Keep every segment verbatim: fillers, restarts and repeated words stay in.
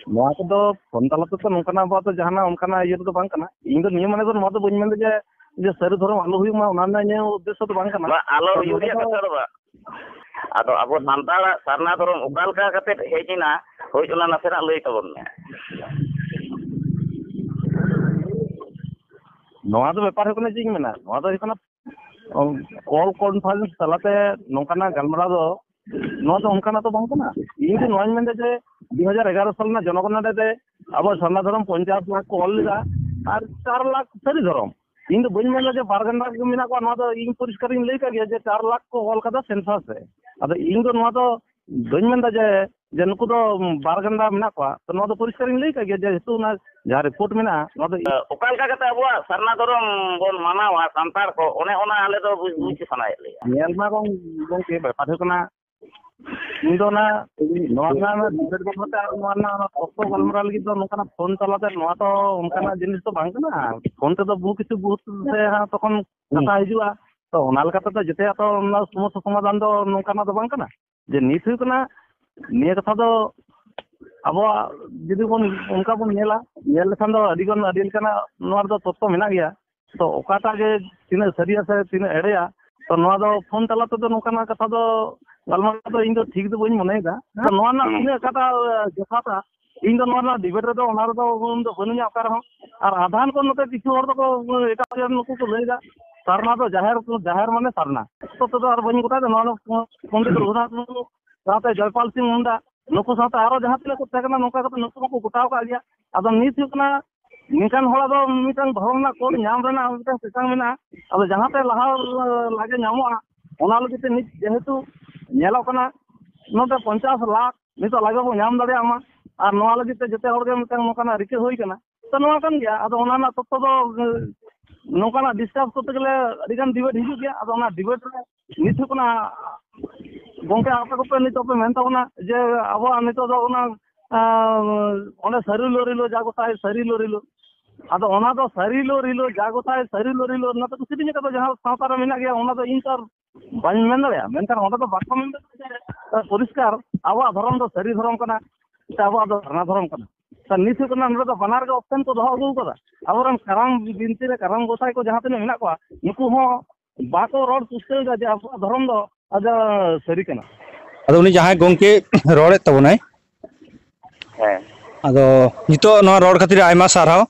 ᱱᱚᱣᱟ ᱠᱚᱫᱚ ᱯᱷᱳᱱ ᱛᱟᱞᱟ ᱛᱮᱫᱚ ᱱᱚᱝᱠᱟᱱᱟᱜ ᱟᱵᱚᱣᱟᱜ ᱫᱚ ᱡᱟᱦᱟᱱᱟᱜ ᱚᱱᱠᱟᱱᱟᱜ ᱤᱭᱟᱹ ᱨᱮᱫᱚ ᱵᱟᱝ ᱠᱟᱱᱟ᱾ ᱤᱧ ᱫᱚ ᱱᱤᱭᱟᱹ ᱢᱟᱱᱮ ᱫᱚ ᱱᱚᱣᱟ ᱫᱚ ᱵᱟᱹᱧ ᱢᱮᱱᱫᱟ ᱡᱮ, ᱡᱮ ᱥᱟᱹᱨᱤ ᱫᱷᱚᱨᱚᱢ ᱟᱞᱚ ᱦᱩᱭᱩᱜ ᱢᱟ, ᱚᱱᱟ ᱨᱮᱱᱟᱜ ᱤᱧᱟᱹᱜ ᱩᱫᱽᱫᱮᱥᱥᱚ ᱫᱚ ᱵᱟᱝ ᱠᱟᱱᱟ᱾ ᱵᱟ, ᱟᱞᱚ ᱦᱩᱭᱩᱜ ᱨᱮᱭᱟᱜ ᱠᱟᱛᱷᱟ ᱫᱚ ᱵᱟᱝ᱾ ᱟᱫᱚ ᱟᱵᱚ ᱥᱟᱱᱛᱟᱲᱟᱜ ᱥᱟᱨᱱᱟ ᱫᱷᱚᱨᱚᱢ ᱚᱠᱟ ᱞᱮᱠᱟ ᱠᱟᱛᱮ ᱦᱮᱡ ᱮᱱᱟ, ᱦᱳᱭ, ᱚᱱᱟ ᱱᱟᱥᱮᱱᱟᱜ ᱞᱟᱹᱭ ᱛᱟᱵᱚᱱ ᱢᱮ᱾ ᱱᱚᱣᱟ ᱫᱚ ᱵᱮᱯᱟᱨ ᱦᱩᱭᱩᱜ ᱠᱟᱱᱟ, ᱪᱮᱫ ᱤᱧ ᱢᱮᱱᱟ, ᱱᱚᱣᱟ ᱫᱚ ᱦᱩᱭᱩᱜ ᱠᱟᱱᱟ ᱠᱚᱞ ᱠᱚᱱᱯᱷᱟᱨᱮᱱᱥ ᱛᱟᱞᱟᱛᱮ ᱱᱚᱝᱠᱟᱱᱟᱜ ᱜᱟᱞᱢᱟᱨᱟᱣ ᱫᱚ, ᱱᱚᱣᱟ ᱫᱚ ᱚᱱᱠᱟᱱᱟᱜ ᱫᱚ ᱵᱟᱝ ᱠᱟᱱᱟ᱾ ᱤᱧ ᱫᱚ ᱱᱚᱣᱟᱧ ᱢᱮᱱᱫᱟ ᱡᱮ, ᱫᱩ ᱦᱟᱡᱟᱨ ᱮᱜᱟᱨᱚ ᱥᱟᱞ ᱨᱮᱱᱟᱜ ᱡᱚᱱᱚᱜᱚᱱᱚᱱᱟ ᱨᱮ ᱟᱵᱚ ᱥᱟᱨᱱᱟ ᱫᱷᱚᱨᱚᱢ ᱯᱚᱧᱪᱟᱥ ᱞᱟᱠᱷ ᱠᱚ ᱚᱞ ᱞᱮᱫᱟ, ᱟᱨ ᱪᱟᱨ ᱞᱟᱠᱷ ᱥᱟᱹᱨᱤ ᱫᱷᱚᱨᱚᱢ᱾ ᱤᱧ ᱫᱚ ᱵᱟᱹᱧ ᱢᱮᱱᱫᱟ ᱡᱮ ᱵᱟᱨ ᱜᱟᱱᱰᱟ ᱜᱮ ᱢᱮᱱᱟᱜ ᱠᱚᱣᱟ, ᱱᱚᱣᱟ ᱫᱚ ᱤᱧ ᱯᱚᱨᱤᱥᱠᱟᱨᱤᱧ ᱞᱟᱹᱭ ᱠᱟᱜ ᱜᱮᱭᱟ ᱡᱮ ᱪᱟᱨ ᱞᱟᱠᱷ ᱠᱚ ᱚᱞ ᱠᱟᱫᱟ ᱥᱮᱱᱥᱟᱥ ᱨᱮ᱾ ᱟᱫᱚ ᱤᱧ ᱫᱚ ᱱᱚᱣᱟ ᱫᱚ ᱵᱟᱹᱧ ᱢᱮᱱᱫᱟ ᱡᱮ, ᱡᱮ ᱱᱩᱠᱩ ᱫᱚ ᱵᱟᱨ ᱜᱟᱱᱰᱟ ᱢᱮᱱᱟᱜ ᱠᱚᱣᱟ᱾ ᱛᱚ ᱱᱚᱣᱟ ᱫᱚ ᱯᱚᱨᱤᱥᱠᱟᱨᱤᱧ ᱞᱟᱹᱭ ᱠᱟᱜ ᱜᱮᱭᱟ, ᱡᱮᱦᱮᱛᱩ ᱚᱱᱟ ᱡᱟᱦᱟᱸ ᱨᱤᱯᱳᱨᱴ ᱢᱮᱱᱟᱜᱼᱟ, ᱱᱚᱣᱟ ᱫᱚ ᱚᱠᱟ ᱞᱮᱠᱟ ᱠᱟᱛᱮ ᱟᱵᱚᱣᱟᱜ ᱥᱟᱨᱱᱟ ᱫᱷᱚᱨᱚᱢ ᱵᱚᱱ ᱢᱟᱱᱟᱣᱟ ᱥᱟᱱᱛᱟᱲ ᱠᱚ, ᱚᱱᱮ ᱚᱱᱟ ᱟᱞᱮ ᱫᱚ ᱵᱩᱡᱽ, ᱵᱩᱡᱽ ᱥᱟᱱᱟᱭᱮᱫ ᱞᱮᱭᱟ᱾ ᱧᱮᱞ ᱢᱟ ᱜᱚᱝ-, ᱜᱚᱝᱠᱮ, ᱵᱮᱯᱟᱨ ᱦᱩᱭᱩᱜ ᱠᱟᱱᱟ, ᱤᱧ ᱫᱚ ᱚᱱᱟ, ᱱᱚᱣᱟ ᱨᱮᱱᱟᱜ ᱚᱱᱟ ᱰᱤᱵᱮᱴ ᱵᱟᱵᱚᱫ ᱛᱮ ᱟᱨ ᱱᱚᱣᱟ ᱨᱮᱱᱟᱜ ᱚᱱᱟ ᱛᱚᱛᱛᱷᱚ ᱜᱟᱞᱢᱟᱨᱟᱣ ᱞᱟᱹᱜᱤᱫ ᱫᱚ ᱱᱚᱝᱠᱟᱱᱟᱜ ᱯᱷᱳᱱ ᱛᱟᱞᱟᱛᱮ ᱱᱚᱣᱟ ᱛᱚ ᱚᱱᱠᱟᱱᱟᱜ ᱡᱤᱱᱤᱥ ᱫᱚ ᱵᱟᱝ ᱠᱟᱱᱟ᱾ ᱯᱷᱳᱱ ᱛᱮᱫᱚ ᱵᱚᱦᱩ ᱠᱤᱪᱷᱩ ᱵᱚᱦᱩᱛ ᱥᱮ ᱦᱟᱸᱜ ᱛᱚᱠᱷᱚᱱ ᱠᱟᱛᱷᱟ ᱦᱤᱡᱩᱜᱼᱟ᱾ ᱛᱚ ᱚᱱᱟ ᱞᱮᱠᱟᱛᱮ ᱫᱚ ᱡᱮᱛᱮᱭᱟᱜ ᱛᱚ ᱚᱱᱟ ᱥᱚᱢᱚᱥᱥᱟ ᱥᱚᱢᱟᱫᱷᱟᱱ ᱫᱚ ᱱᱚᱝᱠᱟᱱᱟᱜ ᱫᱚ ᱵᱟᱝ ᱠᱟᱱᱟ᱾ ᱡᱮ ᱱᱤᱛ ᱦᱩᱭᱩᱜ ᱠᱟᱱᱟ, ᱱᱤᱭᱟᱹ ᱠᱟᱛᱷᱟ ᱫᱚ ᱟᱵᱚᱣᱟᱜ ᱡᱩᱫᱤ ᱵᱚᱱ ᱚᱱᱠᱟ ᱵᱚᱱ ᱧᱮᱞᱟ, ᱧᱮᱞ ᱞᱮᱠᱷᱟᱱ ᱫᱚ ᱟᱹᱰᱤ ᱜᱟᱱ, ᱟᱹᱰᱤ ᱞᱮᱠᱟᱱᱟᱜ ᱱᱚᱣᱟ ᱨᱮᱫᱚ ᱛᱚᱛᱛᱷᱚ ᱢᱮᱱᱟᱜ ᱜᱮᱭᱟ᱾ ᱛᱚ ᱚᱠᱟᱴᱟᱜ ᱜᱮ ᱛᱤᱱᱟᱹᱜ ᱥᱟᱹᱨᱤᱭᱟ ᱥᱮ ᱛᱤᱱᱟᱹᱜ ᱮᱲᱮᱭᱟ, ᱛᱚ ᱱᱚᱣᱟ ᱫᱚ ᱯᱷᱳᱱ ᱛᱟᱞᱟ ᱛᱮᱫᱚ ᱱᱚᱝᱠᱟᱱᱟᱜ ᱠᱟᱛᱷᱟ ᱫᱚ ᱜᱟᱞᱢᱟᱨᱟᱣ ᱫᱚ ᱤᱧ ᱫᱚ ᱴᱷᱤᱠ ᱫᱚ ᱵᱟᱹᱧ ᱢᱚᱱᱮᱭᱮᱫᱟ᱾ ᱛᱚ ᱱᱚᱣᱟ ᱨᱮᱱᱟᱜ ᱦᱩᱸ᱾ ᱛᱤᱱᱟᱹᱜ ᱚᱠᱟᱴᱟᱜ ᱡᱚᱛᱷᱟᱛᱟ, ᱤᱧ ᱫᱚ ᱱᱚᱣᱟ ᱨᱮᱱᱟᱜ ᱰᱤᱵᱮᱴ ᱨᱮᱫᱚ ᱚᱱᱟ ᱨᱮᱫᱚ ᱩᱱ ᱫᱚ ᱵᱟᱹᱱᱩᱧᱟ ᱚᱠᱟ ᱨᱮᱦᱚᱸ᱾ ᱟᱨ ᱟᱫᱷᱟᱱ ᱠᱚ ᱱᱚᱛᱮ ᱠᱤᱪᱷᱩ ᱦᱚᱲ ᱫᱚᱠᱚ ᱮᱴᱟᱜ ᱡᱟᱹᱛ ᱱᱩᱠᱩ ᱠᱚ ᱞᱟᱹᱭᱫᱟ, ᱥᱟᱨᱱᱟ ᱫᱚ ᱡᱟᱦᱮᱨ, ᱡᱟᱦᱮᱨ ᱢᱟᱱᱮ ᱥᱟᱨᱱᱟ᱾ ᱛᱚ ᱛᱮᱫᱚ ᱟᱨ ᱵᱟᱹᱧ ᱜᱚᱴᱟᱭᱮᱫᱟ, ᱱᱚᱣᱟ ᱫᱚ ᱯᱚᱱᱰᱤᱛ ᱨᱚᱜᱷᱩᱱᱟᱛᱷ ᱢᱩᱨᱢᱩ ᱥᱟᱶᱛᱮ ᱡᱚᱭᱯᱟᱞ ᱥᱤᱝ ᱢᱩᱱᱰᱟ, ᱱᱩᱠᱩ ᱥᱟᱶᱛᱮ ᱟᱨᱚ ᱡᱟᱦᱟᱸ ᱛᱤᱱᱟᱹᱜ ᱠᱚ ᱛᱟᱦᱮᱸ ᱠᱟᱱᱟ, ᱱᱚᱝᱠᱟ ᱠᱟᱛᱮ ᱱᱩᱠᱩ ᱦᱚᱸᱠᱚ ᱜᱚᱴᱟᱣ ᱟᱠᱟᱫ ᱜᱮᱭᱟ᱾ ᱟᱫᱚ ᱱᱤᱛ ᱦᱩᱭᱩᱜ ᱠᱟᱱᱟ, ᱱᱤᱝᱠᱟᱱ ᱦᱚᱲᱟᱜ ᱫᱚ ᱢᱤᱫᱴᱟᱝ ᱫᱷᱚᱨᱚᱢ ᱨᱮᱱᱟᱜ ᱠᱳᱰ ᱧᱟᱢ ᱨᱮᱱᱟᱜ ᱢᱤᱫᱴᱟᱝ ᱪᱮᱛᱟᱱ ᱢᱮᱱᱟᱜᱼᱟ᱾ ᱟᱫᱚ ᱡᱟᱦᱟᱸᱛᱮ ᱞᱟᱦᱟ ᱞᱟᱜᱮ ᱧᱟᱢᱚᱜᱼᱟ, ᱚᱱᱟ ᱞᱟᱹᱜᱤᱫ ᱛᱮ ᱱᱤᱛ ᱡᱮᱦᱮᱛᱩ ᱧᱮᱞᱚᱜ ᱠᱟᱱᱟ, ᱱᱚᱰᱮ ᱯᱚᱧᱪᱟᱥ ᱞᱟᱠᱷ ᱱᱤᱛᱚᱜ ᱞᱟᱜᱮ ᱵᱚᱱ ᱧᱟᱢ ᱫᱟᱲᱮᱭᱟᱜ ᱢᱟ, ᱟᱨ ᱱᱚᱣᱟ ᱞᱟᱹᱜᱤᱫ ᱛᱮ ᱡᱚᱛᱚ ᱦᱚᱲ ᱜᱮ ᱢᱤᱫᱴᱟᱝ ᱱᱚᱝᱠᱟᱱᱟᱜ ᱨᱤᱠᱟᱹ ᱦᱩᱭ ᱠᱟᱱᱟ᱾ ᱛᱚ ᱱᱚᱣᱟ ᱠᱟᱱ ᱜᱮᱭᱟ᱾ ᱟᱫᱚ ᱚᱱᱟ ᱨᱮᱱᱟᱜ ᱛᱚᱛᱛᱷᱚ ᱫᱚ, ᱮ, ᱱᱚᱝᱠᱟᱱᱟᱜ ᱰᱤᱥᱠᱟᱥ ᱠᱚᱨᱛᱮ ᱜᱮᱞᱮ ᱟᱹᱰᱤᱜᱟᱱ ᱰᱤᱵᱮᱴ ᱦᱤᱡᱩᱜ ᱜᱮᱭᱟ᱾ ᱟᱫᱚ ᱚᱱᱟ ᱰᱤᱵᱮᱴ ᱨᱮ ᱱᱤᱛ ᱦᱩᱭᱩᱜ ᱠᱟᱱᱟ, ᱜᱚᱝᱠᱮ, ᱟᱯᱮ ᱠᱚᱯᱮ ᱱᱤᱛᱚᱜ ᱯᱮ ᱢᱮᱱ ᱛᱟᱵᱚᱱᱟ ᱡᱮ ᱟᱵᱚᱣᱟᱜ ᱱᱤᱛᱚᱜ ᱫᱚ ᱚᱱᱟ, ᱟᱸ, ᱚᱸᱰᱮ ᱥᱟᱹᱨᱤ ᱞᱳ ᱨᱤᱞᱳ ᱡᱟ ᱜᱚᱥᱟᱭ, ᱥᱟᱹᱨᱤ ᱞᱳ ᱨᱤᱞᱳ᱾ ᱟᱫᱚ ᱚᱱᱟ ᱫᱚ ᱥᱟᱹᱨᱤ ᱞᱳ ᱨᱤᱞᱳ ᱡᱟ ᱜᱚᱥᱟᱭ, ᱥᱟᱹᱨᱤ ᱞᱳ ᱨᱤᱞᱳ ᱚᱱᱟ ᱫᱚ ᱥᱮᱨᱮᱧ ᱠᱟᱫᱟ, ᱡᱟᱦᱟᱸ ᱥᱟᱶᱛᱟ ᱨᱮ ᱢᱮᱱᱟᱜ ᱜᱮᱭᱟ, ᱚᱱᱟ ᱫᱚ ᱤᱧ ᱛᱚ ᱟᱨ ᱵᱟᱹᱧ ᱢᱮᱱ ᱫᱟᱲᱮᱭᱟᱜᱼᱟ᱾ ᱢᱮᱱᱠᱷᱟᱱ ᱚᱸᱰᱮ ᱫᱚ ᱵᱟᱠᱚ ᱢᱮᱱ ᱫᱟᱲᱮᱭᱟᱜᱼᱟ ᱡᱮ ᱯᱚᱨᱤᱥᱠᱟᱨ ᱟᱵᱚᱣᱟᱜ ᱫᱷᱚᱨᱚᱢ ᱫᱚ ᱥᱟᱹᱨᱤ ᱫᱷᱚᱨᱚᱢ ᱠᱟᱱᱟ᱾ ᱥᱮ ᱟᱵᱚᱣᱟᱜ ᱫᱚ ᱥᱟᱨᱱᱟ ᱫᱷᱚᱨᱚᱢ ᱠᱟᱱᱟ? ᱛᱚ ᱱᱤᱛ ᱦᱩᱭᱩᱜ ᱠᱟᱱᱟ, ᱱᱚᱰᱮ ᱫᱚ ᱵᱟᱱᱟᱨ ᱜᱮ ᱚᱯᱥᱮᱱ ᱠᱚ ᱫᱚᱦᱚ ᱟᱹᱜᱩ ᱠᱟᱫᱟ᱾ ᱟᱵᱚᱨᱮᱱ ᱠᱟᱨᱟᱢ ᱵᱤᱱᱛᱤ ᱨᱮ ᱠᱟᱨᱟᱢ ᱜᱚᱸᱥᱟᱭ ᱠᱚ ᱡᱟᱦᱟᱸ ᱛᱤᱱᱟᱹᱜ ᱢᱮᱱᱟᱜ ᱠᱚᱣᱟ, ᱱᱩᱠᱩ ᱦᱚᱸ ᱵᱟᱠᱚ ᱨᱚᱲ ᱯᱩᱥᱴᱟᱹᱣ ᱮᱫᱟ ᱡᱮ ᱟᱵᱚᱣᱟᱜ ᱫᱷᱚᱨᱚᱢ ᱫᱚ ᱟᱫᱚ ᱥᱟᱹᱨᱤ ᱠᱟᱱᱟ᱾ ᱟᱫᱚ ᱩᱱᱤ ᱡᱟᱦᱟᱸᱭ ᱜᱚᱢᱠᱮ ᱨᱚᱲᱮᱫ ᱛᱟᱵᱚᱱᱟᱭ, ᱦᱮᱸ᱾ ᱟᱫᱚ ᱱᱤᱛᱚᱜ ᱱᱚᱣᱟ ᱨᱚᱲ ᱠᱷᱟᱹᱛᱤᱨ ᱟᱭᱢᱟ ᱥᱟᱨᱦᱟᱣ᱾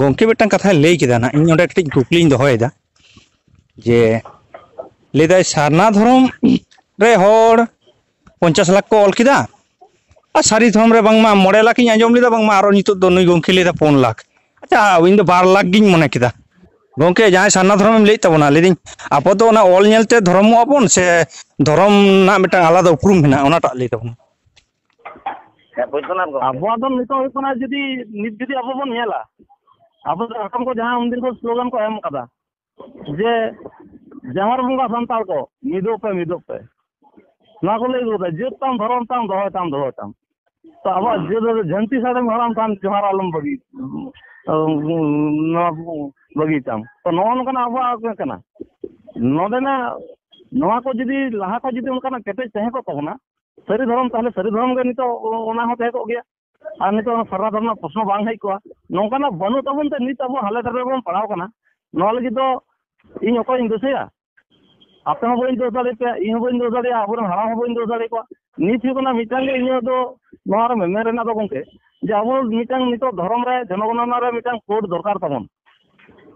ᱜᱚᱢᱠᱮ ᱢᱤᱫᱴᱟᱝ ᱠᱟᱛᱷᱟᱭ ᱞᱟᱹᱭ ᱠᱮᱫᱟ ᱱᱟᱜ, ᱤᱧ ᱚᱸᱰᱮ ᱠᱟᱹᱴᱤᱡ ᱠᱩᱠᱞᱤᱧ ᱫᱚᱦᱚᱭᱮᱫᱟ ᱡᱮ, ᱞᱟᱹᱭᱫᱟᱭ ᱥᱟᱨᱱᱟ ᱫᱷᱚᱨᱚᱢ ᱨᱮ ᱦᱚᱲ ᱯᱚᱧᱪᱟᱥ ᱞᱟᱠᱷ ᱠᱚ ᱚᱞ ᱠᱮᱫᱟ, ᱟᱨ ᱥᱟᱹᱨᱤ ᱫᱷᱚᱨᱚᱢ ᱨᱮ ᱵᱟᱝᱢᱟ ᱢᱚᱬᱮ ᱞᱟᱠᱷ ᱤᱧ ᱟᱸᱡᱚᱢ ᱞᱮᱫᱟ, ᱵᱟᱝᱢᱟ ᱟᱨᱚ ᱱᱤᱛᱚᱜ ᱫᱚ ᱱᱩᱭ ᱜᱚᱢᱠᱮ ᱞᱟᱹᱭᱫᱟ ᱯᱩᱱ ᱞᱟᱠᱷ᱾ ᱟᱪᱪᱷᱟ, ᱤᱧ ᱫᱚ ᱵᱟᱨ ᱞᱟᱠᱷ ᱜᱤᱧ ᱢᱚᱱᱮ ᱠᱮᱫᱟ᱾ ᱜᱚᱢᱠᱮ, ᱡᱟᱦᱟᱸᱭ ᱥᱟᱨᱱᱟ ᱫᱷᱚᱨᱚᱢᱮᱢ ᱞᱟᱹᱭᱮᱫ ᱛᱟᱵᱚᱱᱟ, ᱞᱟᱹᱭᱫᱟᱹᱧ ᱟᱵᱚ ᱫᱚ ᱚᱱᱟ ᱚᱞ ᱧᱮᱞᱛᱮ ᱫᱷᱚᱨᱚᱢᱚᱜ ᱟᱵᱚᱱ ᱥᱮ ᱫᱷᱚᱨᱚᱢ ᱨᱮᱱᱟᱜ ᱢᱤᱫᱴᱟᱝ ᱟᱞᱟᱫᱟ ᱩᱯᱨᱩᱢ ᱢᱮᱱᱟᱜᱼᱟ, ᱚᱱᱟᱴᱟᱜ ᱞᱟᱹᱭ ᱛᱟᱵᱚᱱᱟ᱾ ᱦᱮᱸ, ᱵᱳᱭᱫᱚᱱᱟᱛᱷ ᱜᱚᱢᱠᱮ᱾ ᱟᱵᱚᱣᱟᱜ ᱫᱚ ᱱᱤᱛᱚᱜ ᱦᱩᱭᱩᱜ ᱠᱟᱱᱟ, ᱡᱩᱫᱤ ᱱᱤᱛ ᱡᱩᱫᱤ ᱟᱵᱚ ᱵᱚᱱ ᱧᱮᱞᱟ, ᱟᱵᱚ ᱡᱷᱟᱲᱠᱷᱚᱸᱰ ᱠᱚ ᱡᱟᱦᱟᱸ ᱩᱱᱫᱤᱱ ᱠᱷᱚᱱ ᱥᱞᱳᱜᱟᱱ ᱠᱚ ᱮᱢ ᱠᱟᱫᱟ ᱡᱮ, "ᱡᱟᱦᱮᱨ ᱵᱚᱸᱜᱟ ᱥᱟᱱᱛᱟᱲ ᱠᱚ, ᱢᱤᱫᱚᱜ ᱯᱮ, ᱢᱤᱫᱚᱜ ᱯᱮ", ᱱᱚᱣᱟ ᱠᱚ ᱞᱟᱹᱭ ᱟᱹᱜᱩ ᱠᱟᱫᱟ, "ᱡᱟᱹᱛ ᱛᱟᱢ, ᱫᱷᱚᱨᱚᱢ ᱛᱟᱢ, ᱫᱚᱦᱚᱭ ᱛᱟᱢ, ᱫᱚᱦᱚᱭ ᱛᱟᱢ", ᱛᱚ ᱟᱵᱚᱣᱟᱜ ᱡᱟᱹᱛ ᱫᱚ ᱡᱷᱟᱹᱱᱴᱤ ᱥᱟᱲᱮᱢ ᱦᱟᱲᱟᱢ ᱠᱷᱟᱱ ᱡᱚᱦᱟᱨ ᱟᱞᱚᱢ ᱵᱟᱹᱜᱤ, ᱱᱚᱣᱟ ᱵᱟᱹᱜᱤ ᱛᱟᱢ᱾ ᱛᱚ ᱱᱚᱜᱼᱚ ᱱᱚᱝᱠᱟᱱᱟᱜ ᱟᱵᱚᱣᱟᱜ ᱠᱟᱱᱟ᱾ ᱱᱚᱰᱮᱱᱟᱜ ᱱᱚᱣᱟ ᱠᱚ ᱡᱩᱫᱤ ᱞᱟᱦᱟ ᱠᱷᱚᱱ ᱡᱩᱫᱤ ᱚᱱᱠᱟᱱᱟᱜ ᱠᱮᱴᱮᱡ ᱛᱟᱦᱮᱸ ᱠᱚᱜ ᱛᱟᱵᱚᱱᱟ, ᱥᱟᱹᱨᱤ ᱫᱷᱚᱨᱚᱢ, ᱛᱟᱦᱚᱞᱮ ᱥᱟᱹᱨᱤ ᱫᱷᱚᱨᱚᱢ ᱜᱮ ᱱᱤᱛᱚᱜ ᱚᱱᱟ ᱦᱚᱸ ᱛᱟᱦᱮᱸ ᱠᱚᱜ ᱜᱮᱭᱟ᱾ ᱟᱨ ᱱᱤᱛᱚᱜ ᱚᱱᱟ ᱥᱟᱨᱱᱟ ᱫᱷᱚᱨᱚᱢ ᱨᱮᱱᱟᱜ ᱯᱨᱚᱥᱱᱚ ᱵᱟᱝ ᱦᱮᱡ ᱠᱚᱜᱼᱟ᱾ ᱱᱚᱝᱠᱟᱱᱟᱜ ᱵᱟᱹᱱᱩᱜ ᱛᱟᱵᱚᱱ ᱛᱮ ᱱᱤᱛ ᱟᱵᱚ ᱦᱟᱞᱮ ᱰᱟᱞᱮ ᱨᱮᱵᱚᱱ ᱯᱟᱲᱟᱣ ᱠᱟᱱᱟ᱾ ᱱᱚᱣᱟ ᱞᱟᱹᱜᱤᱫ ᱫᱚ ᱤᱧ ᱚᱠᱚᱭᱤᱧ ᱫᱳᱥᱮᱭᱟ? ᱟᱯᱮ ᱦᱚᱸ ᱵᱟᱹᱧ ᱫᱳᱥ ᱫᱟᱲᱮᱭᱟᱯᱮᱭᱟ, ᱤᱧ ᱦᱚᱸ ᱵᱟᱹᱧ ᱫᱳᱥ ᱫᱟᱲᱮᱭᱟᱜᱼᱟ, ᱟᱵᱚᱨᱮᱱ ᱦᱟᱲᱟᱢ ᱦᱚᱸ ᱵᱟᱹᱧ ᱫᱳᱥ ᱫᱟᱲᱮᱭᱟᱠᱚᱣᱟ᱾ ᱱᱤᱛ ᱦᱩᱭᱩᱜ ᱠᱟᱱᱟ ᱢᱤᱫᱴᱟᱝ ᱜᱮ ᱤᱧᱟᱹᱜ ᱫᱚ ᱱᱚᱣᱟ ᱨᱮ ᱢᱮᱢᱮᱱ ᱨᱮᱱᱟᱜ ᱫᱚ ᱜᱚᱢᱠᱮ, ᱡᱮ ᱟᱵᱚ ᱢᱤᱫᱴᱟᱝ ᱱᱤᱛᱚᱜ ᱫᱷᱚᱨᱚᱢ ᱨᱮ ᱡᱚᱱᱚᱜᱚᱱᱚᱱᱟ ᱨᱮ ᱢᱤᱫᱴᱟᱝ ᱠᱳᱰ ᱫᱚᱨᱠᱟᱨ ᱛᱟᱵᱚᱱ᱾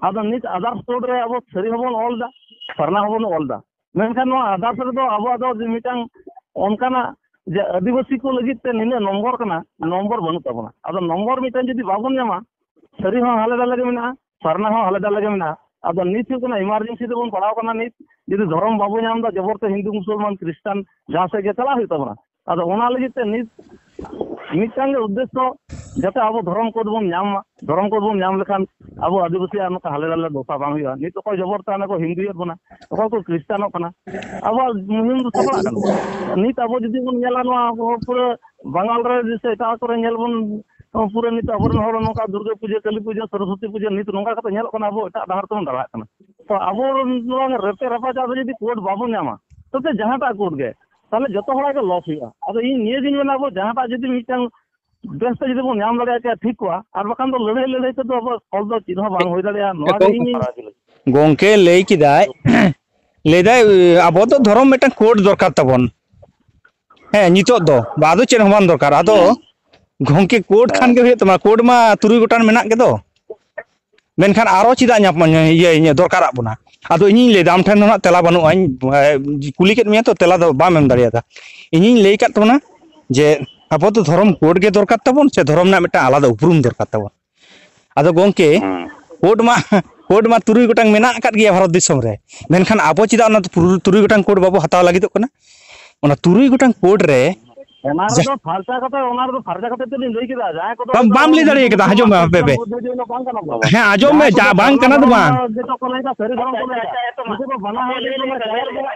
ᱟᱫᱚ ᱱᱤᱛ ᱟᱫᱟᱨᱥ ᱠᱳᱰ ᱨᱮ ᱟᱵᱚ ᱥᱟᱹᱨᱤ ᱦᱚᱸᱵᱚᱱ ᱚᱞ ᱮᱫᱟ, ᱥᱟᱨᱱᱟ ᱦᱚᱸᱵᱚᱱ ᱚᱞ ᱮᱫᱟ, ᱢᱮᱱᱠᱷᱟᱱ ᱱᱚᱣᱟ ᱟᱫᱟᱨᱥ ᱨᱮᱫᱚ ᱟᱵᱚᱣᱟᱜ ᱫᱚ ᱡᱮ ᱢᱤᱫᱴᱟᱝ ᱚᱱᱠᱟᱱᱟᱜ ᱡᱮ ᱟᱹᱫᱤᱵᱟᱹᱥᱤ ᱠᱚ ᱞᱟᱹᱜᱤᱫ ᱛᱮ ᱱᱤᱱᱟᱹᱜ ᱱᱚᱢᱵᱚᱨ ᱠᱟᱱᱟ, ᱱᱚᱢᱵᱚᱨ ᱵᱟᱹᱱᱩᱜ ᱛᱟᱵᱚᱱᱟ᱾ ᱟᱫᱚ ᱱᱚᱢᱵᱚᱨ ᱢᱤᱫᱴᱟᱝ ᱡᱩᱫᱤ ᱵᱟᱵᱚᱱ ᱧᱟᱢᱟ, ᱥᱟᱹᱨᱤ ᱦᱚᱸ ᱦᱟᱞᱮ ᱰᱟᱞᱮ ᱜᱮ ᱢᱮᱱᱟᱜᱼᱟ, ᱥᱟᱨᱱᱟ ᱦᱚᱸ ᱦᱟᱞᱮ ᱰᱟᱞᱮ ᱜᱮ ᱢᱮᱱᱟᱜᱼᱟ᱾ ᱟᱫᱚ ᱱᱤᱛ ᱦᱩᱭᱩᱜ ᱠᱟᱱᱟ ᱮᱢᱟᱨᱡᱮᱱᱥᱤ ᱛᱮᱵᱚᱱ ᱯᱟᱲᱟᱣ ᱠᱟᱱᱟ᱾ ᱱᱤᱛ ᱡᱩᱫᱤ ᱫᱷᱚᱨᱚᱢ ᱵᱟᱵᱚ ᱧᱟᱢ ᱮᱫᱟ, ᱡᱚᱵᱚᱨ ᱛᱮ ᱦᱤᱱᱫᱩ, ᱢᱩᱥᱚᱞᱢᱟᱱ, ᱠᱷᱨᱤᱥᱴᱟᱱ ᱡᱟᱦᱟᱸ ᱥᱮᱫ ᱜᱮ ᱪᱟᱞᱟᱜ ᱦᱩᱭᱩᱜ ᱛᱟᱵᱚᱱᱟ᱾ ᱟᱫᱚ ᱚᱱᱟ ᱞᱟᱹᱜᱤᱫ ᱛᱮ ᱱᱤᱛ ᱢᱤᱫᱴᱟᱝ ᱜᱮ ᱩᱫᱽᱫᱮᱥᱥᱚ, ᱡᱟᱛᱮ ᱟᱵᱚ ᱫᱷᱚᱨᱚᱢ ᱠᱳᱰ ᱵᱚᱱ ᱧᱟᱢ ᱢᱟ᱾ ᱫᱷᱚᱨᱚᱢ ᱠᱳᱰ ᱵᱚᱱ ᱧᱟᱢ ᱞᱮᱠᱷᱟᱱ ᱟᱵᱚ ᱟᱹᱫᱤᱵᱟᱹᱥᱤᱭᱟᱜ ᱱᱚᱝᱠᱟ ᱦᱟᱞᱮ ᱰᱟᱞᱮ ᱫᱚᱥᱟ ᱵᱟᱝ ᱦᱩᱭᱩᱜᱼᱟ᱾ ᱱᱤᱛ ᱚᱠᱚᱭ ᱡᱚᱵᱚᱨ ᱛᱮ ᱦᱟᱱᱮ ᱠᱚ ᱦᱤᱱᱫᱩᱭᱮᱫ ᱵᱚᱱᱟ, ᱚᱠᱚᱭ ᱠᱚ ᱠᱷᱨᱤᱥᱴᱟᱱᱚᱜ ᱠᱟᱱᱟ, ᱟᱵᱚᱣᱟᱜ ᱢᱩᱦᱤᱢ ᱫᱚ ᱥᱟᱯᱲᱟᱜ ᱠᱟᱱᱟ᱾ ᱱᱤᱛ ᱟᱵᱚ ᱡᱩᱫᱤ ᱵᱚᱱ ᱧᱮᱞᱟ, ᱱᱚᱣᱟ ᱯᱩᱨᱟᱹ ᱵᱟᱝᱜᱟᱞ ᱨᱮ ᱥᱮ ᱮᱴᱟᱜ ᱠᱚᱨᱮ ᱧᱮᱞ ᱵᱚᱱ, ᱯᱩᱨᱟᱹ ᱱᱤᱛ ᱟᱵᱚᱨᱮᱱ ᱦᱚᱲ ᱱᱚᱝᱠᱟ ᱫᱩᱨᱜᱟᱹ ᱯᱩᱡᱟᱹ, ᱠᱟᱹᱞᱤ ᱯᱩᱡᱟᱹ, ᱥᱚᱨᱚᱥᱚᱛᱤ ᱯᱩᱡᱟᱹ, ᱱᱤᱛ ᱱᱚᱝᱠᱟ ᱠᱟᱛᱮ ᱧᱮᱞᱚᱜ ᱠᱟᱱᱟ, ᱟᱵᱚ ᱮᱴᱟᱜ ᱰᱟᱦᱟᱨ ᱛᱮᱵᱚᱱ ᱰᱟᱦᱨᱟᱜ ᱠᱟᱱᱟ᱾ ᱛᱚ ᱟᱵᱚ ᱱᱚᱣᱟ ᱨᱮᱯᱮ ᱨᱟᱯᱟᱪᱟᱜ ᱫᱚ ᱡᱩᱫᱤ ᱠᱳᱰ ᱵᱟᱵᱚᱱ ᱧᱟᱢᱟ, ᱛᱚᱵᱮ ᱡᱟᱦᱟᱸᱴᱟᱜ ᱠᱳᱰ ᱜᱮ, ᱛᱟᱦᱚᱞᱮ ᱡᱚᱛᱚ ᱦᱚᱲᱟᱜ ᱜᱮ ᱞᱚᱥ ᱦᱩᱭᱩᱜᱼᱟ᱾ ᱟᱫᱚ ᱤᱧ ᱱᱤᱭᱟᱹ ᱜᱤᱧ ᱢᱮᱱᱟ, ᱟᱵᱚ ᱡᱟᱦᱟᱸᱴᱟᱜ ᱡᱩᱫᱤ ᱢᱤᱫᱴᱟᱝ ᱵᱮᱥ ᱛᱮ ᱡᱩᱫᱤ ᱵᱚᱱ ᱧᱟᱢ ᱫᱟᱲᱮᱭᱟᱜ ᱠᱮᱭᱟ, ᱴᱷᱤᱠ ᱠᱚᱜᱼᱟ, ᱟᱨ ᱵᱟᱠᱷᱟᱱ ᱫᱚ ᱞᱟᱹᱲᱦᱟᱹᱭ ᱞᱟᱹᱲᱦᱟᱹᱭ ᱛᱮᱫᱚ ᱟᱵᱚᱣᱟᱜ ᱯᱷᱚᱞ ᱫᱚ ᱪᱮᱫ ᱦᱚᱸ ᱵᱟᱝ ᱦᱩᱭ ᱫᱟᱲᱮᱭᱟᱜᱼᱟ᱾ ᱱᱚᱣᱟ ᱜᱮ ᱤᱧ ᱜᱚᱝᱠᱮ ᱞᱟᱹᱭ ᱠᱮᱫᱟᱭ, ᱞᱟᱹᱭᱫᱟᱭ, ᱟᱵᱚ ᱫᱚ ᱫᱷᱚᱨᱚᱢ ᱢᱤᱫᱴᱟᱝ ᱠᱳᱰ ᱫᱚᱨᱠᱟᱨ ᱛᱟᱵᱚᱱ᱾ ᱦᱮᱸ, ᱱᱤᱛᱚᱜ ᱫᱚ ᱟᱫᱚ ᱪᱮᱫ ᱦᱚᱸ ᱵᱟᱝ ᱫᱚᱨᱠᱟᱨ᱾ ᱟᱫᱚ ᱜᱚᱝᱠᱮ, ᱠᱳᱰ ᱠᱷᱟᱱ ᱜᱮ ᱦᱩᱭᱩᱜ ᱛᱟᱢᱟ, ᱠᱳᱰ ᱢᱟ ᱛᱩᱨᱩᱭ ᱜᱚᱴᱟᱝ ᱢᱮᱱᱟᱜ ᱜᱮᱫᱚ᱾ ᱢᱮᱱᱠᱷᱟᱱ ᱟᱨᱚ ᱪᱮᱫᱟᱜ ᱧᱟᱯᱟᱢ, ᱤᱭᱟᱹ, ᱤᱭᱟᱹ ᱫᱚᱨᱠᱟᱨᱟᱜ ᱵᱚᱱᱟ? ᱟᱫᱚ ᱤᱧᱤᱧ ᱞᱟᱹᱭᱫᱟ, ᱟᱢ ᱴᱷᱮᱱ ᱫᱚ ᱱᱟᱜ ᱛᱮᱞᱟ ᱵᱟᱹᱱᱩᱜᱼᱟ, ᱤᱧ, ᱮ, ᱠᱩᱞᱤ ᱠᱮᱫ ᱢᱮᱭᱟ ᱛᱚ, ᱛᱮᱞᱟ ᱫᱚ ᱵᱟᱢ ᱮᱢ ᱫᱟᱲᱮᱭᱟᱫᱟ᱾ ᱤᱧᱤᱧ ᱞᱟᱹᱭ ᱠᱟᱫ ᱛᱟᱵᱚᱱᱟ ᱡᱮ ᱟᱵᱚ ᱫᱚ ᱫᱷᱚᱨᱚᱢ ᱠᱳᱰ ᱜᱮ ᱫᱚᱨᱠᱟᱨ ᱛᱟᱵᱚᱱ, ᱥᱮ ᱫᱷᱚᱨᱚᱢ ᱨᱮᱱᱟᱜ ᱢᱤᱫᱴᱟᱝ ᱟᱞᱟᱫᱟ ᱩᱯᱨᱩᱢ ᱫᱚᱨᱠᱟᱨ ᱛᱟᱵᱚᱱ? ᱟᱫᱚ ᱜᱚᱝᱠᱮ, ᱦᱮᱸ᱾ ᱠᱳᱰ ᱢᱟ, ᱠᱳᱰ ᱢᱟ ᱛᱩᱨᱩᱭ ᱜᱚᱴᱟᱝ ᱢᱮᱱᱟᱜ ᱟᱠᱟᱫ ᱜᱮᱭᱟ ᱵᱷᱟᱨᱚᱛ ᱫᱤᱥᱚᱢ ᱨᱮ, ᱢᱮᱱᱠᱷᱟᱱ ᱟᱵᱚ ᱪᱮᱫᱟᱜ ᱚᱱᱟ ᱛᱩᱨᱩᱭ, ᱛᱩᱨᱩᱭ ᱜᱚᱴᱟᱝ ᱠᱳᱰ ᱵᱟᱵᱚ ᱦᱟᱛᱟᱣ ᱞᱟᱹᱜᱤᱫᱚᱜ ᱠᱟᱱᱟ? ᱚᱱᱟ ᱛᱩᱨᱩᱭ ᱜᱚᱴᱟᱝ ᱠᱳᱰ ᱨᱮ ᱚᱱᱟ ᱡᱟ- ᱨᱮᱫᱚ ᱯᱷᱟᱨᱪᱟ ᱠᱟᱛᱮ, ᱚᱱᱟ ᱨᱮᱫᱚ ᱯᱷᱟᱨᱪᱟ ᱠᱟᱛᱮ ᱛᱮᱞᱤᱧ ᱞᱟᱹᱭ ᱠᱮᱫᱟ, ᱡᱟᱦᱟᱸᱭ ᱠᱚᱫᱚ ᱵᱟᱢ, ᱵᱟᱢ ᱞᱟᱹᱭ ᱫᱟᱲᱮ ᱠᱟᱫᱟ, ᱟᱸᱡᱚᱢ ᱢᱮ, ᱦᱟᱯᱮ, ᱦᱟᱯᱮ᱾ ᱵᱟᱝ ᱠᱟᱱᱟ ᱠᱚ᱾ ᱦᱮᱸ, ᱟᱸᱡᱚᱢ ᱢᱮ, ᱡᱟᱦᱟᱸᱭ ᱡᱟ-, ᱠᱚᱫᱚ ᱵᱟᱝ ᱠᱟᱱᱟ ᱫᱚ ᱵᱟᱝ᱾ ᱡᱮᱴᱟ ᱠᱚ ᱞᱟᱹᱭᱫᱟ, ᱥᱟᱹᱨᱤ ᱫᱷᱚᱨᱚᱢ ᱠᱚ ᱞᱟᱹᱭᱫᱟ᱾ ᱩᱱᱠᱩ ᱫᱚ ᱵᱟᱱᱟ ᱦᱚᱲ ᱜᱮ ᱡᱟᱦᱮᱨ ᱵᱚᱸᱜᱟ, ᱡᱟᱦᱮᱨ ᱵᱚᱸᱜᱟ,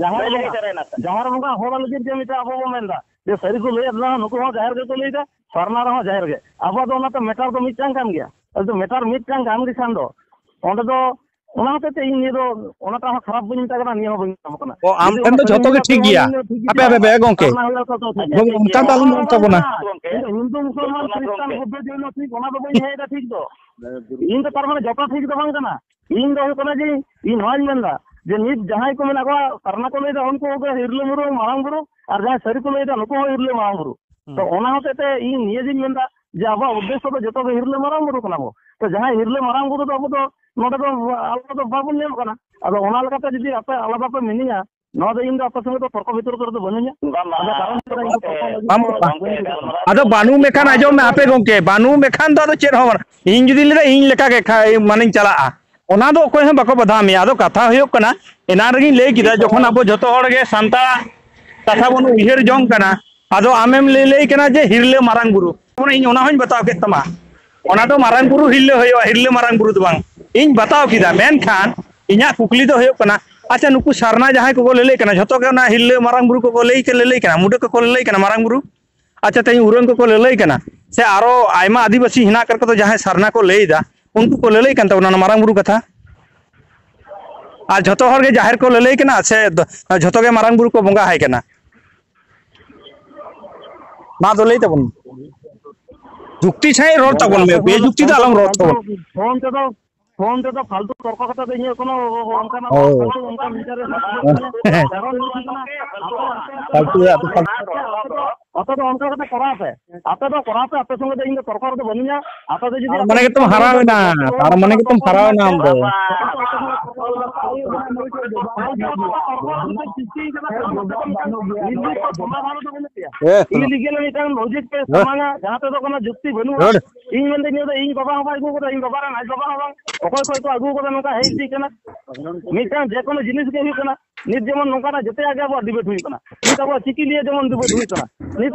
ᱡᱟᱦᱮᱨ ᱵᱚᱸᱜᱟ᱾ ᱡᱟᱦᱮᱨ ᱵᱚᱸᱜᱟ ᱦᱚᱲ ᱞᱟᱹᱜᱤᱫ ᱜᱮ ᱢᱤᱫᱴᱟᱝ ᱟᱵᱚ ᱵᱚ ᱢᱮᱱᱫᱟ ᱡᱮ ᱥᱟᱹᱨᱤ ᱠᱚ ᱞᱟᱹᱭᱮᱫ ᱨᱮᱦᱚᱸ ᱱᱩᱠᱩ ᱦᱚᱸ ᱡᱟᱦᱮᱨ ᱜᱮᱠᱚ ᱞᱟᱹᱭᱫᱟ, ᱥᱟᱨᱱᱟ ᱨᱮᱦᱚᱸ ᱡᱟᱦᱮᱨ ᱜᱮ᱾ ᱟᱵᱚᱣᱟᱜ ᱫᱚ ᱚᱱᱟᱛᱮ ᱢᱮᱴᱟᱨ ᱫᱚ ᱢᱤᱫᱴᱟᱝ ᱠᱟᱱ ᱜᱮᱭᱟ᱾ ᱟᱫᱚ ᱢᱮᱴᱟᱨ ᱢᱤᱫᱴᱟᱝ ᱠᱟᱱ ᱜᱮ ᱠᱷᱟᱱ ᱫᱚ ᱚᱸᱰᱮ ᱫᱚ ᱚᱱᱟ ᱦᱚᱛᱮᱡ ᱛᱮ ᱤᱧ ᱱᱤᱭᱟᱹ ᱫᱚ ᱚᱱᱟᱴᱟᱜ ᱦᱚᱸ ᱠᱷᱟᱨᱟᱯ ᱵᱟᱹᱧ ᱢᱮᱛᱟᱜ ᱠᱟᱱᱟ, ᱱᱤᱭᱟᱹ ᱦᱚᱸ ᱵᱟᱹᱧ ᱢᱮᱛᱟᱢ ᱠᱟᱱᱟ᱾ ᱚ, ᱟᱢ ᱡᱩᱫᱤ ᱴᱷᱮᱱ ᱚᱱᱟ ᱫᱚ ᱥᱟᱹᱨᱤ ᱡᱷᱚᱛᱚ ᱜᱮ ᱢᱮᱱᱟᱜ ᱴᱷᱤᱠ ᱛᱟᱢᱟ, ᱜᱮᱭᱟ᱾ ᱤᱧ ᱫᱚ ᱴᱷᱤᱠ ᱜᱮ ᱦᱟᱯᱮ, ᱦᱟᱯᱮ, ᱦᱟᱯᱮ, ᱜᱚᱝᱠᱮ᱾ ᱟᱨ ᱚᱱᱟ ᱦᱩᱭᱩᱜ ᱠᱟᱛᱷᱟ ᱴᱷᱤᱠ ᱜᱚᱝᱠᱮ, ᱜᱮᱭᱟ᱾ ᱚᱱᱠᱟ ᱫᱚ ᱟᱞᱚᱢ ᱢᱮᱱ ᱛᱟᱵᱚᱱᱟ᱾ ᱤᱧ ᱫᱚ ᱦᱤᱱᱫᱩ, ᱢᱩᱥᱚᱞᱢᱟᱱ, ᱠᱷᱨᱤᱥᱴᱟᱱ, ᱵᱩᱫᱽᱫᱷᱚ, ᱡᱚᱭᱱᱚ ᱴᱷᱤᱠ, ᱚᱱᱟ ᱫᱚ ᱵᱟᱹᱧ ᱦᱮᱡ ᱮᱫᱟ ᱴᱷᱤᱠ ᱫᱚ᱾ ᱤᱧ ᱫᱚ ᱛᱟᱨ ᱢᱟᱱᱮ ᱡᱚᱛᱚ ᱴᱷᱤᱠ ᱫᱚ ᱵᱟᱝ ᱠᱟᱱᱟ᱾ ᱤᱧ ᱫᱚ ᱦᱩᱭᱩᱜ ᱠᱟᱱᱟ ᱡᱮ ᱤᱧ ᱱᱚᱣᱟᱧ ᱢᱮᱱᱫᱟ ᱡᱮ ᱱᱤᱛ ᱡᱟᱦᱟᱸᱭ ᱠᱚ ᱢᱮᱱᱟᱜ ᱠᱚᱣᱟ, ᱥᱟᱨᱱᱟ ᱠᱚ ᱞᱟᱹᱭᱫᱟ, ᱩᱱᱠᱩ ᱠᱚᱜᱮ ᱦᱤᱨᱞᱟᱹ ᱢᱩᱨᱩ ᱢᱟᱨᱟᱝ ᱵᱩᱨᱩ, ᱟᱨ ᱡᱟᱦᱟᱸᱭ ᱥᱟᱹᱨᱤ ᱠᱚ ᱞᱟᱹᱭᱫᱟ, ᱱᱩᱠᱩ ᱦᱚᱸ ᱦᱤᱨᱞᱟᱹ ᱢᱟᱨᱟᱝ ᱵᱩᱨᱩ᱾ ᱦᱩᱸ᱾ ᱛᱚ ᱚᱱᱟ ᱦᱚᱛᱮᱡ ᱛᱮ ᱤᱧ ᱱᱤᱭᱟᱹ ᱜᱤᱧ ᱢᱮᱱᱫᱟ ᱡᱮ ᱟᱵᱚᱣᱟᱜ ᱩᱫᱽᱫᱮᱥᱥᱚ ᱫᱚ ᱡᱚᱛᱚ ᱜᱮ ᱦᱤᱨᱞᱟᱹ ᱢᱟᱨᱟᱝ ᱵᱩᱨᱩ ᱠᱟᱱᱟ ᱵᱚ᱾ ᱛᱚ ᱡᱟᱦᱟᱸᱭ ᱦᱤᱨᱞᱟᱹ ᱢᱟᱨᱟᱝ ᱵᱩᱨᱩ ᱫᱚ ᱟᱵᱚ ᱫᱚ ᱱᱚᱰᱮ ᱫᱚ ᱟᱞᱟᱫᱟ ᱫᱚ ᱵᱟᱵᱚᱱ ᱧᱮᱞᱚᱜ ᱠᱟᱱᱟ᱾ ᱟᱫᱚ ᱚᱱᱟ ᱞᱮᱠᱟᱛᱮ ᱡᱩᱫᱤ ᱟᱯᱮ ᱟᱞᱟᱫᱟ ᱯᱮ ᱢᱤᱱᱟᱹᱧᱟ, ᱱᱚᱣᱟ ᱫᱚ ᱤᱧ ᱫᱚ ᱟᱯᱮ ᱥᱚᱸᱜᱮ ᱫᱚ ᱛᱚᱨᱠᱚ ᱵᱤᱛᱚᱨᱠᱚ ᱨᱮᱫᱚ ᱵᱟᱹᱱᱩᱧᱟ᱾ ᱵᱟᱝ, ᱵᱟᱝ, ᱟᱫᱚ ᱠᱟᱨᱚᱱ ᱦᱩᱭᱩᱜ ᱠᱟᱱᱟ, ᱤᱧ ᱫᱚ ᱛᱚᱨᱠᱚ ᱞᱟᱹᱜᱤᱫ ᱵᱟᱝ, ᱫᱚ ᱵᱟᱝ, ᱵᱟᱝ᱾ ᱟᱫᱚ ᱵᱟᱹᱱᱩ ᱢᱮᱠᱷᱟᱱ, ᱟᱸᱡᱚᱢ ᱢᱮ, ᱦᱟᱯᱮ ᱜᱚᱝᱠᱮ, ᱵᱟᱹᱱᱩ ᱢᱮᱠᱷᱟᱱ ᱫᱚ ᱟᱫᱚ ᱪᱮᱫ ᱦᱚᱸ ᱵᱟᱝ᱾ ᱤᱧ ᱡᱩᱫᱤᱧ ᱞᱟᱹᱭᱫᱟ, ᱤᱧ ᱞᱮᱠᱟ ᱜᱮ ᱠᱷᱟᱡ ᱢᱟᱱᱮᱧ ᱪᱟᱞᱟᱜᱼᱟ, ᱚᱱᱟ ᱫᱚ ᱚᱠᱚᱭ ᱦᱚᱸ ᱵᱟᱠᱚ ᱵᱟᱫᱷᱟ ᱢᱮᱭᱟ᱾ ᱟᱫᱚ ᱠᱟᱛᱷᱟ ᱦᱩᱭᱩᱜ ᱠᱟᱱᱟ, ᱮᱱᱟᱱ ᱨᱮᱜᱤᱧ ᱞᱟᱹᱭ ᱠᱮᱫᱟ, ᱡᱚᱠᱷᱚᱱ ᱟᱵᱚ ᱡᱚᱛᱚ ᱦᱚᱲ ᱜᱮ ᱥᱟᱱᱛᱟᱲᱟᱜ ᱠᱟᱛᱷᱟ ᱵᱚᱱ ᱩᱭᱦᱟᱹᱨ ᱡᱚᱝ ᱠᱟᱱᱟ, ᱟᱫᱚ ᱟᱢᱮᱢ ᱞᱟᱹᱭ, ᱞᱟᱹᱭ ᱠᱟᱱᱟ ᱡᱮ ᱦᱤᱨᱞᱟᱹ ᱢᱟᱨᱟᱝ ᱵᱩᱨᱩ᱾ ᱤᱧ ᱚᱱᱟ ᱦᱚᱸᱧ ᱵᱟᱛᱟᱣ ᱠᱮᱫ ᱛᱟᱢᱟ, ᱚᱱᱟ ᱫᱚ ᱢᱟᱨᱟᱝ ᱵᱩᱨᱩ ᱦᱤᱨᱞᱟᱹ ᱦᱩᱭᱩᱜᱼᱟ, ᱦᱤᱨᱞᱟᱹ ᱢᱟᱨᱟᱝ ᱵᱩᱨᱩ ᱫᱚ ᱵᱟᱝ᱾ ᱤᱧ ᱵᱟᱛᱟᱣ ᱠᱮᱫᱟ, ᱢᱮᱱᱠᱷᱟᱱ ᱤᱧᱟᱹᱜ ᱠᱩᱠᱞᱤ ᱫᱚ ᱦᱩᱭᱩᱜ ᱠᱟᱱᱟ, ᱟᱪᱪᱷᱟ, ᱱᱩᱠᱩ ᱥᱟᱨᱱᱟ ᱡᱟᱦᱟᱸᱭ ᱠᱚᱠᱚ ᱞᱟᱹᱞᱟᱹᱭ ᱠᱟᱱᱟ, ᱡᱷᱚᱛᱚ ᱜᱮ ᱚᱱᱟ ᱦᱤᱨᱞᱟᱹ ᱢᱟᱨᱟᱝ ᱵᱩᱨᱩ ᱠᱚᱠᱚ ᱞᱟᱹᱭ, ᱞᱟᱹᱞᱟᱹᱭ ᱠᱟᱱᱟ, ᱢᱩᱰᱟᱹ ᱠᱚᱠᱚ ᱞᱟᱹᱞᱟᱹᱭ ᱠᱟᱱᱟ ᱢᱟᱨᱟᱝ ᱵᱩᱨᱩ? ᱟᱪᱪᱷᱟ, ᱛᱮᱦᱮᱧ ᱩᱨᱟᱹᱝ ᱠᱚᱠᱚ ᱞᱟᱹᱞᱟᱹᱭ ᱠᱟᱱᱟ, ᱥᱮ ᱟᱨᱚ ᱟᱭᱢᱟ ᱟᱹᱫᱤᱵᱟᱹᱥᱤ ᱦᱮᱱᱟᱜ ᱟᱠᱟᱫ ᱠᱚᱫᱚ ᱡᱟᱦᱟᱸᱭ ᱥᱟᱨᱱᱟ ᱠᱚ ᱞᱟᱹᱭ ᱮᱫᱟ, ᱩᱱᱠᱩ ᱠᱚ ᱞᱟᱹᱞᱟᱹᱭ ᱠᱟᱱ ᱛᱟᱵᱚᱱᱟ ᱚᱱᱟ ᱢᱟᱨᱟᱝ ᱵᱩᱨᱩ ᱠᱟᱛᱷᱟ? ᱟᱨ ᱡᱷᱚᱛᱚ ᱦᱚᱲ ᱜᱮ ᱡᱟᱦᱮᱨ ᱠᱚ ᱞᱟᱹᱞᱟᱹᱭ ᱠᱟᱱᱟ ᱥᱮ ᱫᱚ-, ᱡᱷᱚᱛᱚ ᱜᱮ ᱢᱟᱨᱟᱝ ᱵᱩᱨᱩ ᱠᱚ ᱵᱚᱸᱜᱟ ᱟᱭ ᱠᱟᱱᱟ? ᱢᱟ ᱫᱚ ᱞᱟᱹᱭ ᱛᱟᱵᱚᱱ ᱢᱮ᱾ ᱡᱩᱠᱛᱤ ᱥᱟᱺᱦᱤᱡ ᱨᱚᱲ ᱛᱟᱵᱚᱱ ᱢᱮ, ᱵᱮᱡᱩᱠᱛᱤ ᱫᱚ ᱟᱞᱚᱢ ᱨᱚᱲ ᱛᱟᱵᱚᱱ᱾ ᱯᱷᱳᱱ ᱛᱮᱫᱚ, ᱯᱷᱳᱱ ᱛᱮᱫᱚ ᱯᱷᱟᱞᱛᱩ ᱛᱚᱨᱠᱚ ᱠᱟᱛᱮ ᱫᱚ ᱤᱧᱟᱹᱜ ᱠᱳᱱᱳ ᱚᱱᱠᱟᱱᱟᱜ ᱦᱳᱭ᱾ ᱵᱟᱝ ᱠᱟᱱᱟ, ᱚᱱᱠᱟ ᱢᱤᱴᱟᱨ ᱨᱮ ᱠᱟᱨᱚᱱ ᱦᱩᱭᱩᱜ ᱠᱟᱱᱟ, ᱯᱷᱟᱞᱛᱩ ᱨᱮ ᱟᱯᱮ ᱯᱷᱟᱞᱛᱩ᱾ ᱟᱯᱮ ᱫᱚ, ᱟᱯᱮ ᱫᱚ ᱚᱱᱠᱟ ᱠᱟᱛᱮ ᱠᱚᱨᱟᱣ ᱯᱮ, ᱟᱯᱮ ᱫᱚ ᱠᱚᱨᱟᱣ ᱯᱮ, ᱟᱯᱮ ᱥᱚᱸᱜᱮ ᱫᱚ ᱤᱧ ᱫᱚ ᱛᱚᱨᱠᱚ ᱨᱮᱫᱚ ᱵᱟᱹᱱᱩᱧᱟ᱾ ᱟᱯᱮ ᱫᱚ ᱡᱩᱫᱤ ᱛᱟᱨ ᱟᱯᱮ ᱢᱟᱱᱮ ᱜᱮᱛᱚᱢ ᱦᱟᱨᱟᱣ ᱮᱱᱟ, ᱛᱟᱨ ᱢᱟᱱᱮ ᱜᱮᱛᱚᱢ ᱦᱟᱨᱟᱣ ᱮᱱᱟ ᱟᱢ ᱫᱚ᱾ ᱦᱮᱸ᱾ ᱤᱞᱤᱜᱮᱞ ᱢᱤᱫᱴᱟᱝ ᱞᱚᱡᱤᱠ ᱯᱮ ᱦᱮᱸ᱾ ᱥᱟᱢᱟᱝᱟ, ᱡᱟᱦᱟᱸ ᱛᱮᱫᱚ ᱠᱳᱱᱳ ᱡᱩᱠᱛᱤ ᱵᱟᱹᱱᱩᱜᱼᱟ᱾ ᱦᱮᱸ᱾ ᱤᱧ ᱢᱮᱱᱫᱟᱹᱧ, ᱱᱤᱭᱟᱹ ᱫᱚ ᱤᱧ ᱵᱟᱵᱟ ᱦᱚᱸ ᱵᱟᱭ ᱟᱹᱜᱩ ᱠᱟᱫᱟ, ᱤᱧ ᱵᱟᱵᱟ ᱨᱮᱱ ᱟᱡ ᱵᱟᱵᱟ ᱦᱚᱸ ᱵᱟᱝ, ᱚᱠᱚᱭ ᱠᱚᱭ ᱠᱚ ᱟᱹᱜᱩ ᱠᱟᱫᱟ, ᱱᱚᱝᱠᱟ ᱦᱮᱡ ᱤᱫᱤᱜ ᱠᱟᱱᱟ᱾ ᱢᱤᱫᱴᱟᱝ ᱡᱮᱠᱳᱱᱳ ᱡᱤᱱᱤᱥ ᱜᱮ ᱦᱩᱭᱩᱜ ᱠᱟᱱᱟ, ᱱᱤᱛ ᱡᱮᱢᱚᱱ ᱱᱚᱝᱠᱟᱱᱟᱜ ᱡᱮᱛᱮᱭᱟᱜ ᱜᱮ ᱟᱵᱚᱣᱟᱜ ᱰᱤᱵᱮᱴ ᱦᱩᱭᱩᱜ ᱠᱟᱱᱟ᱾ ᱱᱤᱛ ᱟᱵᱚᱣᱟᱜ ᱪᱤᱠᱤ ᱱᱤᱭᱮ ᱡᱮᱢᱚᱱ ᱰᱤᱵᱮᱴ ᱦᱩᱭᱩᱜ ᱠᱟᱱᱟ, ᱱᱤᱛ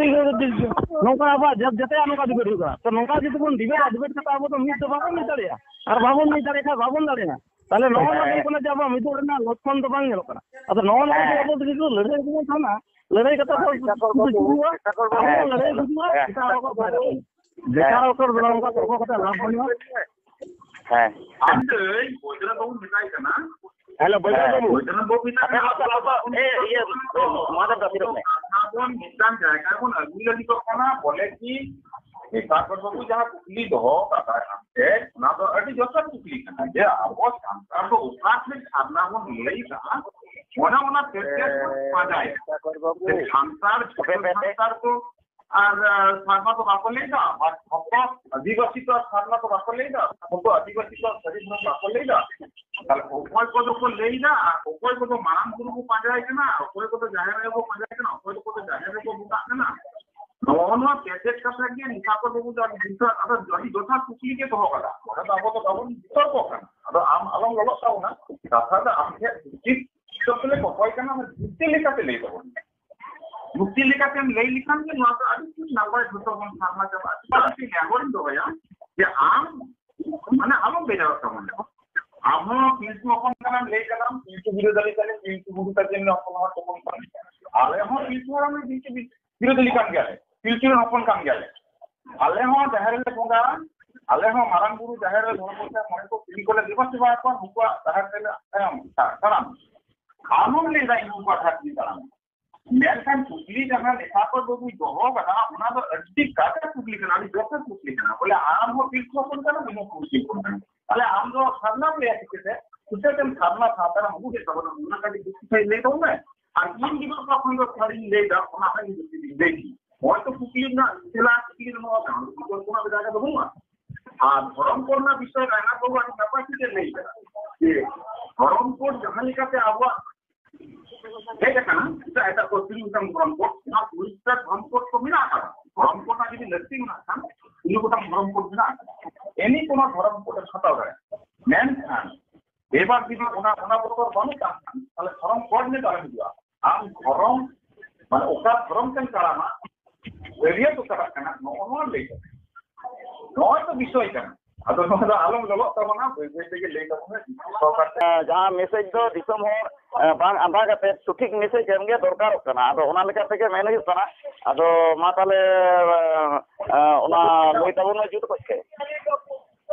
ᱱᱚᱝᱠᱟ ᱟᱵᱚᱣᱟᱜ ᱡᱮ-, ᱡᱮᱛᱮᱭᱟᱜ ᱱᱚᱝᱠᱟ ᱰᱤᱵᱮᱴ ᱦᱩᱭᱩᱜ ᱠᱟᱱᱟ᱾ ᱛᱚ ᱱᱚᱝᱠᱟ ᱡᱩᱫᱤ ᱵᱚᱱ ᱰᱤᱵᱮᱴᱟ, ᱰᱤᱵᱮᱴ ᱠᱟᱛᱮ ᱟᱵᱚ ᱫᱚ ᱢᱤᱫ ᱫᱚ ᱵᱟᱵᱚᱱ ᱢᱤᱫ ᱫᱟᱲᱮᱭᱟᱜᱼᱟ, ᱟᱨ ᱵᱟᱵᱚᱱ ᱢᱤᱫ ᱫᱟᱲᱮᱭᱟᱜ ᱠᱷᱟᱱ ᱵᱟᱵᱚᱱ ᱫᱟᱲᱮᱭᱟᱜᱼᱟ᱾ ᱛᱟᱦᱞᱮ ᱱᱚᱜᱼᱚ ᱱᱚᱣᱟ ᱦᱩᱭᱩᱜ ᱠᱟᱱᱟ ᱡᱮ ᱟᱵᱚᱣᱟᱜ ᱢᱤᱫᱚᱜ ᱨᱮᱱᱟᱜ ᱞᱚᱠᱠᱷᱚᱱ ᱫᱚ ᱵᱟᱝ ᱧᱮᱞᱚᱜ ᱠᱟᱱᱟ᱾ ᱟᱫᱚ ᱱᱚᱜᱼᱚ ᱱᱚᱣᱟ ᱡᱩᱫᱤ ᱟᱵᱚ ᱡᱩᱫᱤ ᱞᱟᱹᱲᱦᱟᱹᱭ ᱨᱮᱵᱚᱱ ᱛᱟᱦᱮᱱᱟ, ᱞᱟᱹᱲᱦᱟᱹᱭ ᱠᱟᱛᱮ ᱫᱚ ᱦᱮᱸ, ᱠᱤᱪᱷᱩ ᱦᱩᱭᱩᱜᱼᱟ, ᱦᱮᱸ, ᱟᱵᱚ ᱞᱟᱹᱲᱦᱟᱹᱭ ᱦᱩᱭᱩᱜᱼᱟ, ᱦᱮᱸ, ᱮᱴᱟᱜ ᱦᱚᱲ ᱠᱚ ᱯᱷᱟᱭᱫᱟ ᱠᱚᱣᱟ᱾ ᱵᱮᱠᱟᱨ ᱦᱚᱲ ᱠᱚ ᱫᱚ ᱱᱚᱝᱠᱟ ᱛᱚᱨᱠᱚ ᱠᱟᱛᱮ ᱞᱟᱵᱷ ᱵᱟᱹᱱᱩᱜᱼᱟ᱾ ᱦᱮᱸ᱾ ᱟᱢ ᱫᱚ ᱵᱚᱭᱫᱚᱱᱟᱛᱷ ᱵᱟᱵᱩ ᱢᱮᱛᱟᱭ ᱠᱟᱱᱟ᱾ ᱦᱮᱞᱳ, ᱵᱚᱭᱫᱚᱱᱟᱛᱷ ᱦᱮᱸ᱾ ᱵᱟᱵᱩ᱾ ᱵᱚᱭᱫᱚᱱᱟᱛᱷ ᱵᱟᱵᱩ ᱢᱮᱛᱟᱭ ᱟᱯᱮ ᱠᱟᱱᱟ, ᱦᱟᱯᱮ, ᱦᱟᱯᱮ, ᱦᱟᱯᱮ, ᱮ, ᱤᱭᱟᱹ, ᱢᱟᱫᱷᱮᱵ ᱫᱟ, ᱛᱷᱤᱨᱚᱜ ᱢᱮ᱾ ᱠᱟᱛᱷᱟ ᱵᱚᱱ ᱢᱤᱫᱴᱟᱝ ᱡᱟᱭᱜᱟ ᱵᱚᱱ ᱟᱹᱜᱩ ᱞᱟᱹᱜᱤᱫᱚᱜ ᱠᱟᱱᱟ, ᱵᱚᱞᱮ ᱠᱤ ᱱᱤᱛᱟᱜ ᱵᱟᱵᱩ ᱡᱟᱦᱟᱸ ᱠᱩᱠᱞᱤ ᱫᱚᱦᱚ ᱠᱟᱫᱟᱭ ᱟᱢ ᱴᱷᱮᱱ, ᱚᱱᱟ ᱫᱚ ᱟᱹᱰᱤ ᱡᱚᱛᱷᱟᱛ ᱠᱩᱠᱞᱤ ᱠᱟᱱᱟ ᱡᱮ ᱟᱵᱚ ᱥᱟᱱᱛᱟᱲ ᱫᱚ ᱚᱠᱟ ᱴᱷᱮᱱ ᱥᱟᱨᱱᱟ ᱵᱚᱱ ᱞᱟᱹᱭ ᱠᱟᱜᱼᱟ, ᱚᱱᱟ, ᱚᱱᱟ ᱛᱮᱛᱮᱫ ᱵᱚᱱ ᱯᱟᱸᱡᱟᱭᱟ᱾ ᱥᱟᱱᱛᱟᱲ, ᱦᱟᱯᱮ, ᱦᱟᱯᱮ, ᱦᱟᱯᱮ᱾ ᱥᱟᱱᱛᱟᱲ ᱫᱚ ᱟᱨ, ᱟᱨ, ᱥᱟᱨᱱᱟ ᱫᱚ ᱵᱟᱠᱚ ᱞᱟᱹᱭ ᱮᱫᱟ, ᱟᱨ ᱡᱷᱚᱛᱚ ᱟᱹᱫᱤᱵᱟᱹᱥᱤ ᱫᱚ ᱟᱨ ᱥᱟᱨᱱᱟ ᱫᱚ ᱵᱟᱠᱚ ᱞᱟᱹᱭ ᱮᱫᱟ, ᱡᱷᱚᱛᱚ ᱟᱹᱫᱤᱵᱟᱹᱥᱤ ᱫᱚ ᱟᱨ ᱥᱟᱹᱨᱤ ᱫᱷᱚᱨᱚᱢ ᱵᱟᱠᱚ ᱞᱟᱹᱭ ᱮᱫᱟ᱾ ᱛᱟᱦᱞᱮ ᱚᱠᱚᱭ ᱠᱚᱫᱚ ᱠᱚ ᱞᱟᱹᱭ ᱮᱫᱟ, ᱟᱨ ᱚᱠᱚᱭ ᱠᱚᱫᱚ ᱢᱟᱨᱟᱝ ᱵᱩᱨᱩ ᱠᱚ ᱯᱟᱸᱡᱟᱭ ᱠᱟᱱᱟ, ᱚᱠᱚᱭ ᱠᱚᱫᱚ ᱡᱟᱦᱮᱨ ᱟᱭᱳ ᱠᱚ ᱯᱟᱸᱡᱟᱭ ᱠᱟᱱᱟ, ᱚᱠᱚᱭ ᱠᱚᱫᱚ ᱡᱟᱦᱮᱨ ᱨᱮᱠᱚ ᱵᱚᱸᱜᱟᱜ ᱠᱟᱱᱟ᱾ ᱱᱚᱜᱼᱚ ᱱᱚᱣᱟ ᱛᱮᱛᱮᱫ ᱠᱟᱛᱷᱟ ᱜᱮ ᱱᱤᱥᱟ ᱠᱚ ᱵᱟᱹᱵᱩ ᱫᱚ ᱟᱹᱰᱤ ᱡᱚᱛᱷᱟᱛ, ᱟᱫᱚ ᱟᱹᱰᱤ ᱡᱚᱛᱷᱟᱛ ᱠᱩᱠᱞᱤ ᱜᱮ ᱫᱚᱦᱚ ᱠᱟᱫᱟ᱾ ᱚᱸᱰᱮ ᱫᱚ ᱟᱵᱚ ᱫᱚ ᱵᱟᱵᱚᱱ ᱵᱤᱛᱚᱨᱠᱚᱜ ᱠᱟᱱᱟ᱾ ᱟᱫᱚ ᱟᱢ ᱟᱞᱚᱢ ᱞᱚᱞᱚᱜ ᱛᱟᱵᱚᱱᱟ, ᱠᱟᱛᱷᱟ ᱫᱚ ᱟᱢ ᱴᱷᱮᱱ ᱩᱪᱤᱛ ᱦᱤᱥᱟᱹᱵ ᱛᱮᱞᱮ ᱠᱚᱠᱚᱭ ᱠᱟᱱᱟ, ᱟᱢ ᱡᱩᱠᱛᱤ ᱞᱮᱠᱟᱛᱮ ᱞᱟᱹᱭ ᱛᱟᱵᱚᱱ ᱢᱮ᱾ ᱡᱩᱠᱛᱤ ᱞᱮᱠᱟᱛᱮᱢ ᱞᱟᱹᱭ ᱞᱮᱠᱷᱟᱱ ᱜᱮ ᱱᱚᱣᱟ ᱫᱚ ᱟᱹᱰᱤ ᱱᱟᱯᱟᱭ ᱡᱷᱚᱛᱚ ᱵᱚᱱ ᱥᱟᱨᱱᱟ ᱪᱟᱵᱟᱜᱼᱟ᱾ ᱪᱮᱫᱟᱜ ᱥᱮ ᱱᱮᱦᱚᱨᱤᱧ ᱫᱚᱦᱚᱭᱟ ᱡᱮ ᱟᱢ ᱢᱟᱱᱮ ᱟᱞᱚᱢ ᱵᱮᱡᱟᱨᱚᱜ ᱛᱟᱵᱚᱱ ᱢᱟ᱾ ᱟᱢ ᱦᱚᱸ ᱯᱤᱞᱪᱩ ᱦᱚᱯᱚᱱ ᱠᱟᱱᱟᱢ ᱞᱟᱹᱭ ᱠᱟᱱᱟᱢ, ᱯᱤᱞᱪᱩ ᱵᱤᱨᱳᱫᱷᱟᱹᱞᱤ ᱠᱟᱱᱟᱢ, ᱯᱤᱞᱪᱩ ᱵᱩᱰᱷᱤ ᱛᱟᱹᱠᱤᱱ ᱦᱚᱯᱚᱱ ᱦᱚᱲ ᱛᱟᱵᱚᱱ ᱠᱟᱱᱟ᱾ ᱟᱞᱮ ᱦᱚᱸ ᱯᱤᱞᱪᱩ ᱦᱟᱲᱟᱢ ᱨᱮᱱ ᱯᱤᱞᱪᱩ ᱵᱤᱨᱳᱫᱷᱟᱹᱞᱤ ᱠᱟᱱ ᱜᱮᱭᱟᱞᱮ, ᱯᱤᱞᱪᱩ ᱨᱮᱱ ᱦᱚᱯᱚᱱ ᱠᱟᱱ ᱜᱮᱭᱟᱞᱮ᱾ ᱟᱞᱮ ᱦᱚᱸ ᱡᱟᱦᱮᱨ ᱨᱮᱞᱮ ᱵᱚᱸᱜᱟᱜᱼᱟ, ᱟᱞᱮ ᱦᱚᱸ ᱢᱟᱨᱟᱝ ᱵᱩᱨᱩ ᱡᱟᱦᱮᱨ ᱨᱮ ᱫᱷᱚᱨᱚᱢ ᱜᱚᱴᱟ ᱢᱚᱬᱮ ᱠᱚ ᱠᱩᱞᱤ ᱠᱚᱞᱮ ᱫᱮᱵᱟ ᱥᱮᱵᱟ ᱠᱚᱣᱟ, ᱩᱱᱠᱩᱣᱟᱜ ᱰᱟᱦᱟᱨ ᱛᱮᱞᱮ ᱛᱟᱲᱟᱢ, ᱛᱟᱲᱟᱢ᱾ ᱟᱢ ᱦᱚᱸᱢ ᱞᱟᱹᱭ ᱫᱟ ᱤᱧ ᱩᱱᱠᱩᱣᱟᱜ ᱰᱟᱦᱟᱨ ᱛᱮᱧ ᱛᱟᱲᱟᱢ᱾ ᱢᱮᱱᱠᱷᱟᱱ ᱠᱩᱠᱞᱤ ᱡᱟᱦᱟᱸ ᱞᱮᱠᱷᱟ ᱠᱚ ᱵᱟᱹᱵᱩᱭ ᱫᱚᱦᱚ ᱠᱟᱫᱟ, ᱚᱱᱟ ᱫᱚ ᱟᱹᱰᱤ ᱠᱟᱡᱟᱠ ᱠᱩᱠᱞᱤ ᱠᱟᱱᱟ, ᱟᱹᱰᱤ ᱡᱚᱛᱷᱟᱛ ᱠᱩᱠᱞᱤ ᱠᱟᱱᱟ᱾ ᱵᱚᱞᱮ ᱟᱢ ᱦᱚᱸ ᱛᱤᱨᱛᱷᱚ ᱦᱚᱯᱚᱱ ᱠᱟᱱᱟᱢ, ᱤᱧ ᱦᱚᱸ ᱠᱩᱲᱤ ᱦᱚᱯᱚᱱ ᱠᱟᱱᱟ᱾ ᱛᱟᱦᱞᱮ ᱟᱢ ᱫᱚ ᱥᱟᱨᱱᱟᱢ ᱞᱟᱹᱭᱟ ᱪᱤᱠᱟᱹᱛᱮ? ᱪᱤᱠᱟᱹᱛᱮᱢ ᱥᱟᱨᱱᱟ ᱥᱟᱶᱛᱟ ᱨᱮᱢ ᱟᱹᱜᱩ ᱠᱮᱫ ᱛᱟᱵᱚᱱᱟ? ᱚᱱᱟ ᱠᱟᱹᱴᱤᱡ ᱡᱩᱠᱛᱤ ᱥᱟᱺᱦᱤᱡ ᱞᱟᱹᱭ ᱛᱟᱵᱚᱱ ᱢᱮ᱾ ᱟᱨ ᱤᱧ ᱡᱩᱫᱤ ᱚᱠᱟ ᱠᱷᱚᱱ ᱫᱚ ᱥᱟᱹᱨᱤᱧ ᱞᱟᱹᱭ ᱫᱟ, ᱚᱱᱟ ᱦᱚᱸ ᱤᱧ ᱡᱩᱠᱛᱤ ᱫᱤᱧ ᱞᱟᱹᱭ ᱜᱮ᱾ ᱦᱚᱭᱛᱚ ᱠᱩᱠᱞᱤ ᱨᱮᱱᱟᱜ ᱛᱮᱞᱟ ᱠᱩᱠᱞᱤ ᱨᱮ ᱱᱚᱣᱟ ᱠᱟᱱᱟ, ᱩᱱᱠᱩ ᱠᱚ ᱚᱱᱟ ᱡᱟᱭᱜᱟ ᱫᱚ ᱵᱟᱹᱱᱩᱜᱼᱟ᱾ ᱟᱨ ᱫᱷᱚᱨᱚᱢ ᱠᱚᱨᱮᱱᱟᱜ ᱵᱤᱥᱚᱭ ᱨᱟᱭᱱᱟ ᱵᱟᱹᱵᱩ ᱟᱹᱰᱤ ᱱᱟᱯᱟᱭ ᱠᱟᱛᱮ ᱞᱟᱹᱭ ᱠᱟᱫᱟ ᱡᱮ ᱫᱷᱚᱨᱚᱢ ᱠᱳᱰ ᱡᱟᱦᱟᱸ ᱞᱮᱠᱟᱛᱮ ᱟᱵᱚᱣᱟᱜ ᱦᱮᱡ ᱟᱠᱟᱱᱟ, ᱮᱴᱟᱜ ᱮᱴᱟᱜ ᱠᱚ ᱛᱤᱱ ᱜᱚᱴᱟᱝ ᱫᱷᱚᱨᱚᱢ ᱠᱳᱰ, ᱚᱱᱟ ᱩᱲᱤᱥᱥᱟ ᱫᱷᱚᱨᱚᱢ ᱠᱳᱰ ᱠᱚ ᱢᱮᱱᱟᱜ ᱟᱠᱟᱫᱟ᱾ ᱫᱷᱚᱨᱚᱢ ᱠᱳᱰ ᱨᱮᱱᱟᱜ ᱡᱩᱫᱤ ᱞᱟᱹᱠᱛᱤ ᱢᱮᱱᱟᱜ ᱠᱷᱟᱱ, ᱩᱱᱤ ᱜᱚᱴᱟᱝ ᱫᱷᱚᱨᱚᱢ ᱠᱳᱰ ᱢᱮᱱᱟᱜ ᱟᱠᱟᱫᱟ, ᱮᱱᱤ ᱠᱳᱱᱳ ᱫᱷᱚᱨᱚᱢ ᱠᱳᱰ ᱮᱢ ᱦᱟᱛᱟᱣ ᱫᱟᱲᱮᱭᱟᱜᱼᱟ᱾ ᱢᱮᱱᱠᱷᱟᱱ ᱮᱵᱟᱨ ᱡᱩᱫᱤ ᱚᱱᱟ, ᱚᱱᱟ ᱵᱚᱛᱚᱨ ᱵᱟᱹᱱᱩᱜ ᱛᱟᱢ ᱠᱷᱟᱱ, ᱛᱟᱦᱞᱮ ᱫᱷᱚᱨᱚᱢ ᱠᱳᱰ ᱱᱤᱭᱮ ᱫᱚ ᱟᱞᱚᱢ ᱦᱤᱡᱩᱜᱼᱟ᱾ ᱟᱢ ᱫᱷᱚᱨᱚᱢ, ᱢᱟᱱᱮ ᱚᱠᱟ ᱫᱷᱚᱨᱚᱢ ᱛᱮᱢ ᱛᱟᱲᱟᱢᱟ, ᱵᱟᱹᱨᱭᱟᱹᱛ ᱚᱠᱟᱴᱟᱜ ᱠᱟᱱᱟ, ᱱᱚᱜᱼᱚ ᱱᱚᱣᱟ ᱞᱟᱹᱭ ᱠᱟᱛᱮ᱾ ᱱᱚᱜᱼᱚᱭ ᱛᱚ ᱵᱤᱥᱚᱭ ᱠᱟᱱᱟ᱾ ᱟᱫᱚ ᱱᱚᱣᱟ ᱫᱚ ᱟᱞᱚᱢ ᱞᱚᱞᱚᱜ ᱛᱟᱵᱚᱱᱟ, ᱵᱟᱹᱭ ᱵᱟᱹᱭ ᱛᱮᱜᱮ ᱞᱟᱹᱭ ᱛᱟᱵᱚᱱ ᱢᱮ, ᱥᱚᱨᱠᱟᱨ ᱴᱷᱮᱱ᱾ ᱡᱟᱦᱟᱸ ᱢᱮᱥᱮᱡᱽ ᱫᱚ ᱫᱤᱥᱚᱢ ᱦᱚᱲ, ᱮ, ᱵᱟᱝ ᱟᱸᱫᱷᱟ ᱠᱟᱛᱮ ᱥᱚᱴᱷᱤᱠ ᱢᱮᱥᱮᱡᱽ ᱮᱢ ᱜᱮ ᱫᱚᱨᱠᱟᱨᱚᱜ ᱠᱟᱱᱟ᱾ ᱟᱫᱚ ᱚᱱᱟ ᱞᱮᱠᱟ ᱛᱮᱜᱮ ᱢᱮᱱ ᱦᱩᱭᱩᱜ ᱠᱟᱱᱟ᱾ ᱟᱫᱚ ᱢᱟ ᱛᱟᱦᱞᱮ, ᱮ, ᱮ, ᱚᱱᱟ ᱞᱟᱹᱭ ᱛᱟᱵᱚᱱ ᱢᱮ ᱡᱩᱛ ᱠᱚᱡ ᱛᱮ᱾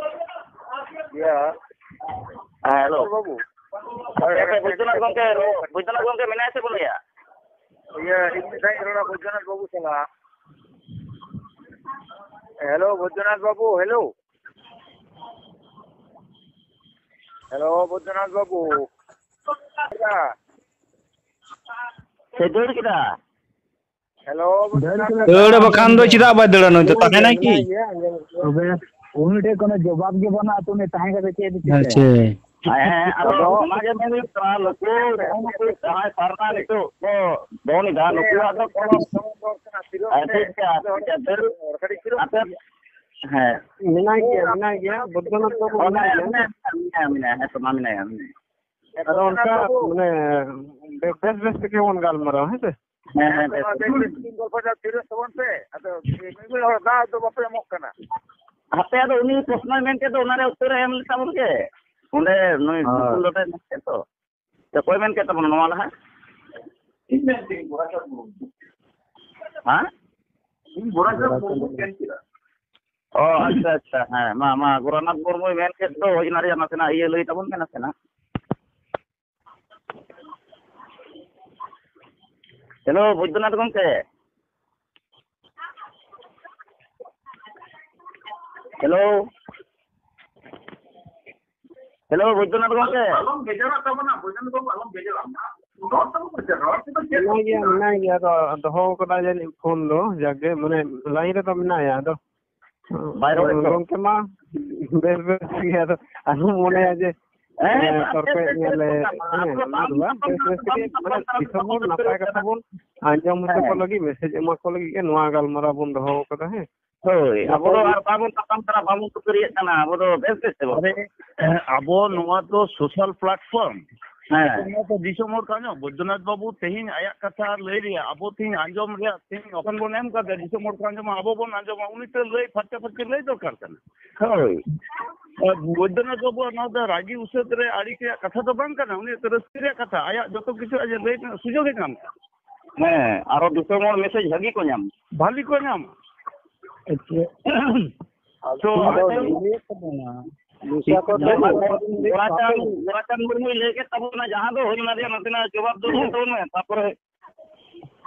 ᱤᱭᱟᱹ, ᱦᱮᱸ, ᱦᱮᱞᱳ᱾ ᱵᱟᱹᱵᱩ᱾ ᱦᱳᱭ, ᱦᱳᱭ, ᱵᱳᱭᱫᱚᱱᱟᱛᱷ ᱜᱚᱢᱠᱮ, ᱵᱳᱭᱫᱚᱱᱟᱛᱷ ᱜᱚᱢᱠᱮ ᱢᱮᱱᱟᱭᱟ ᱥᱮ ᱵᱟᱹᱱᱩᱭᱟ? ᱤᱭᱟᱹ, ᱤᱧ ᱢᱤᱫ ᱫᱷᱟᱣ ᱤᱧ ᱨᱚᱲᱟ ᱵᱳᱭᱫᱚᱱᱟᱛᱷ ᱵᱟᱹᱵᱩ ᱥᱟᱞᱟᱜ᱾ ᱦᱮᱞᱳ, ᱵᱳᱭᱫᱚᱱᱟᱛᱷ ᱵᱟᱹᱵᱩ, ᱦᱮᱞᱳ᱾ ᱦᱮᱞᱳ, ᱵᱳᱭᱫᱚᱱᱟᱛᱷ ᱵᱟᱹᱵᱩ᱾ ᱥᱮ ᱫᱟᱹᱲ ᱠᱮᱫᱟ? ᱦᱮᱞᱳ, ᱫᱟᱹᱲ ᱠᱮᱫᱟ᱾ ᱫᱟᱹᱲ ᱵᱟᱠᱷᱟᱱ ᱫᱚ ᱪᱮᱫᱟᱜ ᱵᱟᱭ ᱫᱟᱹᱲᱟ ᱱᱩᱭ ᱫᱚ? ᱛᱟᱦᱮᱱᱟᱭ ᱠᱤ? ᱛᱚᱵᱮ ᱩᱱᱤ ᱴᱷᱮᱱ ᱠᱳᱱᱳ ᱡᱚᱵᱟᱵ ᱜᱮ ᱵᱟᱹᱱᱩᱜᱼᱟ, ᱛᱚ ᱩᱱᱤ ᱛᱟᱦᱮᱸ ᱠᱟᱛᱮ ᱪᱮᱫ ᱮ ᱪᱤᱠᱟᱹᱭᱟ? ᱟᱪᱪᱷᱟ᱾ ᱦᱮᱸ, ᱦᱮᱸ, ᱟᱫᱚ ᱚᱱᱟ ᱜᱮ ᱢᱮᱱ ᱦᱩᱭᱩᱜ ᱠᱟᱱᱟ, ᱱᱩᱠᱩ, ᱱᱩᱠᱩ ᱡᱟᱦᱟᱸᱭ ᱥᱟᱨᱱᱟ ᱱᱤᱛᱚᱜ ᱠᱚ ᱫᱚᱱ ᱮᱫᱟ, ᱱᱩᱠᱩᱣᱟᱜ ᱫᱚ ᱠᱳᱱᱳ, ᱦᱮᱸ, ᱴᱷᱤᱠ ᱜᱮᱭᱟ, ᱴᱷᱤᱠ ᱜᱮᱭᱟ, ᱫᱟᱹᱲ, ᱟᱯᱮ, ᱦᱮᱸ᱾ ᱢᱮᱱᱟᱜ ᱜᱮᱭᱟ, ᱢᱮᱱᱟᱜ ᱜᱮᱭᱟ, ᱵᱳᱭᱫᱚᱱᱟᱛᱷ ᱵᱟᱹᱵᱩ ᱢᱮᱱᱟᱭᱟ, ᱢᱮᱱᱟᱭ ᱜᱮᱭᱟ᱾ ᱢᱮᱱᱟᱭᱟ, ᱢᱮᱱᱟᱭᱟ, ᱢᱮᱱᱟᱭᱟ, ᱦᱮᱸ ᱛᱚ, ᱢᱟ ᱢᱮᱱᱟᱭᱟ, ᱢᱮᱱᱟᱭᱟ᱾ ᱟᱫᱚ ᱚᱱᱠᱟ, ᱢᱟᱱᱮ, ᱵᱮᱥ, ᱵᱮᱥ ᱛᱮᱜᱮ ᱵᱚᱱ ᱜᱟᱞᱢᱟᱨᱟᱣᱟ, ᱦᱮᱸ ᱥᱮ? ᱦᱮᱸ, ᱦᱮᱸ, ᱵᱮᱥ᱾ ᱛᱤᱨᱤᱥ ᱛᱟᱵᱚᱱ ᱯᱮ, ᱟᱫᱚ ᱢᱤᱫ ᱦᱚᱲ ᱫᱟᱣ ᱫᱚ ᱵᱟᱯᱮ ᱮᱢᱚᱜ ᱠᱟᱱᱟ᱾ ᱦᱟᱯᱮ, ᱟᱫᱚ ᱩᱱᱤ ᱯᱨᱚᱥᱱᱚᱭ ᱢᱮᱱ ᱠᱮᱫ ᱫᱚ, ᱚᱱᱟ ᱨᱮ ᱩᱛᱛᱚᱨ ᱮ ᱮᱢ ᱞᱮ ᱛᱟᱵᱚᱱ ᱜᱮ᱾ ᱚᱸᱰᱮ ᱱᱩᱭ ᱦᱳᱭ᱾ ᱵᱤᱯᱩᱞ ᱫᱚ ᱢᱮᱱ ᱠᱮᱫ ᱫᱚ᱾ ᱚᱠᱚᱭ ᱢᱮᱱ ᱠᱮᱫ ᱛᱟᱵᱚᱱᱟ ᱱᱚᱣᱟ ᱞᱟᱦᱟ? ᱤᱧ ᱢᱮᱱ ᱠᱮᱫ ᱜᱳᱨᱟᱪᱟᱸᱫᱽ ᱢᱩᱨᱢᱩ᱾ ᱦᱮᱸ? ᱤᱧ ᱜᱳᱨᱟᱪᱟᱸᱫᱽ ᱢᱩᱨᱢᱩᱧ ᱢᱮᱱ ᱠᱮᱫᱟ᱾ ᱚ, ᱟᱪᱪᱷᱟ, ᱟᱪᱪᱷᱟ, ᱦᱮᱸ, ᱢᱟ, ᱢᱟ, ᱜᱳᱨᱟᱱᱟᱛᱷ ᱢᱩᱨᱢᱩᱭ ᱢᱮᱱ ᱠᱮᱫ ᱫᱚ, ᱦᱳᱭ, ᱚᱱᱟ ᱨᱮᱭᱟᱜ ᱱᱟᱥᱮᱱᱟᱜ ᱤᱭᱟᱹ ᱞᱟᱹᱭ ᱛᱟᱵᱚᱱ ᱢᱮ, ᱱᱟᱥᱮᱱᱟᱜ᱾ ᱦᱮᱞᱳ, ᱵᱳᱭᱫᱚᱱᱟᱛᱷ ᱜᱚᱢᱠᱮ᱾ ᱦᱮᱞᱳ᱾ ᱦᱮᱞᱳ, ᱵᱳᱭᱫᱚᱱᱟᱛᱷ ᱜᱚᱢᱠᱮ᱾ ᱟᱞᱚᱢ ᱵᱮᱡᱟᱨᱚᱜ ᱛᱟᱵᱚᱱᱟ, ᱵᱳᱭᱫᱚᱱᱟᱛᱷ ᱵᱟᱹᱵᱩ, ᱟᱞᱚᱢ ᱵᱮᱡᱟᱨᱚᱜᱼᱟ᱾ ᱨᱚᱲ ᱛᱟᱵᱚᱱ ᱯᱮ, ᱨᱚᱲ ᱛᱮᱫᱚ ᱪᱮᱫ ᱢᱮᱱᱟᱭ ᱜᱮᱭᱟ, ᱦᱩᱭᱩᱜᱼᱟ? ᱢᱮᱱᱟᱭ ᱜᱮᱭᱟ, ᱟᱫᱚ ᱫᱚᱦᱚ ᱠᱟᱫᱟᱭ ᱡᱟᱹᱱᱤᱡ ᱯᱷᱳᱱ ᱫᱚ, ᱡᱟᱜᱮ, ᱢᱟᱱᱮ, ᱞᱟᱭᱤᱱ ᱨᱮᱫᱚ ᱢᱮᱱᱟᱭᱟ, ᱟᱫᱚ ᱵᱟᱭ ᱨᱚᱲᱮᱫ ᱫᱚ᱾ ᱜᱚᱢᱠᱮ ᱢᱟ ᱵᱮᱥ ᱵᱮᱥ ᱜᱮ, ᱟᱫᱚ ᱟᱞᱚᱢ ᱢᱚᱱᱮᱭᱟ ᱡᱮ, ᱦᱮᱸ, ᱦᱮᱸ, ᱵᱟᱝ, ᱛᱚᱨᱠᱚᱭᱮᱫ ᱵᱮᱥ, ᱵᱮᱥ, ᱢᱮᱭᱟᱞᱮ᱾ ᱵᱮᱥ, ᱵᱮᱥ, ᱦᱮᱸ, ᱵᱮᱥ, ᱚᱱᱟ ᱫᱚ ᱵᱟᱝ, ᱵᱮᱥ ᱵᱮᱥ ᱛᱮᱜᱮ, ᱢᱟᱱᱮ, ᱫᱤᱥᱚᱢ ᱦᱚᱲ ᱱᱟᱯᱟᱭ ᱠᱟᱛᱷᱟ ᱵᱚᱱ ᱟᱸᱡᱚᱢ ᱦᱚᱪᱚ ᱠᱚ ᱦᱮᱸ᱾ ᱞᱟᱹᱜᱤᱫ, ᱢᱮᱥᱮᱡᱽ ᱮᱢᱟ ᱠᱚ ᱞᱟᱹᱜᱤᱫ ᱜᱮ ᱱᱚᱣᱟ ᱜᱟᱞᱢᱟᱨᱟᱣ ᱵᱚᱱ ᱫᱚᱦᱚ ᱠᱟᱫᱟ, ᱦᱮᱸ᱾ ᱦᱳᱭ, ᱟᱵᱚ ᱫᱚ ᱟᱨ ᱵᱟᱵᱚᱱ ᱛᱟᱯᱟᱢ ᱠᱟᱱᱟ, ᱵᱟᱵᱚᱱ ᱠᱷᱟᱹᱯᱟᱹᱨᱤᱭᱟᱜ ᱠᱟᱱᱟ, ᱟᱵᱚ ᱫᱚ ᱵᱮᱥ ᱵᱮᱥ ᱛᱮᱵᱚᱱ᱾ ᱟᱨᱮ, ᱟᱵᱚ ᱱᱚᱣᱟ ᱫᱚ social platform᱾ ᱦᱮᱸ᱾ ᱱᱚᱣᱟ ᱫᱚ ᱫᱤᱥᱚᱢ ᱦᱚᱲ ᱠᱟᱱ ᱜᱮᱭᱟ᱾ ᱵᱳᱭᱫᱚᱱᱟᱛᱷ ᱵᱟᱹᱵᱩ ᱛᱮᱦᱮᱧ ᱟᱭᱟᱜ ᱠᱟᱛᱷᱟ ᱞᱟᱹᱭ ᱨᱮᱭᱟᱜ, ᱟᱵᱚ ᱛᱮᱦᱮᱧ ᱟᱸᱡᱚᱢ ᱨᱮᱭᱟᱜ ᱛᱮᱦᱮᱧ ᱚᱯᱥᱚᱱ ᱵᱚᱱ ᱮᱢ ᱠᱟᱫᱟ, ᱫᱤᱥᱚᱢ ᱦᱚᱲ ᱠᱚ ᱟᱸᱡᱚᱢᱟ, ᱟᱵᱚ ᱵᱚᱱ ᱟᱸᱡᱚᱢᱟ, ᱩᱱᱤ ᱛᱮ ᱞᱟᱹᱭ ᱯᱷᱟᱨᱪᱟ ᱯᱷᱟᱹᱨᱪᱤ ᱞᱟᱹᱭ ᱫᱚᱨᱠᱟᱨ ᱠᱟᱱᱟ᱾ ᱦᱳᱭ᱾ ᱟᱨ ᱵᱳᱭᱫᱚᱱᱟᱛᱷ ᱵᱟᱹᱵᱩᱣᱟᱜ ᱱᱚᱣᱟ ᱫᱚ ᱨᱟᱹᱜᱤ ᱩᱥᱟᱹᱫ ᱨᱮ ᱟᱹᱲᱤᱥ ᱨᱮᱭᱟᱜ ᱠᱟᱛᱷᱟ ᱫᱚ ᱵᱟᱝ ᱠᱟᱱᱟ, ᱩᱱᱤᱭᱟᱜ ᱫᱚ ᱨᱟᱹᱥᱠᱟᱹ ᱨᱮᱭᱟᱜ ᱠᱟᱛᱷᱟ, ᱟᱭᱟᱜ ᱡᱚᱛᱚ ᱠᱤᱪᱷᱩ ᱟᱡ ᱞᱟᱹᱭ ᱨᱮᱱᱟᱜ ᱥᱩᱡᱳᱜᱽ ᱮ ᱧᱟᱢ ᱠᱟᱫᱟ᱾ ᱦᱮᱸ, ᱟᱨᱚ ᱫᱤᱥᱚᱢ ᱦᱚᱲ ᱢᱮᱥᱮᱡᱽ ᱵᱷᱟᱹᱜᱤ ᱠᱚ ᱧᱟᱢ᱾ ᱵᱷᱟᱹᱞᱤ ᱠᱚ ᱧᱟᱢᱟ᱾ ᱟᱪᱪᱷᱟ᱾ ᱛᱚ, ᱟᱫᱚ ᱟᱫᱚ ᱞᱟᱹᱭᱮᱫ ᱛᱟᱵᱚᱱᱟ, ᱱᱤᱥᱟ ᱠᱚ ᱫᱚ ᱜᱳᱨᱟᱪᱟᱸᱫᱽ, ᱜᱳᱨᱟᱪᱟᱸᱫᱽ ᱢᱩᱨᱢᱩᱭ ᱞᱟᱹᱭ ᱠᱮᱫ ᱛᱟᱵᱚᱱᱟ, ᱡᱟᱦᱟᱸ ᱫᱚ ᱦᱩᱭ ᱚᱱᱟ ᱨᱮᱭᱟᱜ ᱱᱟᱥᱮᱱᱟᱜ ᱡᱚᱵᱟᱵ ᱫᱚ ᱮᱢ ᱛᱟᱵᱚᱱ ᱢᱮ, ᱛᱟᱨᱯᱚᱨᱮ᱾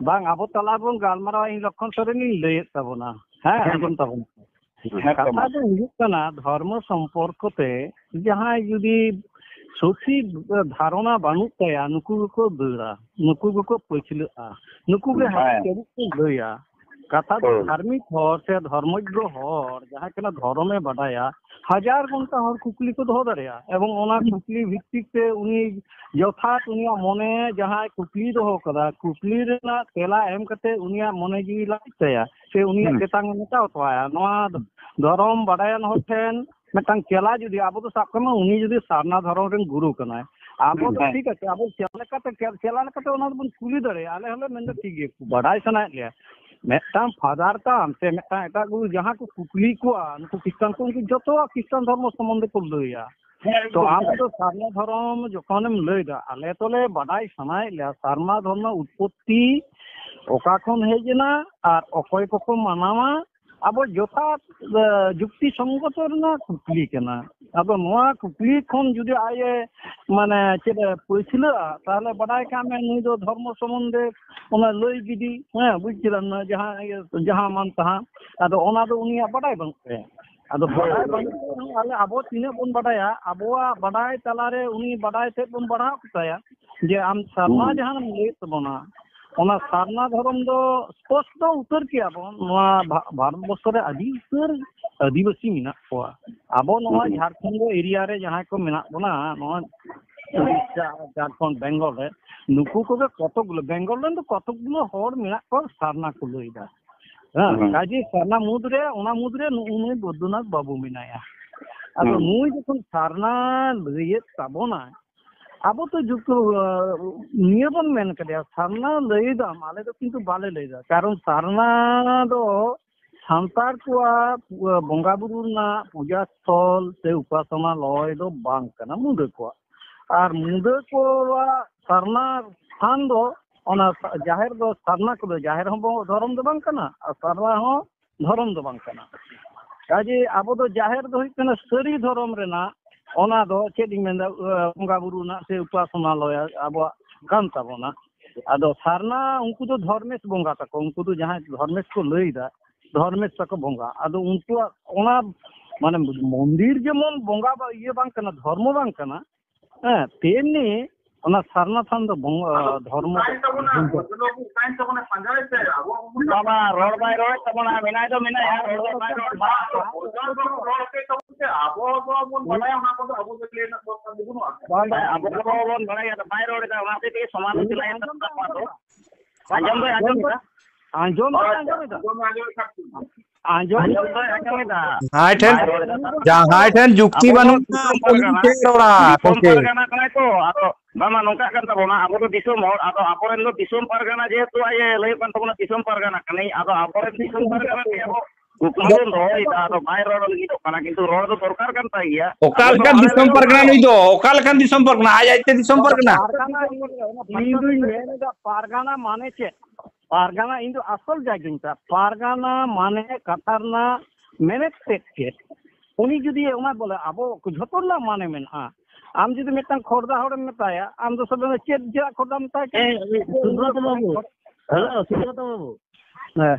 ᱵᱟᱝ, ᱟᱵᱚ ᱛᱟᱞᱟ ᱨᱮᱵᱚᱱ ᱜᱟᱞᱢᱟᱨᱟᱣᱟ, ᱤᱧ ᱞᱚᱠᱠᱷᱚᱱ ᱥᱚᱨᱮᱱᱤᱧ ᱞᱟᱹᱭᱮᱫ ᱛᱟᱵᱚᱱᱟ᱾ ᱦᱮᱸ, ᱦᱮᱸ᱾ ᱟᱸᱡᱚᱢ ᱛᱟᱵᱚᱱ᱾ ᱦᱮᱸ, ᱠᱟᱛᱷᱟ ᱫᱚ ᱦᱩᱭᱩᱜ ᱠᱟᱱᱟ, ᱫᱷᱚᱨᱢᱚ ᱥᱚᱢᱯᱚᱨᱠᱚ ᱛᱮ ᱡᱟᱦᱟᱸᱭ ᱡᱩᱫᱤ ᱥᱚᱴᱷᱤᱠ ᱫᱷᱟᱨᱚᱱᱟ ᱵᱟᱹᱱᱩᱜ ᱛᱟᱭᱟ, ᱱᱩᱠᱩ ᱜᱮᱠᱚ ᱫᱟᱹᱲᱟ, ᱱᱩᱠᱩ ᱜᱮᱠᱚ ᱯᱟᱹᱪᱷᱞᱟᱹᱜᱼᱟ, ᱱᱩᱠᱩ ᱜᱮ ᱦᱮᱸ᱾ ᱦᱟᱹᱛᱤ ᱛᱟᱹᱨᱩᱵ ᱠᱚ ᱞᱟᱹᱭᱟ᱾ ᱠᱟᱛᱷᱟ ᱫᱚ ᱦᱳᱭ᱾ ᱫᱷᱟᱨᱢᱤᱠ ᱦᱚᱲ ᱥᱮ ᱫᱷᱚᱨᱢᱚᱡᱽᱡᱚ ᱦᱚᱲ, ᱡᱟᱦᱟᱸᱭ ᱠᱟᱱᱟ ᱫᱷᱚᱨᱚᱢᱮ ᱵᱟᱰᱟᱭᱟ, ᱦᱟᱡᱟᱨ ᱜᱷᱚᱱᱴᱟ ᱦᱚᱲ ᱠᱩᱠᱞᱤ ᱠᱚ ᱫᱚᱦᱚ ᱫᱟᱲᱮᱭᱟᱜᱼᱟ, ᱮᱵᱚᱝ ᱚᱱᱟ ᱠᱩᱠᱞᱤ ᱵᱷᱤᱛᱛᱤᱠ ᱛᱮ ᱩᱱᱤ ᱡᱚᱛᱷᱟᱛ ᱩᱱᱤᱭᱟᱜ ᱢᱚᱱᱮ ᱡᱟᱦᱟᱸᱭ ᱠᱩᱠᱞᱤ ᱫᱚᱦᱚ ᱠᱟᱫᱟ, ᱠᱩᱠᱞᱤ ᱨᱮᱱᱟᱜ ᱛᱮᱞᱟ ᱮᱢ ᱠᱟᱛᱮ ᱩᱱᱤᱭᱟᱜ ᱢᱚᱱᱮ ᱡᱤᱣᱤ ᱞᱟᱹᱠᱛᱤ ᱛᱟᱭᱟ, ᱥᱮ ᱩᱱᱤᱭᱟᱜ ᱦᱩᱸ᱾ ᱪᱮᱛᱟᱱ ᱮ ᱢᱮᱴᱟᱣ ᱦᱚᱴᱚ ᱟᱭᱟ᱾ ᱱᱚᱣᱟ ᱫᱷᱚᱨᱚᱢ ᱵᱟᱰᱟᱭᱟᱱ ᱦᱚᱲ ᱴᱷᱮᱱ ᱢᱤᱫᱴᱟᱝ ᱪᱮᱞᱟ ᱡᱩᱫᱤ, ᱟᱵᱚ ᱫᱚ ᱥᱟᱵ ᱠᱟᱜ ᱢᱮ, ᱩᱱᱤ ᱡᱩᱫᱤ ᱥᱟᱨᱱᱟ ᱫᱷᱚᱨᱚᱢ ᱨᱮᱱ ᱜᱩᱨᱩ ᱠᱟᱱᱟᱭ, ᱟᱵᱚ ᱫᱚ ᱦᱮᱸ᱾ ᱴᱷᱤᱠ ᱟᱪᱷᱮ, ᱟᱵᱚ ᱪᱮᱞᱟ ᱞᱮᱠᱟᱛᱮ, ᱪᱮᱞᱟ ᱞᱮᱠᱟᱛᱮ ᱚᱱᱟ ᱫᱚᱵᱚᱱ ᱠᱩᱞᱤ ᱫᱟᱲᱮᱭᱟᱜᱼᱟ, ᱟᱞᱮ ᱦᱚᱸᱞᱮ ᱢᱮᱱᱫᱟ ᱴᱷᱤᱠ ᱜᱮ, ᱵᱟᱰᱟᱭ ᱥᱟᱱᱟᱭᱮᱫ ᱞᱮᱭᱟ᱾ ᱢᱤᱫᱴᱟᱝ ᱯᱷᱟᱫᱟᱨ ᱛᱟᱢ ᱥᱮ ᱢᱤᱫᱴᱟᱝ ᱮᱴᱟᱜ ᱜᱩᱨᱩ ᱡᱟᱦᱟᱸ ᱠᱚ ᱠᱩᱠᱞᱤ ᱠᱚᱣᱟ, ᱱᱩᱠᱩ ᱠᱷᱨᱤᱥᱴᱟᱱ ᱠᱚ, ᱩᱱᱠᱩ ᱡᱚᱛᱚᱣᱟᱜ ᱠᱷᱨᱤᱥᱴᱟᱱ ᱫᱷᱚᱨᱢᱚ ᱥᱚᱢᱵᱚᱱᱫᱷᱮ ᱠᱚ ᱞᱟᱹᱭᱟ᱾ ᱦᱮᱸ, ᱛᱚ ᱮᱠᱫᱚᱢ᱾ ᱟᱢ ᱫᱚ ᱥᱟᱨᱱᱟ ᱫᱷᱚᱨᱚᱢ ᱡᱚᱠᱷᱚᱱᱮᱢ ᱞᱟᱹᱭᱫᱟ, ᱟᱞᱮ ᱛᱚᱞᱮ ᱵᱟᱰᱟᱭ ᱥᱟᱱᱟᱭᱮᱫ ᱞᱮᱭᱟ ᱥᱟᱨᱱᱟ ᱫᱷᱚᱨᱢᱚ ᱩᱛᱯᱚᱛᱛᱤ ᱚᱠᱟ ᱠᱷᱚᱱ ᱦᱮᱡ ᱮᱱᱟ ᱟᱨ ᱚᱠᱚᱭ ᱠᱚᱠᱚ ᱢᱟᱱᱟᱣᱟ, ᱟᱵᱚ ᱡᱚᱛᱷᱟᱛ, ᱮ, ᱡᱩᱠᱛᱤ ᱥᱚᱝᱜᱚᱛᱚ ᱨᱮᱱᱟᱜ ᱠᱩᱠᱞᱤ ᱠᱟᱱᱟ᱾ ᱟᱫᱚ ᱱᱚᱣᱟ ᱠᱩᱠᱞᱤ ᱠᱷᱚᱱ ᱡᱩᱫᱤ ᱟᱡ ᱮ, ᱢᱟᱱᱮ, ᱪᱮᱫ ᱮ ᱯᱟᱹᱪᱷᱞᱟᱹᱜᱼᱟ, ᱛᱟᱦᱚᱞᱮ ᱵᱟᱰᱟᱭ ᱠᱟᱜ ᱢᱮ, ᱱᱩᱭ ᱫᱚ ᱫᱷᱚᱨᱢᱚ ᱥᱚᱢᱵᱚᱱᱫᱷᱮ ᱚᱱᱟ ᱞᱟᱹᱭ ᱜᱤᱰᱤ, ᱦᱮᱸ, ᱵᱩᱡᱽ ᱠᱮᱫᱟᱢ ᱱᱟ, ᱡᱟᱦᱟᱸ ᱤᱭᱟᱹ, ᱡᱟᱦᱟᱸ ᱢᱟᱱ ᱛᱟᱦᱟᱸ᱾ ᱟᱫᱚ ᱚᱱᱟ ᱫᱚ ᱩᱱᱤᱭᱟᱜ ᱵᱟᱰᱟᱭ ᱵᱟᱹᱱᱩᱜ ᱛᱟᱭᱟ᱾ ᱟᱫᱚ ᱦᱳᱭ, ᱵᱟᱰᱟᱭ ᱦᱳᱭ᱾ ᱵᱟᱹᱱᱩᱜ ᱛᱟᱭᱟ, ᱟᱞᱮ ᱟᱵᱚ ᱛᱤᱱᱟᱹᱜ ᱵᱚᱱ ᱵᱟᱰᱟᱭᱟ, ᱟᱵᱚᱣᱟᱜ ᱵᱟᱰᱟᱭ ᱛᱟᱞᱟᱨᱮ ᱩᱱᱤ ᱵᱟᱰᱟᱭ ᱛᱮᱫ ᱵᱚᱱ ᱵᱟᱲᱦᱟᱣ ᱠᱮᱛᱟᱭᱟ᱾ ᱡᱮ ᱟᱢ ᱥᱟᱨᱱᱟ ᱦᱩᱸ᱾ ᱡᱟᱦᱟᱸᱢ ᱞᱟᱹᱭᱮᱫ ᱛᱟᱵᱚᱱᱟ, ᱚᱱᱟ ᱥᱟᱨᱱᱟ ᱫᱷᱚᱨᱚᱢ ᱫᱚ ᱥᱯᱚᱥᱴᱚ ᱩᱛᱟᱹᱨ ᱠᱮᱜᱼᱟ ᱵᱚᱱ ᱱᱚᱣᱟ ᱵᱷᱟ-, ᱵᱷᱟᱨᱚᱛ ᱵᱚᱨᱥᱚ ᱨᱮ ᱟᱹᱰᱤ ᱩᱛᱟᱹᱨ ᱟᱹᱫᱤᱵᱟᱹᱥᱤ ᱢᱮᱱᱟᱜ ᱠᱚᱣᱟ᱾ ᱟᱵᱚ ᱱᱚᱣᱟ ᱦᱩᱸ᱾ ᱡᱷᱟᱲᱠᱷᱚᱸᱰ ᱮᱨᱤᱭᱟ ᱨᱮ ᱡᱟᱦᱟᱸᱭ ᱠᱚ ᱢᱮᱱᱟᱜ ᱵᱚᱱᱟ, ᱱᱚᱣᱟ ᱩᱲᱤᱥᱥᱟ, ᱡᱷᱟᱲᱠᱷᱚᱸᱰ, ᱵᱮᱝᱜᱚᱞ ᱨᱮ, ᱱᱩᱠᱩ ᱠᱚᱜᱮ ᱠᱚᱛᱚᱠ ᱜᱩᱞᱳ, ᱵᱮᱝᱜᱚᱞ ᱨᱮᱱ ᱫᱚ ᱠᱚᱛᱚᱠ ᱜᱩᱞᱳ ᱦᱚᱲ ᱢᱮᱱᱟᱜ ᱠᱚᱣᱟ ᱥᱟᱨᱱᱟ ᱠᱚ ᱞᱟᱹᱭᱫᱟ᱾ ᱦᱮᱸ, ᱦᱩᱸ᱾ ᱠᱟᱡᱮ ᱥᱟᱨᱱᱟ ᱢᱩᱫᱽ ᱨᱮ, ᱚᱱᱟ ᱢᱩᱫᱽ ᱨᱮ ᱱᱩᱜᱼᱩ ᱱᱩᱭ ᱵᱳᱫᱽᱫᱚᱱᱟᱛᱷ ᱵᱟᱹᱵᱩ ᱢᱮᱱᱟᱭᱟ᱾ ᱟᱫᱚ ᱦᱩᱸ᱾ ᱱᱩᱭ ᱡᱚᱠᱷᱚᱱ ᱥᱟᱨᱱᱟ ᱞᱟᱹᱭᱮᱫ ᱛᱟᱵᱚᱱᱟᱭ, ᱟᱵᱚ ᱛᱚ ᱡᱩᱠᱛᱚ, ᱱᱤᱭᱟᱹ ᱵᱚᱱ ᱢᱮᱱ ᱠᱟᱫᱮᱭᱟ, ᱥᱟᱨᱱᱟ ᱞᱟᱹᱭ ᱫᱟᱢ, ᱟᱞᱮ ᱫᱚ ᱠᱤᱱᱛᱩ ᱵᱟᱞᱮ ᱞᱟᱹᱭ ᱫᱟ᱾ ᱠᱟᱨᱚᱱ ᱥᱟᱨᱱᱟ ᱫᱚ ᱥᱟᱱᱛᱟᱲ ᱠᱚᱣᱟᱜ ᱵᱚᱸᱜᱟ ᱵᱩᱨᱩ ᱨᱮᱱᱟᱜ ᱯᱩᱡᱟ ᱥᱛᱷᱚᱞ ᱥᱮ ᱩᱯᱟᱥᱚᱱᱟ ᱞᱚᱭ ᱫᱚ ᱵᱟᱝ ᱠᱟᱱᱟ, ᱢᱩᱰᱟᱹ ᱠᱚᱣᱟᱜ᱾ ᱟᱨ ᱢᱩᱰᱟᱹ ᱠᱚᱣᱟᱜ ᱥᱟᱨᱱᱟ ᱛᱷᱟᱱ ᱫᱚ, ᱚᱱᱟ ᱡᱟᱦᱮᱨ ᱫᱚ, ᱥᱟᱨᱱᱟ ᱠᱚᱫᱚ ᱡᱟᱦᱮᱨ ᱦᱚᱸ ᱵᱚ-, ᱫᱷᱚᱨᱚᱢ ᱫᱚ ᱵᱟᱝ ᱠᱟᱱᱟ, ᱟᱨ ᱥᱟᱨᱱᱟ ᱦᱚᱸ ᱫᱷᱚᱨᱚᱢ ᱫᱚ ᱵᱟᱝ ᱠᱟᱱᱟ᱾ ᱠᱟᱡᱮ ᱟᱵᱚ ᱫᱚ ᱡᱟᱦᱮᱨ ᱫᱚ ᱦᱩᱭᱩᱜ ᱠᱟᱱᱟ ᱥᱟᱹᱨᱤ ᱫᱷᱚᱨᱚᱢ ᱨᱮᱱᱟᱜ, ᱚᱱᱟ ᱫᱚ ᱪᱮᱫ ᱤᱧ ᱢᱮᱱᱫᱟ, ᱵᱚᱸᱜᱟ ᱵᱩᱨᱩ ᱨᱮᱱᱟᱜ ᱥᱮ ᱩᱯᱟᱥᱚᱱᱟ ᱞᱚᱭ ᱟᱵᱚᱣᱟᱜ ᱠᱟᱱ ᱛᱟᱵᱚᱱᱟ᱾ ᱟᱫᱚ ᱥᱟᱨᱱᱟ ᱩᱱᱠᱩ ᱫᱚ ᱫᱷᱚᱨᱢᱮᱥ ᱵᱚᱸᱜᱟ ᱛᱟᱠᱚ, ᱩᱱᱠᱩ ᱫᱚ ᱡᱟᱦᱟᱸᱭ ᱫᱷᱚᱨᱢᱮᱥ ᱠᱚ ᱞᱟᱹᱭᱫᱟ, ᱫᱷᱚᱨᱢᱮᱥ ᱛᱟᱠᱚ ᱵᱚᱸᱜᱟ᱾ ᱟᱫᱚ ᱩᱱᱠᱩᱣᱟᱜ ᱚᱱᱟ, ᱢᱟᱱᱮ, ᱢᱚᱱᱫᱤᱨ ᱡᱮᱢᱚᱱ ᱵᱚᱸᱜᱟ ᱵᱟ-, ᱤᱭᱟᱹ ᱵᱟᱝ ᱠᱟᱱᱟ, ᱫᱷᱚᱨᱢᱚ ᱵᱟᱝ ᱠᱟᱱᱟ, ᱦᱮᱸ, ᱛᱮᱢᱱᱤ ᱚᱱᱟ ᱥᱟᱨᱱᱟ ᱛᱷᱟᱱ ᱫᱚ ᱵᱚᱸᱜᱟ, ᱟᱫᱚ ᱫᱷᱚᱨᱢᱚ ᱚᱱᱠᱟᱭᱮᱱ ᱛᱟᱵᱚᱱᱟ, ᱵᱚᱸᱜᱟ᱾ ᱚᱱᱠᱟᱭᱮᱱ ᱛᱟᱵᱚᱱᱟ, ᱯᱟᱸᱡᱟᱭ ᱯᱮ, ᱟᱵᱚ ᱦᱚᱸᱵᱚᱱ ᱵᱟᱵᱟ, ᱨᱚᱲ ᱵᱟᱭ ᱨᱚᱲᱮᱫ ᱛᱟᱵᱚᱱᱟ, ᱢᱮᱱᱟᱭ ᱫᱚ ᱢᱮᱱᱟᱭᱟ, ᱨᱚᱲ ᱫᱚ ᱵᱟᱭ ᱨᱚᱲ ᱮᱫᱟ᱾ ᱨᱚᱲ ᱦᱚᱪᱚᱭ ᱛᱟᱵᱚᱱ ᱯᱮ, ᱟᱵᱚ ᱫᱚ ᱵᱚᱱ ᱵᱟᱲᱟᱭᱟ, ᱚᱱᱟ ᱠᱚᱫᱚ ᱟᱵᱚ ᱜᱮ ᱞᱟᱹᱭ ᱨᱮᱱᱟᱜ ᱫᱚᱨᱠᱟᱨ ᱛᱟᱵᱚᱱᱟ᱾ ᱵᱟᱝ, ᱵᱟᱝ᱾ ᱦᱮᱸ, ᱟᱵᱚ ᱫᱚ ᱵᱚᱱ ᱵᱟᱲᱟᱭᱟ, ᱵᱟᱭ ᱨᱚᱲ ᱮᱫᱟ, ᱚᱱᱟ ᱦᱚᱛᱮᱡ ᱛᱮᱜᱮ ᱥᱚᱢᱟᱞᱳᱪᱚᱱᱟᱭᱮᱫ ᱛᱟᱵᱚᱱᱟ᱾ ᱟᱸᱡᱚᱢ ᱫᱚᱭ ᱟᱸᱡᱚᱢ ᱮᱫᱟ᱾ ᱟᱸᱡᱚᱢ ᱫᱚᱭ ᱟᱸᱡᱚᱢ ᱮᱫᱟ᱾ ᱟᱸᱡᱚᱢ ᱫᱚᱭ ᱟᱸᱡᱚᱢ ᱮᱫᱟ᱾ ᱟᱸᱡᱚᱢ ᱟᱸᱡᱚᱢ ᱫᱚᱭ ᱟᱸᱡᱚᱢ ᱮᱫᱟ᱾ ᱡᱟᱦᱟᱸᱭ ᱴᱷᱮᱱ, ᱵᱟᱭ ᱨᱚᱲ ᱮᱫᱟ᱾ ᱡᱟᱦᱟᱸᱭ ᱴᱷᱮᱱ ᱡᱩᱠᱛᱤ ᱟᱵᱚ ᱫᱚ ᱵᱟᱹᱱᱩᱜ ᱫᱤᱥᱚᱢ ᱛᱟᱢᱟ, ᱩᱱᱤ ᱯᱟᱨᱜᱟᱱᱟ, ᱪᱮᱫ ᱮ ᱨᱚᱲᱟ? ᱫᱤᱥᱚᱢ ᱜᱚᱢᱠᱮ᱾ ᱯᱟᱨᱜᱟᱱᱟ ᱠᱟᱱᱟᱭ ᱛᱚ, ᱟᱫᱚ ᱵᱟᱝᱟ, ᱱᱚᱝᱠᱟᱜ ᱠᱟᱱ ᱛᱟᱵᱚᱱᱟ, ᱟᱵᱚ ᱫᱚ ᱫᱤᱥᱚᱢ ᱦᱚᱲ, ᱟᱫᱚ ᱟᱵᱚᱨᱮᱱ ᱫᱚ ᱫᱤᱥᱚᱢ ᱯᱟᱨᱜᱟᱱᱟ, ᱡᱮᱦᱮᱛᱩ ᱟᱡ ᱮ ᱞᱟᱹᱭᱚᱜ ᱠᱟᱱ ᱛᱟᱵᱚᱱᱟ ᱫᱤᱥᱚᱢ ᱯᱟᱨᱜᱟᱱᱟ ᱠᱟᱹᱱᱟᱹᱧ, ᱟᱫᱚ ᱟᱵᱚᱨᱮᱱ ᱫᱤᱥᱚᱢ ᱯᱟᱨᱜᱟᱱᱟ ᱜᱮ ᱟᱵᱚ ᱠᱩᱠᱞᱤ ᱵᱚᱱ ᱫᱚᱦᱚᱭᱮᱫᱟ, ᱟᱫᱚ ᱵᱟᱭ ᱨᱚᱲ ᱞᱟᱹᱜᱤᱫᱚᱜ ᱠᱟᱱᱟ, ᱠᱤᱱᱛᱩ ᱨᱚᱲ ᱫᱚ ᱫᱚᱨᱠᱟᱨ ᱠᱟᱱ ᱛᱟᱭ ᱜᱮᱭᱟ᱾ ᱚᱠᱟ ᱟᱵᱚ ᱞᱮᱠᱟᱱ ᱫᱤᱥᱚᱢ ᱯᱟᱨᱜᱟᱱᱟ ᱱᱩᱭ ᱫᱚ? ᱚᱠᱟ ᱞᱮᱠᱟᱱ ᱫᱤᱥᱚᱢ ᱯᱟᱨᱜᱟᱱᱟ? ᱟᱡ ᱟᱡᱛᱮ ᱫᱤᱥᱚᱢ ᱯᱟᱨᱜᱟᱱᱟ? ᱯᱟᱨᱜᱟᱱᱟ, ᱤᱧ ᱫᱩᱧ ᱢᱮᱱ ᱮᱫᱟ, ᱯᱟᱨᱜᱟᱱᱟ ᱢᱟᱱᱮ ᱪᱮᱫ? ᱯᱟᱨᱜᱟᱱᱟ, ᱤᱧ ᱫᱚ ᱟᱥᱚᱞ ᱡᱟᱭᱜᱟᱧ ᱢᱮᱛᱟᱜᱼᱟ, ᱯᱟᱨᱜᱟᱱᱟ ᱢᱟᱱᱮ ᱠᱟᱛᱷᱟ ᱨᱮᱱᱟᱜ ᱢᱮᱱᱮᱛ ᱛᱮᱫ ᱪᱮᱫ? ᱩᱱᱤ ᱡᱩᱫᱤ ᱚᱱᱟ ᱵᱚᱞᱮ, ᱟᱵᱚ ᱡᱷᱚᱛᱚ ᱨᱮᱱᱟᱜ ᱢᱟᱱᱮ ᱢᱮᱱᱟᱜᱼᱟ᱾ ᱟᱢ ᱡᱩᱫᱤ ᱢᱤᱫᱴᱟᱝ ᱠᱷᱚᱲᱫᱟ ᱦᱚᱲᱮᱢ ᱢᱮᱛᱟᱭᱟ, ᱟᱢ ᱫᱚ ᱥᱟᱵ ᱢᱮ ᱪᱮᱫ ᱪᱮᱫᱟᱜ ᱠᱷᱚᱲᱫᱟᱢ ᱢᱮᱛᱟᱭ ᱠᱟᱱᱟ? ᱮ, ᱥᱩᱵᱨᱚᱛᱚ ᱵᱟᱹᱵᱩ᱾ ᱦᱮᱞᱳ, ᱥᱩᱵᱨᱚᱛᱚ ᱵᱟᱹᱵᱩ᱾ ᱦᱮᱸ᱾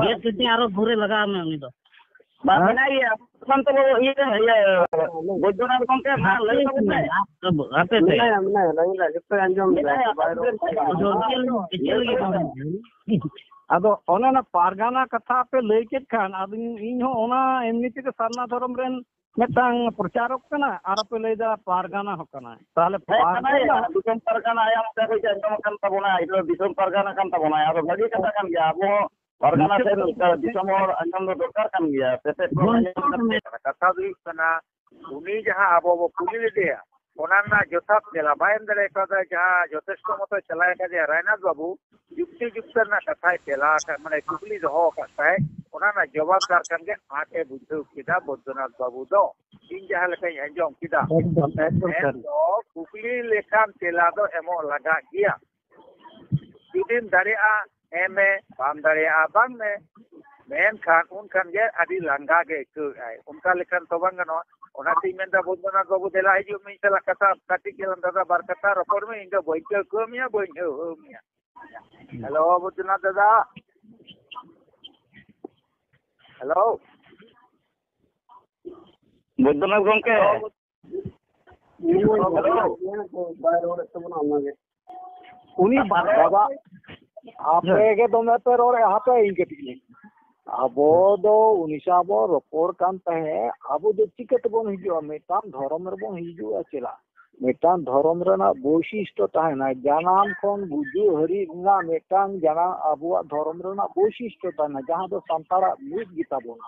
ᱜᱮᱫ ᱠᱟᱛᱮ ᱟᱨᱚ ᱜᱷᱩᱨᱮ ᱞᱟᱜᱟᱣ ᱢᱮ ᱩᱱᱤ ᱫᱚ᱾ ᱵᱟᱝ, ᱦᱮᱸ? ᱢᱮᱱᱟᱭ ᱜᱮᱭᱟ᱾ ᱥᱟᱱᱛᱚ ᱵᱟᱹᱵᱩ, ᱤᱭᱟᱹ, ᱤᱭᱟᱹ, ᱵᱳᱭᱫᱚᱱᱟᱛᱷ ᱜᱚᱢᱠᱮ, ᱢᱟ ᱞᱟᱹᱭ ᱛᱟᱵᱚᱱ ᱢᱮ᱾ ᱦᱟᱯᱮ ᱥᱮ᱾ ᱢᱮᱱᱟᱭᱟ, ᱢᱮᱱᱟᱭᱟ, ᱞᱟᱭᱤᱱ ᱨᱮ ᱡᱚᱛᱚᱭ ᱟᱸᱡᱚᱢ ᱮᱫᱟ᱾ ᱢᱮᱱᱟᱭᱟ, ᱵᱟᱭ ᱨᱚᱲ ᱠᱟᱱᱟ᱾ ᱡᱚᱞᱫᱤ ᱟᱞᱚᱢ ᱠᱮᱪᱮᱫ ᱞᱟᱹᱜᱤᱫ ᱵᱟᱝ᱾ ᱟᱫᱚ ᱚᱱᱮ ᱚᱱᱟ ᱯᱟᱨᱜᱟᱱᱟ ᱠᱟᱛᱷᱟ ᱯᱮ ᱞᱟᱹᱭ ᱠᱮᱫ ᱠᱷᱟᱱ, ᱟᱫᱚ ᱤᱧ ᱦᱚᱸ ᱚᱱᱟ ᱮᱢᱱᱤ ᱛᱮᱜᱮ ᱥᱟᱨᱱᱟ ᱫᱷᱚᱨᱚᱢ ᱨᱮᱱ ᱢᱤᱫᱴᱟᱝ ᱯᱨᱚᱪᱟᱨᱚᱠ ᱠᱟᱱᱟ, ᱟᱨ ᱯᱮ ᱞᱟᱹᱭᱫᱟ ᱯᱟᱨᱜᱟᱱᱟ ᱦᱚᱸ ᱠᱟᱱᱟᱭ᱾ ᱛᱟᱦᱚᱞᱮ ᱦᱮᱸ, ᱠᱟᱱᱟᱭ, ᱯᱟᱨᱜᱟᱱᱟ ᱫᱤᱥᱚᱢ ᱯᱟᱨᱜᱟᱱᱟ ᱟᱭᱟᱜ ᱢᱚᱪᱟ ᱠᱷᱚᱱ ᱜᱮ ᱟᱸᱡᱚᱢ ᱟᱠᱟᱱ ᱛᱟᱵᱚᱱᱟ, ᱤᱧ ᱫᱚ ᱫᱤᱥᱚᱢ ᱯᱟᱨᱜᱟᱱᱟ ᱠᱟᱱ ᱛᱟᱵᱚᱱᱟᱭ, ᱟᱫᱚ ᱵᱷᱟᱹᱜᱤ ᱠᱟᱛᱷᱟ ᱠᱟᱱ ᱜᱮᱭᱟ᱾ ᱟᱵᱚ ᱦᱚᱸ ᱯᱟᱨᱜᱟᱱᱟ ᱴᱷᱮᱱ ᱫᱤᱥᱚᱢ ᱦᱚᱲ ᱟᱸᱡᱚᱢ ᱫᱚ ᱫᱚᱨᱠᱟᱨ ᱠᱟᱱ ᱜᱮᱭᱟ᱾ ᱥᱮᱪᱮᱫ ᱠᱚ ᱫᱚᱨᱠᱟᱨ ᱠᱟᱱ ᱜᱮᱭᱟ᱾ ᱠᱟᱛᱷᱟ ᱫᱚ ᱦᱩᱭᱩᱜ ᱠᱟᱱᱟ, ᱩᱱᱤ ᱡᱟᱦᱟᱸ ᱟᱵᱚ ᱵᱚ ᱠᱩᱞᱤ ᱞᱮᱫᱮᱭᱟ, ᱚᱱᱟ ᱨᱮᱱᱟᱜ ᱡᱚᱛᱷᱟᱛ ᱛᱮᱞᱟ ᱵᱟᱭ ᱮᱢ ᱫᱟᱲᱮ ᱠᱟᱣᱫᱟ᱾ ᱡᱟᱦᱟᱸ ᱡᱚᱛᱷᱮᱥᱴᱚ ᱢᱚᱛᱚ ᱪᱟᱞᱟᱣ ᱠᱟᱫᱮᱭᱟ ᱨᱟᱭᱱᱟᱛᱷ ᱵᱟᱹᱵᱩ, ᱡᱩᱠᱛᱤ ᱡᱩᱠᱛᱚ ᱨᱮᱱᱟᱜ ᱠᱟᱛᱷᱟᱭ ᱛᱮᱞᱟ ᱟᱠᱟᱫ, ᱢᱟᱱᱮ ᱠᱩᱠᱞᱤ ᱫᱚᱦᱚ ᱟᱠᱟᱫ ᱛᱟᱦᱮᱸᱫ, ᱚᱱᱟ ᱨᱮᱱᱟᱜ ᱡᱚᱵᱟᱵ ᱫᱟᱨ ᱠᱷᱟᱱ ᱜᱮ ᱟᱸᱴ ᱮ ᱵᱩᱡᱷᱟᱹᱣ ᱠᱮᱫᱟ ᱵᱳᱫᱽᱫᱚᱱᱟᱛᱷ ᱵᱟᱹᱵᱩ ᱫᱚ, ᱤᱧ ᱡᱟᱦᱟᱸ ᱞᱮᱠᱟᱧ ᱟᱸᱡᱚᱢ ᱠᱮᱫᱟ᱾ ᱮᱠᱫᱚᱢ, ᱮᱠᱫᱚᱢ ᱢᱮᱱ ᱥᱟᱹᱨᱤ᱾ ᱫᱚ ᱠᱩᱠᱞᱤ ᱞᱮᱠᱟᱱ ᱛᱮᱞᱟ ᱫᱚ ᱮᱢᱚᱜ ᱞᱟᱜᱟᱜ ᱜᱮᱭᱟ᱾ ᱡᱩᱫᱤᱢ ᱫᱟᱲᱮᱭᱟᱜᱼᱟ, ᱦᱮᱸ ᱢᱮ, ᱵᱟᱢ ᱫᱟᱲᱮᱭᱟᱜᱼᱟ, ᱵᱟᱝ ᱢᱮ᱾ ᱢᱮᱱᱠᱷᱟᱱ ᱩᱱᱠᱷᱟᱱ ᱜᱮ ᱟᱹᱰᱤ ᱞᱟᱸᱜᱟ ᱜᱮ ᱟᱹᱭᱠᱟᱹᱣᱮᱫᱼᱟᱭ᱾ ᱚᱱᱠᱟ ᱞᱮᱠᱷᱟᱱ ᱛᱚ ᱵᱟᱝ ᱜᱟᱱᱚᱜᱼᱟ᱾ ᱚᱱᱟᱛᱤᱧ ᱢᱮᱱᱫᱟ, ᱵᱳᱫᱽᱫᱚᱱᱟᱛᱷ ᱵᱟᱹᱵᱩ, ᱫᱮᱞᱟ ᱦᱤᱡᱩᱜ ᱢᱮ, ᱤᱧ ᱥᱟᱞᱟᱜ ᱠᱟᱛᱷᱟ, ᱠᱟᱹᱴᱤᱡ ᱪᱟᱞᱟᱝ ᱫᱟᱫᱟ, ᱵᱟᱨ ᱠᱟᱛᱷᱟ ᱨᱚᱯᱚᱲ ᱢᱮ, ᱤᱧ ᱫᱚ ᱵᱟᱹᱧ ᱠᱟᱹᱣᱠᱟᱹᱣ ᱢᱮᱭᱟ, ᱵᱟᱹᱧ ᱦᱟᱹᱣᱦᱟᱹᱣ ᱢᱮᱭᱟ᱾ ᱦᱮᱞᱳ, ᱵᱳᱫᱽᱫᱚᱱᱟᱛᱷ ᱫᱟᱫᱟ᱾ ᱦᱮᱞᱳ᱾ ᱵᱳᱫᱽᱫᱚᱱᱟᱛᱷ ᱜᱚᱢᱠᱮ᱾ ᱦᱮᱞᱳ᱾ ᱵᱟᱭ ᱨᱚᱲᱮᱫ ᱛᱟᱵᱚᱱᱟ, ᱚᱱᱟᱜᱮ᱾ ᱩᱱᱤ ᱵᱟᱵᱟ, ᱟᱯᱮ ᱜᱮ ᱫᱚᱢᱮ ᱯᱮ ᱨᱚᱲᱮᱫᱼᱟ, ᱦᱟᱯᱮ ᱤᱧ ᱠᱟᱹᱴᱤᱡ ᱞᱟᱹᱭ᱾ ᱟᱵᱚ ᱫᱚ ᱩᱱᱤ ᱥᱟᱶ ᱵᱚ ᱨᱚᱯᱚᱲ ᱠᱟᱱ ᱛᱟᱦᱮᱸᱫ, ᱟᱵᱚ ᱫᱚ ᱪᱤᱠᱟᱹ ᱛᱮᱵᱚᱱ ᱦᱤᱡᱩᱜᱼᱟ? ᱢᱤᱫᱴᱟᱝ ᱫᱷᱚᱨᱚᱢ ᱨᱮᱵᱚᱱ ᱦᱤᱡᱩᱜᱼᱟ ᱪᱮᱫᱟᱜ? ᱢᱤᱫᱴᱟᱝ ᱫᱷᱚᱨᱚᱢ ᱨᱮᱱᱟᱜ ᱵᱳᱭᱥᱤᱥᱴᱚ ᱛᱟᱦᱮᱱᱟ, ᱡᱟᱱᱟᱢ ᱠᱷᱚᱱ ᱜᱩᱡᱩᱜ ᱦᱟᱹᱨᱤᱡ ᱨᱮᱱᱟᱜ ᱢᱤᱫᱴᱟᱝ ᱡᱟᱱᱟᱢ ᱟᱵᱚᱣᱟᱜ ᱫᱷᱚᱨᱚᱢ ᱨᱮᱱᱟᱜ ᱵᱳᱭᱥᱤᱥᱴᱚ ᱛᱟᱦᱮᱱᱟ, ᱡᱟᱦᱟᱸ ᱫᱚ ᱥᱟᱱᱛᱟᱲᱟᱜ ᱢᱤᱫ ᱜᱮᱛᱟ ᱵᱚᱱᱟ᱾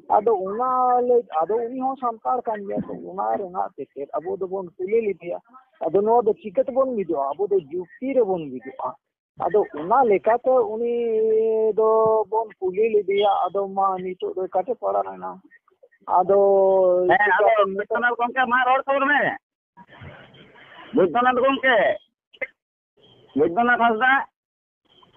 ᱟᱫᱚ ᱚᱱᱟ ᱞᱟᱹᱭ, ᱟᱫᱚ ᱩᱱᱤ ᱦᱚᱸ ᱥᱟᱱᱛᱟᱲ ᱠᱟᱱ ᱜᱮᱭᱟ, ᱛᱚ ᱚᱱᱟ ᱨᱮᱱᱟᱜ ᱛᱮᱛᱮᱫ ᱟᱵᱚ ᱫᱚᱵᱚᱱ ᱠᱩᱞᱤ ᱞᱮᱫᱮᱭᱟ᱾ ᱟᱫᱚ ᱱᱚᱣᱟ ᱫᱚ ᱪᱤᱠᱟᱹ ᱛᱮᱵᱚᱱ ᱢᱤᱫᱚᱜᱼᱟ? ᱟᱵᱚ ᱫᱚ ᱡᱩᱠᱛᱤ ᱨᱮᱵᱚᱱ ᱢᱤᱫᱚᱜᱼᱟ᱾ ᱟᱫᱚ ᱚᱱᱟ ᱞᱮᱠᱟᱛᱮ ᱩᱱᱤ ᱫᱚ ᱵᱚᱱ ᱠᱩᱞᱤ ᱞᱮᱫᱮᱭᱟ᱾ ᱟᱫᱚ ᱢᱟ ᱱᱤᱛᱚᱜ ᱫᱚ ᱚᱠᱟᱛᱮ ᱯᱟᱲᱟᱣᱮᱱᱟ? ᱟᱫᱚ ᱦᱮᱸ, ᱟᱫᱚ ᱪᱤᱠᱟᱹᱛᱮ ᱱᱤᱛᱚᱜ ᱵᱤᱥᱥᱚᱱᱟᱛᱷ ᱜᱚᱢᱠᱮ, ᱢᱟ ᱨᱚᱲ ᱛᱟᱵᱚᱱ ᱢᱮ᱾ ᱵᱤᱥᱥᱚᱱᱟᱛᱷ ᱜᱚᱢᱠᱮ, ᱵᱤᱥᱥᱚᱱᱟᱛᱷ ᱦᱟᱸᱥᱫᱟ᱾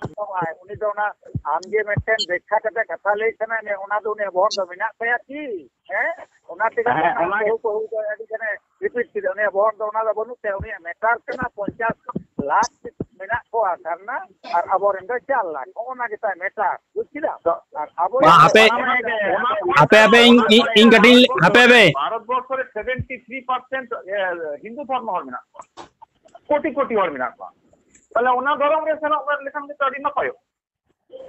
ᱩᱱᱤ ᱫᱚ ᱚᱱᱟ ᱟᱢ ᱡᱮ ᱢᱤᱫᱴᱮᱱ ᱵᱮᱠᱠᱷᱟ ᱠᱟᱛᱮ ᱠᱟᱛᱷᱟ ᱞᱟᱹᱭ ᱥᱟᱱᱟᱭᱮᱫ ᱢᱮᱭᱟ, ᱚᱱᱟ ᱫᱚ ᱩᱱᱤᱭᱟᱜ ᱵᱚᱦᱚᱜ ᱫᱚ ᱢᱮᱱᱟᱜ ᱛᱟᱭᱟ ᱠᱤ? ᱦᱮᱸ, ᱚᱱᱟ ᱛᱮᱜᱮ ᱦᱮᱸ, ᱚᱱᱟ ᱵᱟᱹᱦᱩ ᱵᱟᱹᱦᱩ ᱫᱚ ᱟᱹᱰᱤ ᱜᱟᱱᱮ ᱨᱤᱯᱤᱴ ᱠᱮᱫᱟ᱾ ᱩᱱᱤᱭᱟᱜ ᱵᱚᱦᱚᱜ ᱫᱚ ᱚᱱᱟ ᱫᱚ ᱵᱟᱹᱱᱩᱜ ᱛᱟᱭᱟ᱾ ᱩᱱᱤᱭᱟᱜ ᱢᱮᱴᱟᱨ ᱠᱟᱱᱟ ᱯᱚᱧᱪᱟᱥ ᱞᱟᱠᱷ ᱢᱮᱱᱟᱜ ᱠᱚᱣᱟ ᱫᱷᱟᱨᱱᱟ, ᱟᱨ ᱟᱵᱚᱨᱮᱱ ᱫᱚ ᱪᱟᱨ ᱞᱟᱠᱷ᱾ ᱱᱚᱜᱼᱚ ᱱᱟ ᱜᱮᱛᱟᱭ ᱢᱮᱴᱟᱨ, ᱵᱩᱡ ᱠᱮᱫᱟ? ᱟᱨ ᱟᱵᱚ ᱵᱟᱝ, ᱦᱟᱯᱮ, ᱦᱟᱯᱮ, ᱦᱟᱯᱮ, ᱤᱧ, ᱤᱧ, ᱤᱧ ᱠᱟᱹᱴᱤᱡ, ᱦᱟᱯᱮ, ᱦᱟᱯᱮ᱾ ᱵᱷᱟᱨᱚᱛᱵᱚᱨᱥᱚ ᱨᱮ ᱥᱮᱵᱷᱮᱱᱴᱤ ᱛᱷᱨᱤ ᱯᱟᱨᱥᱮᱱᱴ ᱦᱤᱱᱫᱩ ᱫᱷᱚᱨᱢᱚ ᱦᱚᱲ ᱢᱮᱱᱟᱜ ᱠᱚᱣᱟ, ᱠᱳᱴᱤ ᱠᱳᱴᱤ ᱦᱚᱲ ᱢᱮᱱᱟᱜ ᱠᱚᱣᱟ᱾ ᱛᱟᱦᱞᱮ ᱚᱱᱟ ᱫᱷᱚᱨᱚᱢ ᱨᱮ ᱥᱮᱱᱚᱜ ᱞᱮᱠᱷᱟᱱ ᱜᱮᱛᱚ ᱟᱹᱰᱤ ᱱᱟᱯᱟᱭᱚᱜ᱾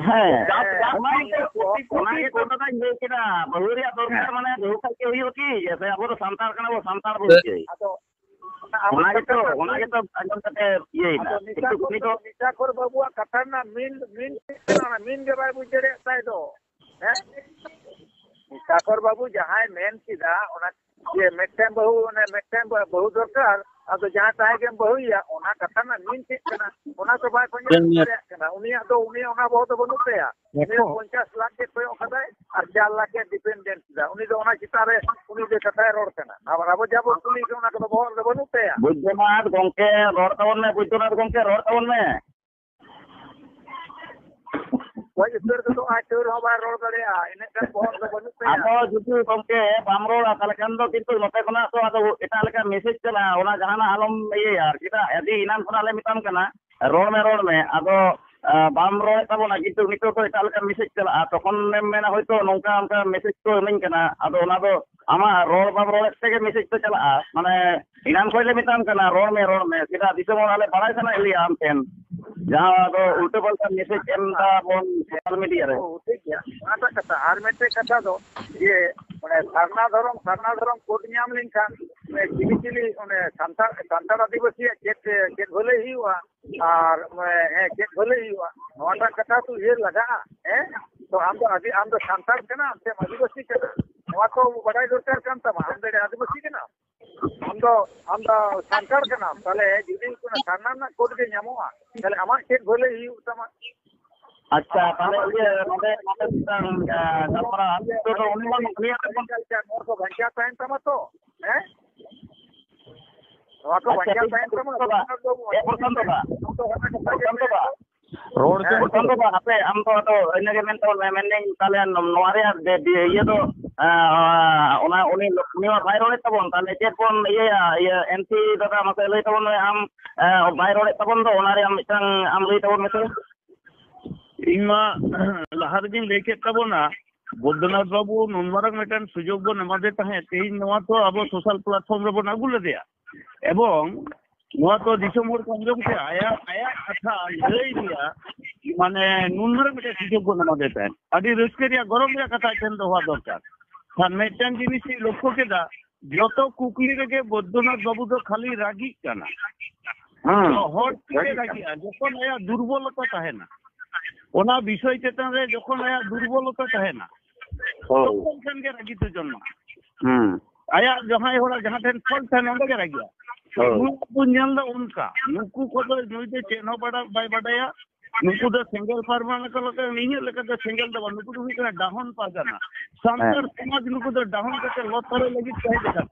ᱦᱮᱸ, ᱡᱟᱦᱟᱸ, ᱡᱟᱦᱟᱸ ᱚᱱᱟ ᱠᱷᱟᱹᱛᱤᱨ ᱜᱮᱛᱚ, ᱠᱳᱴᱤ ᱚᱱᱟ ᱠᱳᱴᱤ ᱜᱮᱛᱚ ᱠᱳᱴᱤ ᱫᱟᱫᱟᱧ ᱞᱟᱹᱭ ᱠᱮᱫᱟ, ᱵᱟᱹᱦᱩ ᱨᱮᱭᱟᱜ ᱫᱚᱨᱠᱟᱨ ᱦᱮᱸ᱾ ᱢᱟᱱᱮ ᱵᱟᱹᱦᱩ ᱠᱷᱟᱡ ᱜᱮ ᱦᱩᱭᱩᱜᱼᱟ ᱠᱤ? ᱡᱮ ᱥᱮ ᱟᱵᱚ ᱫᱚ ᱥᱟᱱᱛᱟᱲ ᱠᱟᱱᱟ ᱵᱚ, ᱥᱟᱱᱛᱟᱲ ᱵᱟᱹᱦᱩ ᱪᱟᱹᱭ᱾ ᱟᱫᱚ ᱚᱱᱟ ᱜᱮᱛᱚ, ᱚᱱᱟ ᱜᱮᱛᱚ ᱟᱸᱡᱚᱢ ᱠᱟᱛᱮ ᱤᱭᱟᱹᱭᱮᱱᱟ᱾ ᱟᱫᱚ ᱱᱤᱥᱟ ᱠᱤᱱᱛᱩ ᱠᱚ, ᱩᱱᱤ ᱫᱚ ᱱᱤᱥᱟ ᱠᱚ ᱵᱟᱹᱵᱩᱣᱟᱜ ᱠᱟᱛᱷᱟ ᱨᱮᱱᱟᱜ ᱢᱤᱱ, ᱢᱤᱱ ᱪᱮᱫ ᱠᱟᱱᱟ? ᱚᱱᱟ ᱢᱤᱱ ᱜᱮ ᱵᱟᱭ ᱵᱩᱡᱽ ᱫᱟᱲᱮᱭᱟᱜ ᱛᱟᱭ ᱫᱚ᱾ ᱦᱮᱸ? ᱱᱤᱥᱟᱠᱚᱨ ᱵᱟᱹᱵᱩ ᱡᱟᱦᱟᱸᱭ ᱢᱮᱱ ᱠᱮᱫᱟ, ᱚᱱᱟ ᱡᱮ ᱢᱤᱫᱴᱮᱱ ᱵᱟᱹᱦᱩ, ᱚᱱᱮ ᱢᱤᱫᱴᱮᱱ ᱵᱟᱹ-, ᱵᱟᱹᱦᱩ ᱫᱚᱨᱠᱟᱨ, ᱟᱫᱚ ᱡᱟᱦᱟᱸᱭ ᱛᱟᱦᱮᱸ ᱜᱮᱢ ᱵᱟᱹᱦᱩᱭᱮᱭᱟ, ᱚᱱᱟ ᱠᱟᱛᱷᱟ ᱨᱮᱱᱟᱜ ᱢᱤᱱ ᱪᱮᱫ ᱠᱟᱱᱟ? ᱚᱱᱟ ᱛᱚ ᱵᱟᱭ ᱠᱚᱧᱮ ᱪᱮᱫ ᱮᱢ ᱞᱟᱹᱭᱟ? ᱫᱟᱲᱮᱭᱟᱜ ᱠᱟᱱᱟ᱾ ᱩᱱᱤᱭᱟᱜ ᱫᱚ, ᱩᱱᱤ ᱚᱱᱟ ᱵᱚᱦᱚᱜ ᱫᱚ ᱵᱟᱹᱱᱩᱜ ᱛᱟᱭᱟ᱾ ᱩᱱᱤ ᱫᱚ ᱯᱚᱧᱪᱟᱥ ᱞᱟᱠᱷ ᱜᱮ ᱠᱚᱭᱚᱜ ᱠᱟᱫᱟᱭ ᱟᱨ ᱪᱟᱨ ᱞᱟᱠᱷ ᱜᱮ ᱰᱤᱯᱮᱱᱰᱮᱱᱴ ᱮᱫᱟ᱾ ᱩᱱᱤ ᱫᱚ ᱚᱱᱟ ᱪᱮᱛᱟᱱ ᱨᱮ, ᱩᱱᱤ ᱫᱚ ᱠᱟᱛᱷᱟᱭ ᱨᱚᱲ ᱠᱟᱱᱟ᱾ ᱟᱵᱟᱨ ᱟᱵᱚ ᱡᱟ ᱵᱚ ᱠᱩᱞᱤ ᱠᱟᱱᱟ, ᱚᱱᱟ ᱠᱚᱫᱚ ᱵᱚᱦᱚᱜ ᱨᱮᱫᱚ ᱵᱟᱹᱱᱩᱜ ᱛᱟᱭᱟ᱾ ᱵᱳᱭᱫᱚᱱᱟᱛᱷ ᱜᱚᱝᱠᱮ, ᱨᱚᱲ ᱛᱟᱵᱚᱱ ᱢᱮ, ᱵᱳᱭᱫᱚᱱᱟᱛᱷ ᱜᱚᱝᱠᱮ, ᱨᱚᱲ ᱛᱟᱵᱚᱱ ᱢᱮ᱾ ᱜᱚᱡ ᱩᱛᱟᱹᱨ ᱜᱚᱫᱚᱜ ᱟᱭ, ᱛᱟᱹᱣ ᱨᱮᱦᱚᱸ ᱵᱟᱭ ᱨᱚᱲ ᱫᱟᱲᱮᱭᱟᱜᱼᱟ᱾ ᱤᱱᱟᱹᱜ ᱜᱟᱱ ᱵᱚᱦᱚᱜ ᱫᱚ ᱵᱟᱹᱱᱩᱜ ᱛᱟᱭᱟ᱾ ᱟᱫᱚ ᱡᱩᱫᱤ ᱜᱚᱢᱠᱮ ᱵᱟᱢ ᱨᱚᱲᱟ, ᱛᱟᱦᱚᱞᱮ ᱠᱷᱟᱱ ᱫᱚ ᱠᱤᱱᱛᱩ ᱱᱚᱛᱮ ᱠᱷᱚᱱᱟᱜ ᱛᱚ ᱟᱫᱚ ᱮᱴᱟᱜ ᱞᱮᱠᱟ ᱢᱮᱥᱮᱡᱽ ᱪᱟᱞᱟᱜᱼᱟ, ᱚᱱᱟ ᱡᱟᱦᱟᱱᱟᱜ ᱟᱞᱚᱢ ᱤᱭᱟᱹᱭᱟ᱾ ᱪᱮᱫᱟᱜ ᱟᱹᱰᱤ ᱮᱱᱟᱱ ᱠᱷᱚᱱᱟᱜ ᱞᱮ ᱢᱮᱛᱟᱢ ᱠᱟᱱᱟ, ᱨᱚᱲ ᱢᱮ, ᱨᱚᱲ ᱢᱮ᱾ ᱟᱫᱚ, ᱟ, ᱵᱟᱢ ᱨᱚᱲᱮᱫ ᱛᱟᱵᱚᱱᱟ, ᱠᱤᱱᱛᱩ ᱱᱤᱛᱚᱜ ᱫᱚ ᱮᱴᱟᱜ ᱞᱮᱠᱟ ᱢᱮᱥᱮᱡᱽ ᱪᱟᱞᱟᱜᱼᱟ᱾ ᱛᱚᱠᱷᱚᱱᱮᱢ ᱢᱮᱱᱟ, "ᱦᱳᱭᱛᱳ ᱱᱚᱝᱠᱟ ᱚᱱᱠᱟ ᱢᱮᱥᱮᱡᱽ ᱠᱚ ᱤᱢᱟᱹᱧ ᱠᱟᱱᱟ", ᱟᱫᱚ ᱚᱱᱟ ᱫᱚ ᱟᱢᱟᱜ ᱨᱚᱲ ᱵᱟᱢ ᱨᱚᱲᱮᱫ ᱛᱮᱜᱮ ᱢᱮᱥᱮᱡᱽ ᱫᱚ ᱪᱟᱞᱟᱜᱼᱟ᱾ ᱢᱟᱱᱮ, ᱮᱱᱟᱱ ᱠᱷᱚᱱ ᱞᱮ ᱢᱮᱛᱟᱢ ᱠᱟᱱᱟ, "ᱨᱚᱲ ᱢᱮ, ᱨᱚᱲ ᱢᱮ", ᱪᱮᱫᱟᱜ ᱫᱤᱥᱚᱢ ᱦᱚᱲ ᱟᱞᱮ ᱵᱟᱲᱟᱭ ᱥᱟᱱᱟᱭᱮᱫ ᱞᱮᱭᱟ ᱟᱢ ᱴᱷᱮᱱ, ᱡᱟᱦᱟᱸ ᱫᱚ ᱩᱞᱴᱟᱹ ᱯᱟᱞᱴᱟ ᱢᱮᱥᱮᱡᱽ ᱮᱢ ᱫᱟ ᱵᱚᱱ ᱥᱳᱥᱟᱞ ᱢᱤᱰᱤᱭᱟ ᱨᱮ᱾ ᱚ, ᱴᱷᱤᱠ ᱜᱮᱭᱟ, ᱚᱱᱟᱴᱟᱜ ᱠᱟᱛᱷᱟ᱾ ᱟᱨ ᱢᱤᱫᱴᱮᱡ ᱠᱟᱛᱷᱟ ᱫᱚ ᱡᱮ, ᱚᱱᱮ ᱥᱟᱨᱱᱟ ᱫᱷᱚᱨᱚᱢ, ᱥᱟᱨᱱᱟ ᱫᱷᱚᱨᱚᱢ ᱠᱳᱰ ᱧᱟᱢ ᱞᱮᱱᱠᱷᱟᱱ, ᱚᱱᱮ ᱪᱤᱞᱤ ᱪᱤᱞᱤ, ᱚᱱᱮ ᱥᱟᱱᱛᱟᱲ, ᱥᱟᱱᱛᱟᱲ ᱟᱹᱫᱤᱵᱟᱹᱥᱤᱭᱟᱜ ᱪᱮᱫ, ᱪᱮᱫ ᱵᱷᱟᱹᱞᱟᱹᱭ ᱦᱩᱭᱩᱜᱼᱟ? ᱟᱨ, ᱦᱮᱸ, ᱪᱮᱫ ᱵᱷᱟᱹᱞᱟᱹᱭ ᱦᱩᱭᱩᱜᱼᱟ? ᱱᱚᱣᱟᱴᱟᱜ ᱠᱟᱛᱷᱟ ᱛᱚ ᱩᱭᱦᱟᱹᱨ ᱞᱟᱜᱟᱜᱼᱟ᱾ ᱦᱮᱸ, ᱛᱚ ᱟᱢ ᱫᱚ ᱟᱹᱫᱤ-, ᱟᱢ ᱫᱚ ᱥᱟᱱᱛᱟᱲ ᱠᱟᱱᱟᱢ ᱥᱮ ᱟᱹᱫᱤᱵᱟᱹᱥᱤ ᱠᱟᱱᱟᱢ? ᱱᱚᱣᱟ ᱛᱚ ᱵᱟᱰᱟᱭ ᱫᱚᱨᱠᱟᱨ ᱠᱟᱱ ᱛᱟᱢᱟ᱾ ᱟᱢ ᱫᱚ ᱟᱹᱫᱤᱵᱟᱹᱥᱤ ᱠᱟᱱᱟᱢ, ᱟᱢ ᱫᱚ, ᱟᱢ ᱫᱚ ᱥᱟᱱᱛᱟᱲ ᱠᱟᱱᱟᱢ, ᱛᱟᱦᱞᱮ ᱡᱩᱫᱤ ᱚᱱᱟ ᱥᱟᱨᱱᱟ ᱨᱮᱱᱟᱜ ᱠᱳᱰ ᱜᱮ ᱧᱟᱢᱚᱜᱼᱟ, ᱛᱟᱦᱞᱮ ᱟᱢᱟᱜ ᱪᱮᱫ ᱵᱷᱟᱹᱞᱟᱹᱭ ᱦᱩᱭᱩᱜ ᱛᱟᱢᱟ? ᱟᱪᱪᱷᱟ, ᱛᱟᱦᱞᱮ ᱤᱭᱟᱹ, ᱱᱚᱰᱮ, ᱱᱚᱰᱮ ᱢᱤᱫᱴᱟᱝ, ᱮ, ᱜᱟᱞᱢᱟᱨᱟᱣ, ᱱᱤᱛᱚᱜ ᱫᱚ ᱩᱱᱤ ᱢᱟ, ᱩᱱᱤᱭᱟᱜ ᱫᱚ ᱱᱚᱣᱟ ᱠᱚ ᱵᱟᱧᱪᱟᱣ ᱛᱟᱦᱮᱱ ᱛᱟᱢᱟ ᱛᱚ, ᱦᱮᱸ? ᱱᱚᱣᱟ ᱠᱚ ᱟᱪᱪᱷᱟ, ᱵᱟᱧᱪᱟᱣ ᱴᱷᱤᱠ ᱛᱟᱦᱮᱱ ᱛᱟᱢᱟ ᱛᱚ, ᱜᱮᱭᱟ᱾ ᱮ, ᱯᱨᱚᱥᱟᱱᱛᱚ ᱫᱟ, ᱟᱢ ᱫᱚ ᱚᱱᱟ ᱠᱟᱛᱷᱟ ᱜᱮ ᱯᱨᱚᱥᱟᱱᱛᱚ ᱫᱟ, ᱨᱚᱲ ᱪᱚ ᱦᱮᱸ, ᱵᱚᱠᱚᱧ ᱫᱚ ᱵᱟᱝ, ᱦᱟᱯᱮ, ᱟᱢ ᱫᱚ ᱟᱫᱚ ᱤᱱᱟᱹᱜᱮ ᱢᱮᱱ ᱛᱟᱵᱚᱱ ᱢᱮ, ᱢᱮᱱᱫᱟᱹᱧ ᱛᱟᱦᱚᱞᱮ ᱱᱚᱣᱟ ᱨᱮᱭᱟᱜ ᱫᱮ-, ᱫᱮ-, ᱤᱭᱟᱹ ᱫᱚ, ᱮᱸ, ᱚᱱᱟ ᱩᱱᱤ ᱞᱚ-, ᱩᱱᱤ ᱢᱟ ᱵᱟᱭ ᱨᱚᱲᱮᱫ ᱛᱟᱵᱚᱱ, ᱛᱟᱦᱚᱞᱮ ᱪᱮᱫ ᱵᱚᱱ ᱤᱭᱟᱹᱭᱟ? ᱤᱭᱟᱹ, ᱮᱱ ᱥᱤ ᱫᱟᱫᱟ, ᱢᱟᱥᱮ ᱞᱟᱹᱭ ᱛᱟᱵᱚᱱ ᱢᱮ ᱟᱢ, ᱮᱸ, ᱵᱟᱭ ᱨᱚᱲᱮᱫ ᱛᱟᱵᱚᱱ ᱫᱚ, ᱚᱱᱟ ᱨᱮᱭᱟᱜ ᱢᱤᱫᱴᱟᱝ ᱟᱢ ᱞᱟᱹᱭ ᱛᱟᱵᱚᱱ ᱢᱮᱥᱮ᱾ ᱤᱧ ᱢᱟ ᱞᱟᱦᱟ ᱨᱮᱜᱤᱧ ᱞᱟᱹᱭ ᱠᱮᱫ ᱛᱟᱵᱚᱱᱟ, ᱵᱳᱫᱽᱫᱚᱱᱟᱛᱷ ᱵᱟᱵᱩ ᱱᱩᱱ ᱢᱟᱨᱟᱝ ᱢᱤᱫᱴᱟᱝ ᱥᱩᱡᱳᱜᱽ ᱵᱚᱱ ᱮᱢᱟᱫᱮ ᱛᱟᱦᱮᱸᱫ, ᱛᱮᱦᱮᱧ ᱱᱚᱣᱟ ᱛᱚ ᱟᱵᱚ social platform ᱨᱮᱵᱚᱱ ᱟᱹᱜᱩ ᱞᱮᱫᱮᱭᱟ, ᱮᱵᱚᱝ ᱱᱚᱣᱟ ᱛᱚ ᱫᱤᱥᱚᱢ ᱦᱚᱲ ᱠᱚ ᱟᱸᱡᱚᱢ ᱠᱮᱫᱟ, ᱟᱭᱟᱜ, ᱟᱭᱟᱜ ᱠᱟᱛᱷᱟ ᱞᱟᱹᱭ ᱨᱮᱭᱟᱜ, ᱢᱟᱱᱮ, ᱱᱩᱱ ᱢᱟᱨᱟᱝ ᱢᱤᱫᱴᱮᱱ ᱥᱩᱡᱳᱜᱽ ᱵᱚᱱ ᱮᱢᱟ ᱫᱮ ᱛᱟᱦᱮᱸᱫ᱾ ᱟᱹᱰᱤ ᱨᱟᱹᱥᱠᱟᱹ ᱨᱮᱭᱟᱜ, ᱜᱚᱨᱚᱵᱽ ᱨᱮᱭᱟᱜ ᱠᱟᱛᱷᱟ ᱮᱠᱷᱮᱱ ᱫᱚᱦᱚ ᱫᱚᱨᱠᱟᱨ᱾ ᱟᱨ ᱢᱤᱫᱴᱟᱝ ᱡᱤᱱᱤᱥ ᱤᱧ ᱞᱚᱠᱠᱷᱚ ᱠᱮᱫᱟ, ᱡᱚᱛᱚ ᱠᱩᱠᱞᱤ ᱨᱮᱜᱮ ᱵᱳᱫᱽᱫᱚᱱᱟᱛᱷ ᱵᱟᱹᱵᱩ ᱫᱚ ᱠᱷᱟᱹᱞᱤ ᱨᱟᱹᱜᱤᱜ ᱠᱟᱱᱟ᱾ ᱦᱮᱸ᱾ ᱛᱚ ᱦᱚᱲ ᱪᱮᱫ ᱮ ᱨᱟᱹᱜᱤᱜ ᱠᱟᱱᱟ? ᱨᱟᱹᱜᱤᱜᱼᱟ? ᱡᱚᱠᱷᱚᱱ ᱟᱭᱟᱜ ᱫᱩᱨᱵᱚᱞᱚᱛᱟ ᱛᱟᱦᱮᱱᱟ, ᱚᱱᱟ ᱵᱤᱥᱚᱭ ᱪᱮᱛᱟᱱ ᱨᱮ ᱡᱚᱠᱷᱚᱱ ᱟᱭᱟᱜ ᱫᱩᱨᱵᱚᱞᱚᱛᱟ ᱛᱟᱦᱮᱱᱟ, ᱦᱳᱭ᱾ ᱛᱚᱠᱷᱚᱱ ᱠᱷᱟᱱ ᱜᱮ ᱨᱟᱹᱜᱤ ᱫᱚ ᱡᱚᱱᱢᱚᱜᱼᱟ᱾ ᱦᱮᱸ᱾ ᱟᱭᱟᱜ ᱡᱟᱦᱟᱸᱭ ᱦᱚᱲᱟᱜ ᱡᱟᱦᱟᱸ ᱴᱷᱮᱱ fault ᱛᱟᱦᱮᱱᱟ, ᱚᱸᱰᱮ ᱜᱮ ᱨᱟᱹᱜᱤᱜᱼᱟ᱾ ᱦᱳᱭ᱾ ᱱᱩᱭ ᱵᱚᱱ ᱧᱮᱞ ᱮᱫᱟ ᱚᱱᱠᱟ, ᱱᱩᱠᱩ ᱠᱚᱫᱚ ᱱᱩᱭ ᱫᱚ ᱪᱮᱫ ᱦᱚᱸ ᱵᱟᱰᱟ-, ᱵᱟᱭ ᱵᱟᱰᱟᱭᱟ᱾ ᱱᱩᱠᱩ ᱫᱚ ᱥᱮᱸᱜᱮᱞ ᱯᱟᱨᱜᱟᱱᱟ ᱠᱚ ᱞᱮᱠᱟ, ᱤᱧᱟᱹᱜ ᱞᱮᱠᱟ ᱫᱚ ᱥᱮᱸᱜᱮᱞ ᱫᱚ ᱵᱟᱝ, ᱱᱩᱠᱩ ᱫᱚ ᱦᱩᱭᱩᱜ ᱠᱟᱱᱟ ᱰᱟᱦᱚᱱ ᱯᱟᱨᱜᱟᱱᱟ᱾ ᱥᱟᱱᱛᱟᱲ ᱦᱮᱸ᱾ ᱥᱚᱢᱟᱡᱽ ᱱᱩᱠᱩ ᱫᱚ ᱰᱟᱦᱚᱱ ᱠᱟᱛᱮ ᱞᱚ ᱛᱟᱨᱮ ᱞᱟᱹᱜᱤᱫ ᱠᱚ ᱦᱮᱡ ᱟᱠᱟᱱᱟ᱾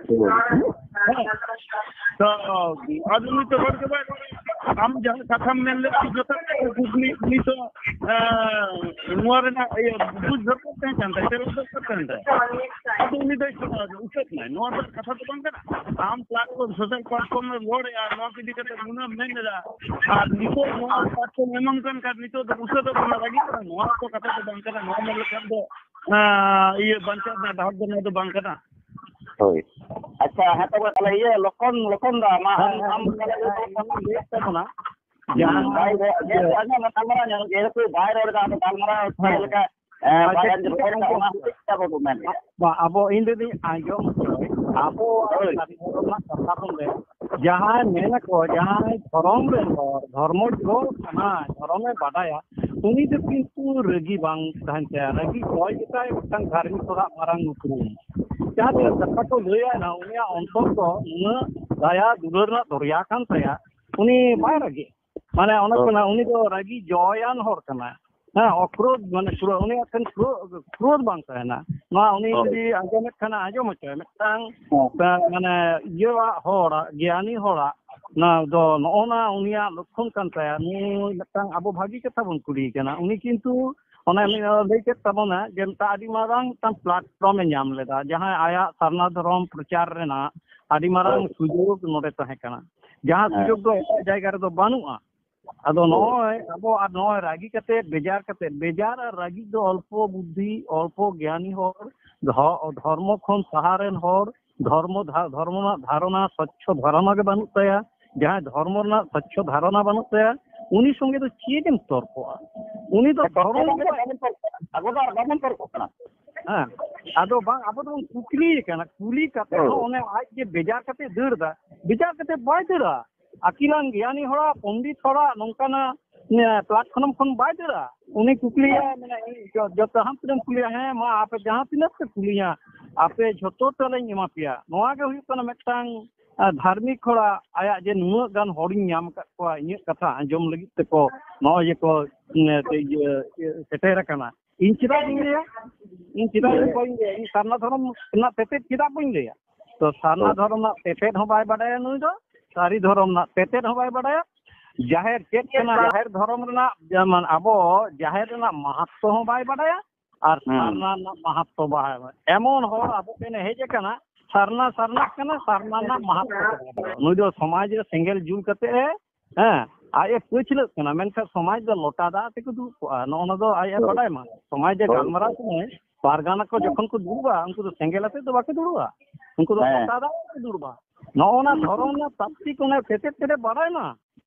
ᱦᱳᱭ᱾ ᱦᱮᱸ᱾ ᱛᱚ, ᱟᱫᱚ ᱩᱱᱤ ᱛᱚ ᱨᱚᱲ ᱜᱮ ᱵᱟᱭ ᱨᱚᱲᱟ᱾ ᱟᱢ ᱡᱟᱦᱟᱸ ᱠᱟᱛᱷᱟᱢ ᱢᱮᱱ ᱞᱮᱫ, ᱡᱚᱛᱷᱟᱛ ᱠᱟᱛᱷᱟ ᱠᱩᱠᱞᱤ, ᱩᱱᱤ ᱛᱚ, ᱮᱸ, ᱱᱚᱣᱟ ᱨᱮᱱᱟᱜ ᱤᱭᱟᱹ ᱵᱩᱡᱽ ᱫᱚᱨᱠᱟᱨ ᱛᱟᱦᱮᱸ ᱠᱟᱱ ᱛᱟᱭᱟ, ᱥᱮ ᱨᱚᱲ ᱫᱚᱨᱠᱟᱨ ᱛᱟᱦᱮᱸ ᱠᱟᱱ ᱛᱟᱭᱟ᱾ ᱟᱫᱚ ᱩᱱᱤ ᱫᱚᱭ ᱪᱷᱟᱲᱟᱣ ᱮᱫᱟ, ᱩᱪᱤᱛ ᱱᱟᱭ᱾ ᱱᱚᱣᱟ ᱫᱚ ᱠᱟᱛᱷᱟ ᱫᱚ ᱵᱟᱝ ᱠᱟᱱᱟ᱾ ᱟᱢ platform, social platform ᱨᱮ ᱨᱚᱲᱮᱜᱼᱟ, ᱱᱚᱣᱟ ᱠᱚ ᱤᱫᱤ ᱠᱟᱛᱮ ᱱᱩᱱᱟᱹᱜ ᱮᱢ ᱢᱮᱱ ᱮᱫᱟ, ᱟᱨ ᱱᱤᱛᱚᱜ ᱱᱚᱣᱟ platform ᱮᱢᱟᱢ ᱠᱟᱱ ᱠᱷᱟᱱ ᱱᱤᱛᱚᱜ ᱫᱚ ᱩᱥᱟᱹᱫᱚᱜ ᱠᱟᱱᱟ, ᱨᱟᱹᱜᱤᱜ ᱠᱟᱱᱟ, ᱱᱚᱣᱟ ᱠᱚ ᱠᱟᱛᱷᱟ ᱫᱚ ᱵᱟᱝ ᱠᱟᱱᱟ᱾ ᱱᱚᱣᱟ ᱢᱮᱱ ᱞᱮᱠᱷᱟᱱ ᱫᱚ, ᱟᱸ, ᱤᱭᱟᱹ ᱵᱟᱧᱪᱟᱣ ᱨᱮᱱᱟᱜ ᱰᱟᱦᱟᱨ ᱫᱚ ᱱᱚᱣᱟ ᱫᱚ ᱵᱟᱝ ᱠᱟᱱᱟ᱾ ᱦᱳᱭ᱾ ᱟᱪᱪᱷᱟ, ᱦᱮᱸ ᱛᱚᱵᱮ ᱛᱟᱦᱞᱮ ᱤᱭᱟᱹ ᱞᱚᱠᱷᱚᱱ, ᱞᱚᱠᱷᱚᱱ ᱫᱟ, ᱢᱟ ᱦᱮᱸ, ᱟᱢ, ᱦᱮᱸ, ᱟᱢ ᱦᱮᱸ, ᱛᱟᱦᱞᱮ ᱤᱧ ᱞᱟᱹᱭᱮᱫ ᱛᱟᱵᱚᱱᱟ᱾ ᱦᱩᱸ, ᱡᱟᱦᱟᱸ ᱵᱟᱭ ᱨᱚᱲ, ᱡᱮᱦᱮᱛᱩ ᱟᱸᱡᱚᱢ ᱢᱮ, ᱜᱟᱞᱢᱟᱨᱟᱣ ᱧᱚᱜ, ᱡᱮᱦᱮᱛᱩ ᱵᱟᱭ ᱨᱚᱲ ᱮᱫᱟ, ᱟᱫᱚ ᱜᱟᱞᱢᱟᱨᱟᱣ ᱪᱮᱫ ᱦᱮᱸ᱾ ᱞᱮᱠᱟ, ᱮᱸ, ᱟᱪᱪᱷᱟ, ᱵᱟᱭ ᱟᱸᱡᱚᱢ ᱴᱷᱤᱠ ᱜᱮᱭᱟ, ᱚᱱᱟ ᱴᱷᱤᱠ ᱦᱚᱛᱮᱡ ᱜᱮᱭᱟ᱾ ᱛᱮ ᱟᱵᱚ ᱵᱚᱱ ᱢᱮᱱᱮᱫᱼᱟ᱾ ᱵᱟ, ᱟᱵᱚ, ᱤᱧ ᱞᱟᱹᱭᱫᱟᱹᱧ, ᱟᱸᱡᱚᱢ ᱦᱚᱪᱚᱭ, ᱟᱵᱚᱣᱟᱜ ᱦᱳᱭ᱾ ᱫᱷᱚᱨᱚᱢ ᱨᱮᱱᱟᱜ ᱠᱟᱛᱷᱟ ᱵᱚᱱ ᱞᱟᱹᱭᱟ᱾ ᱡᱟᱦᱟᱸᱭ ᱢᱮᱱᱟᱠᱚ, ᱡᱟᱦᱟᱸᱭ ᱫᱷᱚᱨᱚᱢ ᱨᱮᱱ ᱦᱚᱲ, ᱫᱷᱚᱨᱢᱚ ᱜᱚᱲ ᱠᱟᱱᱟᱭ, ᱫᱷᱚᱨᱚᱢᱮ ᱵᱟᱰᱟᱭᱟ, ᱩᱱᱤ ᱫᱚ ᱠᱤᱱᱛᱩ ᱨᱟᱹᱜᱤ ᱵᱟᱝ ᱛᱟᱦᱮᱱ ᱛᱟᱭᱟ᱾ ᱨᱟᱹᱜᱤ ᱚᱠᱚᱭ ᱜᱮᱛᱟᱭ ᱢᱤᱫᱴᱟᱝ ᱫᱷᱟᱨᱢᱤᱠ ᱦᱚᱲᱟᱜ ᱢᱟᱨᱟᱝ ᱩᱯᱨᱩᱢ᱾ ᱡᱟᱦᱟᱸ ᱛᱤᱱᱟᱹᱜ ᱠᱟᱛᱷᱟ ᱠᱚ ᱞᱟᱹᱭᱟ ᱱᱟ, ᱩᱱᱤᱭᱟᱜ ᱚᱱᱛᱚᱨ ᱫᱚ ᱩᱱᱟᱹᱜ ᱫᱟᱭᱟ ᱫᱩᱞᱟᱹᱲ ᱨᱮᱱᱟᱜ ᱫᱚᱨᱭᱟ ᱠᱟᱱ ᱛᱟᱭᱟ, ᱩᱱᱤ ᱵᱟᱭ ᱨᱟᱹᱜᱤ᱾ ᱢᱟᱱᱮ ᱚᱱᱟ ᱠᱚ ᱦᱳᱭ᱾ ᱢᱮᱱᱟ, ᱩᱱᱤ ᱫᱚ ᱨᱟᱹᱜᱤ ᱡᱚᱭᱟᱱ ᱦᱚᱲ ᱠᱟᱱᱟᱭ᱾ ᱦᱮᱸ, ᱚᱠᱨᱳᱫᱷ, ᱢᱟᱱᱮ ᱠᱨᱳ-, ᱩᱱᱤᱭᱟᱜ ᱴᱷᱮᱱ ᱠᱨᱳ-, ᱠᱨᱳᱫᱷ ᱵᱟᱝ ᱛᱟᱦᱮᱱᱟ᱾ ᱱᱚᱣᱟ ᱩᱱᱤ ᱦᱳᱭ᱾ ᱡᱩᱫᱤ ᱟᱸᱡᱚᱢᱮᱫ ᱠᱷᱟᱱ ᱟᱸᱡᱚᱢ ᱦᱚᱪᱚᱭ, ᱢᱤᱫᱴᱟᱝ, ᱦᱮᱸ᱾ ᱮ, ᱢᱟᱱᱮ ᱤᱭᱟᱹᱣᱟᱜ ᱦᱚᱲ, ᱜᱮᱭᱟᱱᱤ ᱦᱚᱲᱟᱜ ᱚᱱᱟ ᱫᱚ ᱱᱚᱜᱼᱚ ᱱᱟ ᱩᱱᱤᱭᱟᱜ ᱞᱚᱠᱠᱷᱚᱱ ᱠᱟᱱ ᱛᱟᱭᱟ᱾ ᱱᱩᱭ ᱢᱤᱫᱴᱟᱝ ᱟᱵᱚ ᱵᱷᱟᱹᱜᱤ ᱠᱟᱛᱷᱟ ᱵᱚᱱ ᱠᱩᱞᱤᱭᱮ ᱠᱟᱱᱟ᱾ ᱩᱱᱤ ᱠᱤᱱᱛᱩ ᱚᱱᱮ ᱞᱟᱹᱭ ᱠᱮᱫ ᱛᱟᱵᱚᱱᱟ ᱡᱮ ᱢᱤᱫᱴᱟᱝ ᱟᱹᱰᱤ ᱢᱟᱨᱟᱝ ᱢᱤᱫᱴᱟᱝ platform ᱮ ᱧᱟᱢ ᱞᱮᱫᱟ, ᱡᱟᱦᱟᱸᱭ ᱟᱭᱟᱜ ᱥᱟᱨᱱᱟ ᱫᱷᱚᱨᱚᱢ ᱯᱨᱚᱪᱟᱨ ᱨᱮᱱᱟᱜ ᱟᱹᱰᱤ ᱢᱟᱨᱟᱝ ᱥᱩᱡᱳᱜᱽ ᱱᱚᱰᱮ ᱛᱟᱦᱮᱸ ᱠᱟᱱᱟ, ᱡᱟᱦᱟᱸ ᱥᱩᱡᱳᱜᱽ ᱫᱚ ᱮᱴᱟᱜ ᱡᱟᱭᱜᱟ ᱨᱮᱫᱚ ᱵᱟᱹᱱᱩᱜᱼᱟ᱾ ᱟᱫᱚ ᱱᱚᱜᱼᱚᱭ ᱟᱵᱚ ᱟᱨ ᱱᱚᱜᱼᱚᱭ ᱨᱟᱹᱜᱤ ᱠᱟᱛᱮ, ᱵᱮᱡᱟᱨ ᱠᱟᱛᱮ, ᱵᱮᱡᱟᱨ ᱟᱨ ᱨᱟᱹᱜᱤ ᱫᱚ ᱚᱞᱯᱚ ᱵᱩᱫᱽᱫᱷᱤ, ᱚᱞᱯᱚ ᱜᱮᱭᱟᱱᱤ ᱦᱚᱲ, ᱫᱷᱚ-, ᱫᱷᱚᱨᱢᱚ ᱠᱷᱚᱱ ᱥᱟᱦᱟ ᱨᱮᱱ ᱦᱚᱲ, ᱫᱷᱚᱨᱢᱚ ᱫᱷᱟ-, ᱫᱷᱚᱨᱢᱚ ᱨᱮᱱᱟᱜ ᱫᱷᱟᱨᱚᱱᱟ, ᱥᱚᱪᱪᱷᱚ ᱫᱷᱟᱨᱚᱱᱟ ᱜᱮ ᱵᱟᱹᱱᱩᱜ ᱛᱟᱭᱟ᱾ ᱡᱟᱦᱟᱸᱭ ᱫᱷᱚᱨᱢᱚ ᱨᱮᱱᱟᱜ ᱥᱚᱪᱪᱷᱚ ᱫᱷᱟᱨᱚᱱᱟ ᱵᱟᱹᱱᱩᱜ ᱛᱟᱭᱟ, ᱩᱱᱤ ᱥᱚᱸᱜᱮ ᱫᱚ ᱪᱮᱫ ᱮᱢ ᱛᱚᱨᱠᱚᱜᱼᱟ? ᱩᱱᱤ ᱫᱚ ᱫᱷᱚᱨᱚᱢ ᱜᱮ ᱵᱟᱭ ᱟᱵᱚ ᱫᱚ ᱟᱨ ᱵᱟᱵᱚᱱ ᱛᱚᱨᱠᱚᱜ ᱠᱟᱱᱟ᱾ ᱦᱮᱸ, ᱟᱫᱚ ᱵᱟᱝ, ᱟᱵᱚ ᱫᱚᱵᱚᱱ ᱠᱩᱠᱞᱤᱭᱮ ᱠᱟᱱᱟ, ᱠᱩᱞᱤ ᱠᱟᱛᱮ ᱦᱚᱸ ᱚᱱᱮ ᱟᱡ ᱡᱮ ᱵᱮᱡᱟᱨ ᱠᱟᱛᱮ ᱫᱟᱹᱲ ᱫᱟ, ᱵᱮᱡᱟᱨ ᱠᱟᱛᱮ ᱵᱟᱭ ᱫᱟᱹᱲᱟ᱾ ᱟᱹᱠᱤᱞᱟᱱ ᱜᱮᱭᱟᱱᱤ ᱦᱚᱲᱟᱜ, ᱯᱚᱱᱰᱤᱛ ᱦᱚᱲᱟᱜ ᱱᱚᱝᱠᱟᱱᱟᱜ, ᱮ, platform ᱠᱷᱚᱱ ᱵᱟᱭ ᱫᱟᱹᱲᱟ᱾ ᱩᱱᱤ ᱠᱩᱠᱞᱤᱭᱟ, ᱢᱟᱱᱮ, ᱤᱧ ᱡᱚ-, ᱡᱚ-, ᱡᱟᱦᱟᱸ ᱛᱤᱱᱟᱹᱜ ᱮᱢ ᱠᱩᱞᱤᱭᱟ, ᱦᱮᱸ, ᱢᱟ, ᱟᱯᱮ ᱡᱟᱦᱟᱸ ᱛᱤᱱᱟᱹᱜ ᱯᱮ ᱠᱩᱞᱤᱧᱟ, ᱟᱯᱮ ᱡᱷᱚᱛᱚ ᱛᱟᱞᱮᱧ ᱮᱢᱟ ᱯᱮᱭᱟ᱾ ᱱᱚᱣᱟ ᱜᱮ ᱦᱩᱭᱩᱜ ᱠᱟᱱᱟ ᱢᱤᱫᱴᱟᱝ, ᱮ, ᱫᱷᱟᱨᱢᱤᱠ ᱦᱚᱲᱟᱜ ᱟᱭᱟᱜ ᱡᱮ ᱱᱩᱱᱟᱹᱜ ᱜᱟᱱ ᱦᱚᱲᱤᱧ ᱧᱟᱢ ᱟᱠᱟᱫ ᱠᱚᱣᱟ ᱤᱧᱟᱹᱜ ᱠᱟᱛᱷᱟ ᱟᱸᱡᱚᱢ ᱞᱟᱹᱜᱤᱫ ᱛᱮᱠᱚ ᱱᱚᱜᱼᱚᱭ ᱡᱮ ᱠᱚ, ᱮ, ᱤᱭᱟᱹ, ᱤᱭᱟᱹ, ᱥᱮᱴᱮᱨ ᱟᱠᱟᱱᱟ᱾ ᱤᱧ ᱪᱮᱫᱟᱜ ᱵᱟᱹᱧ ᱞᱟᱹᱭᱟ? ᱤᱧ ᱪᱮᱫᱟᱜ ᱵᱟᱹᱧ ᱞᱟᱹᱭᱟ? ᱤᱧ ᱥᱟᱨᱱᱟ ᱫᱷᱚᱨᱚᱢ ᱨᱮᱱᱟᱜ ᱛᱮᱛᱮᱫ ᱪᱮᱫᱟᱜ ᱵᱟᱹᱧ ᱞᱟᱹᱭᱟ? ᱛᱚ ᱥᱟᱨᱱᱟ ᱫᱷᱚᱨᱚᱢ ᱨᱮᱱᱟᱜ ᱛᱮᱛᱮᱫ ᱦᱚᱸ ᱵᱟᱭ ᱵᱟᱰᱟᱭᱟ ᱱᱩᱭ ᱫᱚ, ᱥᱟᱹᱨᱤ ᱫᱷᱚᱨᱚᱢ ᱨᱮᱱᱟᱜ ᱛᱮᱛᱮᱫ ᱦᱚᱸ ᱵᱟᱭ ᱵᱟᱰᱟᱭᱟ᱾ ᱡᱟᱦᱮᱨ ᱪᱮᱫ ᱠᱟᱱᱟ? ᱡᱟᱦᱮᱨ ᱫᱷᱚᱨᱚᱢ ᱨᱮᱱᱟᱜ ᱡᱮᱢᱚᱱ ᱟᱵᱚ ᱡᱟᱦᱮᱨ ᱨᱮᱱᱟᱜ ᱢᱟᱦᱟᱛᱢᱚ ᱦᱚᱸ ᱵᱟᱭ ᱵᱟᱰᱟᱭᱟ ᱟᱨ ᱥᱟᱨᱱᱟ ᱨᱮᱱᱟᱜ ᱢᱟᱦᱟᱛᱢᱚ ᱵᱟᱭ ᱵᱟᱰᱟᱭᱟ᱾ ᱮᱢᱚᱱ ᱦᱚᱲ ᱟᱵᱚ ᱴᱷᱮᱱᱮ ᱦᱮᱡ ᱟᱠᱟᱱᱟ, ᱥᱟᱨᱱᱟ ᱥᱟᱨᱱᱟᱜ ᱠᱟᱱᱟ, ᱥᱟᱨᱱᱟ ᱨᱮᱱᱟᱜ ᱢᱟᱦᱟᱛᱢᱚ ᱠᱚ ᱵᱟᱭ ᱵᱟᱰᱟᱭᱟ᱾ ᱱᱩᱭ ᱫᱚ ᱥᱚᱢᱟᱡᱽ ᱨᱮ ᱥᱮᱸᱜᱮᱞ ᱡᱩᱞ ᱠᱟᱛᱮ ᱮ, ᱦᱮᱸ, ᱟᱡ ᱮ ᱯᱟᱹᱪᱷᱞᱟᱹᱜ ᱠᱟᱱᱟ, ᱢᱮᱱᱠᱷᱟᱱ ᱥᱚᱢᱟᱡᱽ ᱫᱚ ᱞᱚᱴᱟ ᱫᱟᱜ ᱛᱮᱠᱚ ᱫᱩᱲᱩᱵ ᱠᱚᱜᱼᱟ᱾ ᱱᱚᱜᱼᱚ ᱱᱚᱣᱟ ᱫᱚ ᱟᱡ ᱮ ᱵᱟᱰᱟᱭ ᱢᱟ᱾ ᱥᱚᱢᱟᱡᱽ ᱨᱮ ᱜᱟᱞᱢᱟᱨᱟᱣ ᱥᱚᱢᱚᱭ ᱯᱟᱨᱜᱟᱱᱟ ᱠᱚ ᱡᱚᱠᱷᱚᱱ ᱠᱚ ᱫᱩᱲᱩᱵᱼᱟ, ᱩᱱᱠᱩ ᱫᱚ ᱥᱮᱸᱜᱮᱞ ᱟᱛᱮᱫ ᱫᱚ ᱵᱟᱠᱚ ᱫᱩᱲᱩᱵᱼᱟ, ᱩᱱᱠᱩ ᱫᱚ ᱦᱮᱸ᱾ ᱞᱚᱴᱟ ᱫᱟᱜ ᱨᱮᱠᱚ ᱫᱩᱲᱩᱵᱼᱟ᱾ ᱱᱚᱜᱼᱚ ᱱᱟ ᱫᱷᱚᱨᱚᱢ ᱨᱮᱱᱟᱜ ᱛᱟᱠᱛᱤᱠ ᱚᱱᱟ ᱛᱮᱛᱮᱫ ᱛᱮᱛᱮᱫ ᱵᱟᱰᱟᱭ ᱢᱟ,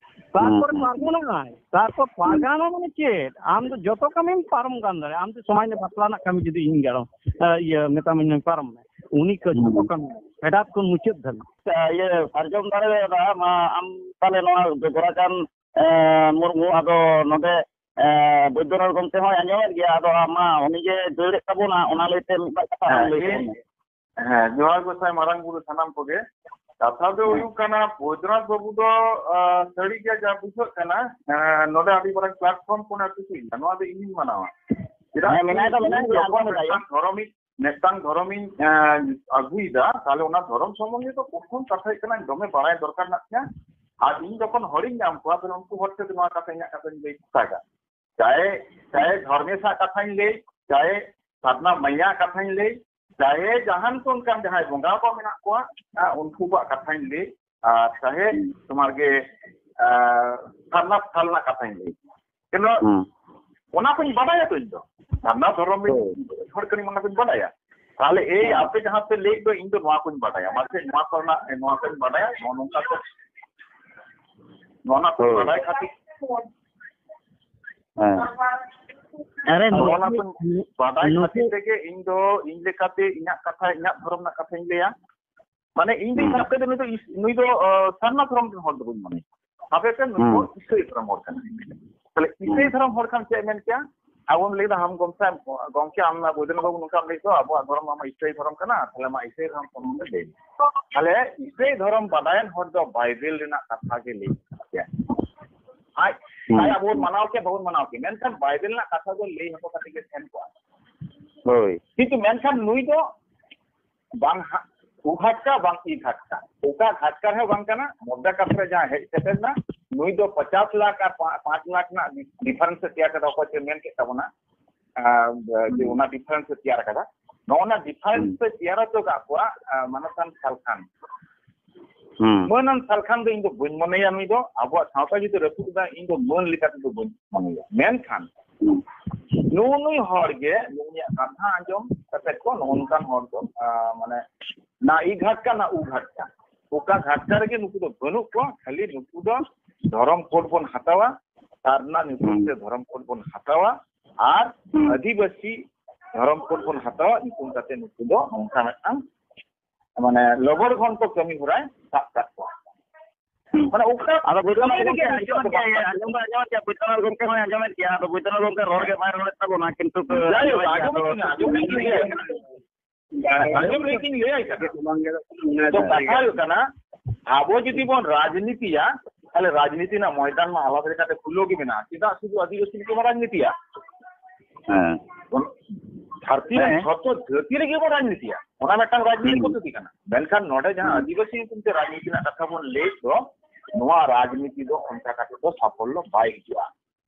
ᱛᱟᱨᱯᱚᱨᱮ ᱦᱩᱸ᱾ ᱯᱟᱨᱜᱟᱱᱟᱭ᱾ ᱛᱟᱨᱯᱚᱨ ᱯᱟᱨᱜᱟᱱᱟ ᱢᱟᱱᱮ ᱪᱮᱫ? ᱟᱢ ᱫᱚ ᱡᱚᱛᱚ ᱠᱟᱹᱢᱤᱢ ᱯᱟᱨᱚᱢ ᱜᱟᱱ ᱫᱟᱲᱮᱭᱟᱜᱼᱟ᱾ ᱟᱢ ᱫᱚ ᱥᱚᱢᱟᱡᱽ ᱨᱮ ᱵᱟᱯᱞᱟ ᱨᱮᱱᱟᱜ ᱠᱟᱹᱢᱤ ᱡᱩᱫᱤ ᱤᱧ ᱜᱟᱲᱚ, ᱮ, ᱤᱭᱟᱹ, ᱢᱮᱛᱟᱢᱟᱹᱧ ᱯᱟᱨᱚᱢ ᱢᱮ, ᱩᱱᱤ ᱠᱚ ᱡᱚᱛᱚ ᱦᱩᱸ᱾ ᱠᱟᱹᱢᱤ ᱯᱷᱮᱰᱟᱛ ᱠᱷᱚᱱ ᱢᱩᱪᱟᱹᱫ ᱫᱷᱟᱹᱵᱤᱡ᱾ ᱤᱭᱟᱹ ᱥᱟᱨᱡᱚᱢ ᱫᱟᱨᱮ ᱫᱟ ᱢᱟ ᱟᱢ ᱛᱟᱦᱞᱮ ᱱᱚᱣᱟ ᱜᱚᱨᱟᱪᱟᱸᱫ, ᱮ, ᱢᱩᱨᱢᱩ ᱟᱫᱚ ᱱᱚᱰᱮ, ᱮ, ᱵᱳᱭᱫᱚᱱᱟᱛᱷ ᱜᱚᱢᱠᱮ ᱦᱚᱸᱭ ᱟᱸᱡᱚᱢᱮᱫ ᱜᱮᱭᱟ, ᱟᱫᱚ ᱟᱢ ᱢᱟ ᱩᱱᱤ ᱜᱮ ᱫᱟᱹᱲᱮᱫ ᱛᱟᱵᱚᱱᱟ, ᱚᱱᱟ ᱞᱟᱹᱭᱛᱮ ᱢᱤᱫ ᱵᱟᱨ ᱠᱟᱛᱷᱟ ᱟᱢ ᱦᱮᱸ, ᱞᱟᱹᱭ ᱤᱧ ᱛᱟᱵᱚᱱ ᱢᱮ᱾ ᱦᱮᱸ, ᱡᱚᱦᱟᱨ ᱜᱚᱸᱥᱟᱭ ᱢᱟᱨᱟᱝ ᱵᱩᱨᱩ ᱥᱟᱱᱟᱢ ᱠᱚᱜᱮ᱾ ᱠᱟᱛᱷᱟ ᱫᱚ ᱦᱮᱸ᱾ ᱦᱩᱭᱩᱜ ᱠᱟᱱᱟ, ᱵᱳᱭᱫᱚᱱᱟᱛᱷ ᱵᱟᱹᱵᱩ ᱫᱚ, ᱟ, ᱥᱟᱹᱨᱤ ᱜᱮ ᱡᱟ ᱵᱩᱡᱷᱟᱹᱜ ᱠᱟᱱᱟ, ᱮ, ᱱᱚᱰᱮ ᱟᱹᱰᱤ ᱢᱟᱨᱟᱝ platform ᱠᱷᱚᱱ ᱮ ᱛᱩᱫᱩᱜ ᱮᱫᱟ, ᱱᱚᱣᱟ ᱫᱚ ᱤᱧᱤᱧ ᱢᱟᱱᱟᱣᱟ᱾ ᱪᱮᱫᱟᱜ ᱦᱮᱸ, ᱢᱮᱱᱟᱭ ᱫᱚ ᱥᱮ ᱢᱮᱱᱟᱭ ᱩᱱᱤ ᱜᱮᱭᱟ, ᱡᱚᱠᱷᱚᱱ ᱟᱸᱡᱚᱢ ᱮᱫᱟᱭ᱾ ᱢᱤᱫᱴᱟᱝ ᱫᱷᱚᱨᱚᱢᱤᱡ ᱢᱤᱫᱴᱟᱝ ᱫᱷᱚᱨᱚᱢᱤᱧ, ᱮᱸ, ᱟᱹᱜᱩᱭᱮᱫᱟ, ᱛᱟᱦᱞᱮ ᱚᱱᱟ ᱫᱷᱚᱨᱚᱢ ᱥᱚᱢᱵᱚᱱᱫᱷᱮ ᱫᱚ ᱯᱨᱚᱛᱷᱚᱢ ᱠᱟᱛᱷᱟ ᱦᱩᱭᱩᱜ ᱠᱟᱱᱟ, ᱫᱚᱢᱮ ᱵᱟᱲᱟᱭ ᱫᱚᱨᱠᱟᱨ ᱢᱮᱱᱟᱜ ᱛᱤᱧᱟ᱾ ᱟᱨ ᱤᱧ ᱡᱚᱠᱷᱚᱱ ᱦᱚᱲᱤᱧ ᱧᱟᱢ ᱠᱚᱣᱟ, ᱛᱟᱦᱞᱮ ᱩᱱᱠᱩ ᱦᱚᱲ ᱴᱷᱮᱱ ᱱᱚᱣᱟ ᱠᱟᱛᱷᱟ, ᱤᱧᱟᱹᱜ ᱠᱟᱛᱷᱟᱧ ᱞᱟᱹᱭ ᱜᱚᱴᱟᱭᱟ᱾ ᱪᱟᱦᱮ, ᱪᱟᱦᱮ ᱫᱷᱚᱨᱢᱮᱥᱟᱜ ᱠᱟᱛᱷᱟᱧ ᱞᱟᱹᱭ, ᱪᱟᱦᱮ ᱥᱟᱨᱱᱟ ᱢᱟᱹᱭᱟᱜ ᱠᱟᱛᱷᱟᱧ ᱞᱟᱹᱭ, ᱪᱟᱦᱮ ᱡᱟᱦᱟᱱ ᱠᱚ ᱚᱱᱠᱟᱱ ᱡᱟᱦᱟᱸᱭ ᱵᱚᱸᱜᱟ ᱠᱚ ᱢᱮᱱᱟᱜ ᱠᱚᱣᱟ, ᱟ, ᱩᱱᱠᱩ ᱠᱚᱣᱟᱜ ᱠᱟᱛᱷᱟᱧ ᱞᱟᱹᱭ, ᱟᱨ ᱪᱟᱦᱮ ᱛᱳᱢᱟᱨ ᱜᱮ, ᱟ, ᱥᱟᱨᱱᱟ ᱥᱟᱞ ᱨᱮᱱᱟᱜ ᱠᱟᱛᱷᱟᱧ ᱞᱟᱹᱭ᱾ ᱠᱤᱱᱛᱩ ᱦᱩᱸ᱾ ᱚᱱᱟ ᱠᱚᱧ ᱵᱟᱰᱟᱭᱟ ᱛᱚ ᱤᱧ ᱫᱚ᱾ ᱥᱟᱨᱱᱟ ᱫᱷᱚᱨᱚᱢ ᱨᱮᱱ ᱦᱳᱭ᱾ ᱦᱚᱲ ᱠᱟᱹᱱᱟᱹᱧ, ᱚᱱᱟ ᱠᱚᱧ ᱵᱟᱰᱟᱭᱟ᱾ ᱛᱟᱦᱞᱮ ᱮᱭ ᱦᱮᱸ᱾ ᱟᱯᱮ ᱡᱟᱦᱟᱸ ᱯᱮ ᱞᱟᱹᱭᱮᱫ ᱫᱚ, ᱤᱧ ᱫᱚ ᱱᱚᱣᱟ ᱠᱚᱧ ᱵᱟᱰᱟᱭᱟ᱾ ᱢᱟᱥᱮ ᱱᱚᱣᱟ ᱠᱚᱨᱮᱱᱟᱜ, ᱱᱚᱣᱟ ᱠᱚᱧ ᱵᱟᱰᱟᱭᱟ, ᱱᱚᱜᱼᱚ ᱱᱚᱝᱠᱟ ᱠᱚ, ᱱᱚᱣᱟ ᱠᱚ ᱦᱳᱭ᱾ ᱵᱟᱰᱟᱭ ᱠᱷᱟᱹᱛᱤᱨ᱾ ᱦᱮᱸ᱾ ᱟᱨᱮ ᱟᱫᱚ ᱱᱩᱠᱩ, ᱚᱱᱟ ᱠᱚ ᱵᱟᱰᱟᱭ ᱱᱩᱠᱩ ᱠᱷᱟᱹᱛᱤᱨ ᱛᱮᱜᱮ ᱤᱧ ᱫᱚ ᱤᱧ ᱞᱮᱠᱟᱛᱮ ᱤᱧᱟᱹᱜ ᱠᱟᱛᱷᱟ, ᱤᱧᱟᱹᱜ ᱫᱷᱚᱨᱚᱢ ᱨᱮᱱᱟᱜ ᱠᱟᱛᱷᱟᱧ ᱞᱟᱹᱭᱟ᱾ ᱢᱟᱱᱮ ᱤᱧ ᱫᱚ ᱦᱩᱸ᱾ ᱦᱤᱥᱟᱹᱵ ᱛᱮᱫᱚ ᱱᱩᱭ ᱫᱚ ᱤᱥ-, ᱱᱩᱭ ᱫᱚ, ᱚ, ᱥᱟᱨᱱᱟ ᱫᱷᱚᱨᱚᱢ ᱨᱮᱱ ᱦᱚᱲ ᱫᱚ ᱵᱟᱹᱧ ᱢᱚᱱᱮᱭᱟ᱾ ᱦᱟᱯᱮ ᱯᱮ, ᱱᱩᱭ ᱫᱚ ᱦᱩᱸ᱾ ᱤᱥᱟᱹᱭ ᱫᱷᱚᱨᱚᱢ ᱦᱚᱲ ᱠᱟᱱᱟᱭ᱾ ᱛᱟᱦᱞᱮ ᱤᱥᱟᱹᱭ ᱦᱩᱸ᱾ ᱫᱷᱚᱨᱚᱢ ᱦᱚᱲ ᱠᱷᱟᱱ ᱪᱮᱫ ᱢᱮᱱ ᱠᱮᱭᱟ? ᱟᱵᱚᱢ ᱞᱟᱹᱭ ᱠᱮᱫᱟ, ᱦᱟᱢ ᱜᱚᱢᱠᱮ, ᱜᱚᱢᱠᱮ ᱟᱢ ᱢᱟ ᱵᱳᱭᱫᱚᱱᱟᱛᱷ ᱵᱟᱵᱩ ᱱᱚᱝᱠᱟᱢ ᱞᱟᱹᱭ ᱠᱮᱫᱟ, ᱟᱵᱚᱣᱟᱜ ᱫᱷᱚᱨᱚᱢ ᱢᱟ ᱤᱥᱟᱹᱭ ᱫᱷᱚᱨᱚᱢ ᱠᱟᱱᱟ, ᱛᱟᱦᱞᱮ ᱢᱟ ᱤᱥᱟᱹᱭ ᱫᱷᱚᱨᱚᱢ ᱥᱚᱢᱵᱚᱱᱫᱷᱮ ᱞᱟᱹᱭ ᱢᱮ᱾ ᱛᱟᱦᱞᱮ ᱤᱥᱟᱹᱭ ᱫᱷᱚᱨᱚᱢ ᱵᱟᱰᱟᱭᱟᱱ ᱦᱚᱲ ᱫᱚ ᱵᱟᱭᱵᱮᱞ ᱨᱮᱱᱟᱜ ᱠᱟᱛᱷᱟ ᱜᱮ ᱞᱟᱹᱭ ᱠᱮᱭᱟ᱾ ᱟᱡ, ᱦᱩᱸ᱾ ᱟᱡ ᱟᱵᱚ ᱵᱚᱱ ᱢᱟᱱᱟᱣ ᱠᱮᱭᱟ, ᱵᱟᱵᱚᱱ ᱢᱟᱱᱟᱣ ᱠᱮᱭᱟ, ᱢᱮᱱᱠᱷᱟᱱ ᱵᱟᱭᱵᱮᱞ ᱨᱮᱱᱟᱜ ᱠᱟᱛᱷᱟ ᱫᱚ ᱞᱟᱹᱭ ᱦᱚᱴᱚ ᱠᱟᱛᱮ ᱜᱮ ᱥᱮᱱ ᱠᱚᱜᱼᱟ᱾ ᱦᱳᱭ᱾ ᱠᱤᱱᱛᱩ ᱢᱮᱱᱠᱷᱟᱱ ᱱᱩᱭ ᱫᱚ ᱵᱟᱝ ᱦᱟ-, ᱩ ᱜᱷᱟᱴᱠᱟ, ᱵᱟᱝ ᱤ ᱜᱷᱟᱴᱠᱟ, ᱚᱠᱟ ᱜᱷᱟᱴᱠᱟ ᱨᱮᱦᱚᱸ ᱵᱟᱝ ᱠᱟᱱᱟ᱾ ᱢᱚᱫᱫᱟ ᱠᱟᱛᱷᱟ ᱨᱮ ᱡᱟᱦᱟᱸ ᱦᱮᱡ ᱥᱮᱴᱮᱨ ᱮᱱᱟ, ᱱᱩᱭ ᱫᱚ ᱯᱚᱪᱟᱥ ᱞᱟᱠᱷ ᱟᱨ ᱯᱟ-, ᱯᱟᱸᱪ ᱞᱟᱠᱷ ᱨᱮᱱᱟᱜ ᱰᱤ-, ᱰᱤᱯᱷᱟᱨᱮᱱᱥ ᱮ ᱛᱮᱭᱟᱨ ᱠᱟᱫᱟ, ᱚᱠᱚᱭ ᱪᱚᱭ ᱢᱮᱱ ᱠᱮᱫ ᱛᱟᱵᱚᱱᱟ, ᱟᱨ, ᱡᱮ ᱦᱩᱸ᱾ ᱚᱱᱟ ᱰᱤᱯᱷᱟᱨᱮᱱᱥ ᱮ ᱛᱮᱭᱟᱨ ᱠᱟᱫᱟ᱾ ᱱᱚᱜᱼᱚ ᱱᱟ ᱰᱤᱯᱷᱟᱨᱮᱱᱥ ᱦᱩᱸ᱾ ᱮ ᱛᱮᱭᱟᱨ ᱦᱚᱪᱚ ᱠᱟᱜ ᱠᱚᱣᱟ, ᱟᱨ ᱢᱟᱱᱚᱛᱟᱱ ᱥᱟᱞᱠᱷᱟᱱ᱾ ᱦᱩᱸ᱾ ᱢᱟᱹᱱᱟᱱ ᱥᱟᱞᱠᱷᱟᱱ ᱫᱚ ᱤᱧ ᱫᱚ ᱵᱟᱹᱧ ᱢᱚᱱᱮᱭᱟ, ᱱᱩᱭ ᱫᱚ ᱟᱵᱚᱣᱟᱜ ᱥᱟᱶᱛᱟ ᱡᱩᱫᱤ ᱨᱟᱹᱯᱩᱫ ᱮᱫᱟ, ᱤᱧ ᱫᱚ ᱢᱟᱹᱱ ᱞᱮᱠᱟ ᱛᱮᱫᱚ ᱵᱟᱹᱧ ᱢᱚᱱᱮᱭᱟ᱾ ᱢᱮᱱᱠᱷᱟᱱ ᱦᱩᱸ᱾ ᱱᱩᱜᱼᱩ ᱱᱩᱭ ᱦᱚᱲ ᱜᱮ ᱱᱩᱭᱟᱜ ᱠᱟᱛᱷᱟ ᱟᱸᱡᱚᱢ ᱠᱟᱛᱮ ᱠᱚ ᱱᱚᱜᱼᱚ ᱱᱚᱝᱠᱟᱱ ᱦᱚᱲ ᱫᱚ, ᱟᱸ, ᱢᱟᱱᱮ, ᱱᱟ ᱤ ᱜᱷᱟᱴᱠᱟ, ᱱᱟ ᱩ ᱜᱷᱟᱴᱠᱟ᱾ ᱚᱠᱟ ᱜᱷᱟᱴᱠᱟ ᱨᱮᱜᱮ ᱱᱩᱠᱩ ᱫᱚ ᱵᱟᱹᱱᱩᱜ ᱠᱚᱣᱟ, ᱠᱷᱟᱹᱞᱤ ᱱᱩᱠᱩ ᱫᱚ ᱫᱷᱚᱨᱚᱢ ᱠᱳᱰ ᱵᱚᱱ ᱦᱟᱛᱟᱣᱟ, ᱥᱟᱨᱱᱟ ᱧᱩᱛᱩᱢ ᱦᱩᱸ᱾ ᱛᱮ ᱫᱷᱚᱨᱚᱢ ᱠᱳᱰ ᱵᱚᱱ ᱦᱟᱛᱟᱣᱟ, ᱟᱨ ᱦᱩᱸ᱾ ᱟᱹᱫᱤᱵᱟᱹᱥᱤ ᱫᱷᱚᱨᱚᱢ ᱠᱳᱰ ᱵᱚᱱ ᱦᱟᱛᱟᱣᱟ, ᱧᱩᱛᱩᱢ ᱠᱟᱛᱮ ᱱᱩᱠᱩ ᱫᱚ ᱱᱚᱝᱠᱟ ᱢᱤᱫᱴᱟᱝ, ᱢᱟᱱᱮ, ᱞᱚᱵᱚᱲ ᱜᱷᱚᱱᱴᱚ ᱠᱟᱹᱢᱤ ᱦᱚᱨᱟᱭ ᱥᱟᱵ ᱠᱟᱜ ᱠᱚᱣᱟ᱾ ᱦᱩᱸ᱾ ᱢᱟᱱᱮ, ᱚᱠᱟ ᱟᱫᱚ ᱵᱳᱭᱫᱚᱱᱟᱛᱷ ᱜᱚᱢᱠᱮ ᱟᱸᱡᱚᱢᱮᱫ ᱜᱮᱭᱟ, ᱟᱸᱡᱚᱢ ᱫᱚ ᱟᱸᱡᱚᱢᱮᱫ ᱜᱮᱭᱟ, ᱵᱳᱭᱫᱚᱱᱟᱛᱷ ᱜᱚᱢᱠᱮ ᱦᱚᱸᱭ ᱟᱸᱡᱚᱢᱮᱫ ᱜᱮᱭᱟ, ᱟᱫᱚ ᱵᱳᱭᱫᱚᱱᱟᱛᱷ ᱜᱚᱢᱠᱮ ᱨᱚᱲ ᱜᱮ ᱵᱟᱭ ᱨᱚᱲᱮᱫ ᱛᱟᱵᱚᱱᱟ, ᱠᱤᱱᱛᱩ ᱡᱟᱭᱦᱳᱠ, ᱟᱸᱡᱚᱢᱮᱫ ᱜᱮᱭᱟ, ᱟᱸᱡᱚᱢ ᱟᱫᱚ ᱞᱮᱠᱤᱱ ᱟᱸᱡᱚᱢ ᱞᱮᱠᱤᱱ ᱞᱟᱹᱭ ᱟᱭ ᱠᱟᱱᱟ᱾ ᱛᱚ, ᱠᱟᱛᱷᱟ ᱦᱩᱭᱩᱜ ᱠᱟᱱᱟ, ᱟᱵᱚ ᱡᱩᱫᱤ ᱵᱚᱱ ᱨᱟᱡᱽᱱᱤᱛᱤᱭᱟ, ᱛᱟᱦᱞᱮ ᱨᱟᱡᱽᱱᱤᱛᱤ ᱨᱮᱱᱟᱜ ᱢᱚᱭᱫᱟᱱ ᱢᱟ ᱟᱞᱟᱫᱟ ᱞᱮᱠᱟᱛᱮ ᱠᱷᱩᱞᱟᱹᱣ ᱜᱮ ᱢᱮᱱᱟᱜᱼᱟ᱾ ᱪᱮᱫᱟᱜ ᱥᱩᱫᱷᱩ ᱟᱹᱫᱤᱵᱟᱹᱥᱤ ᱜᱮᱵᱚᱱ ᱨᱟᱡᱽᱱᱤᱛᱤᱭᱟ? ᱦᱮᱸ᱾ ᱫᱷᱟᱹᱨᱛᱤ ᱨᱮ ᱦᱮᱸ᱾ ᱡᱷᱚᱛᱚ ᱡᱟᱹᱛᱤ ᱨᱮᱜᱮ ᱵᱚᱱ ᱨᱟᱡᱽᱱᱤᱛᱤᱭᱟ, ᱚᱱᱟ ᱢᱤᱫᱴᱟᱝ ᱨᱟᱡᱽᱱᱤᱛᱤ ᱦᱩᱸ᱾ ᱯᱚᱫᱽᱫᱷᱚᱛᱤ ᱠᱟᱱᱟ᱾ ᱢᱮᱱᱠᱷᱟᱱ ᱱᱚᱰᱮ ᱡᱟᱦᱟᱸ ᱦᱩᱸ᱾ ᱟᱹᱫᱤᱵᱟᱹᱥᱤ ᱧᱩᱛᱩᱢ ᱛᱮ ᱨᱟᱡᱽᱱᱤᱛᱤ ᱨᱮᱱᱟᱜ ᱠᱟᱛᱷᱟ ᱵᱚᱱ ᱞᱟᱹᱭᱮᱫ ᱫᱚ, ᱱᱚᱣᱟ ᱨᱟᱡᱽᱱᱤᱛᱤ ᱫᱚ ᱚᱱᱠᱟ ᱠᱟᱛᱮ ᱫᱚ ᱥᱟᱯᱷᱚᱞᱞᱚ ᱵᱟᱭ ᱦᱤᱡᱩᱜᱼᱟ᱾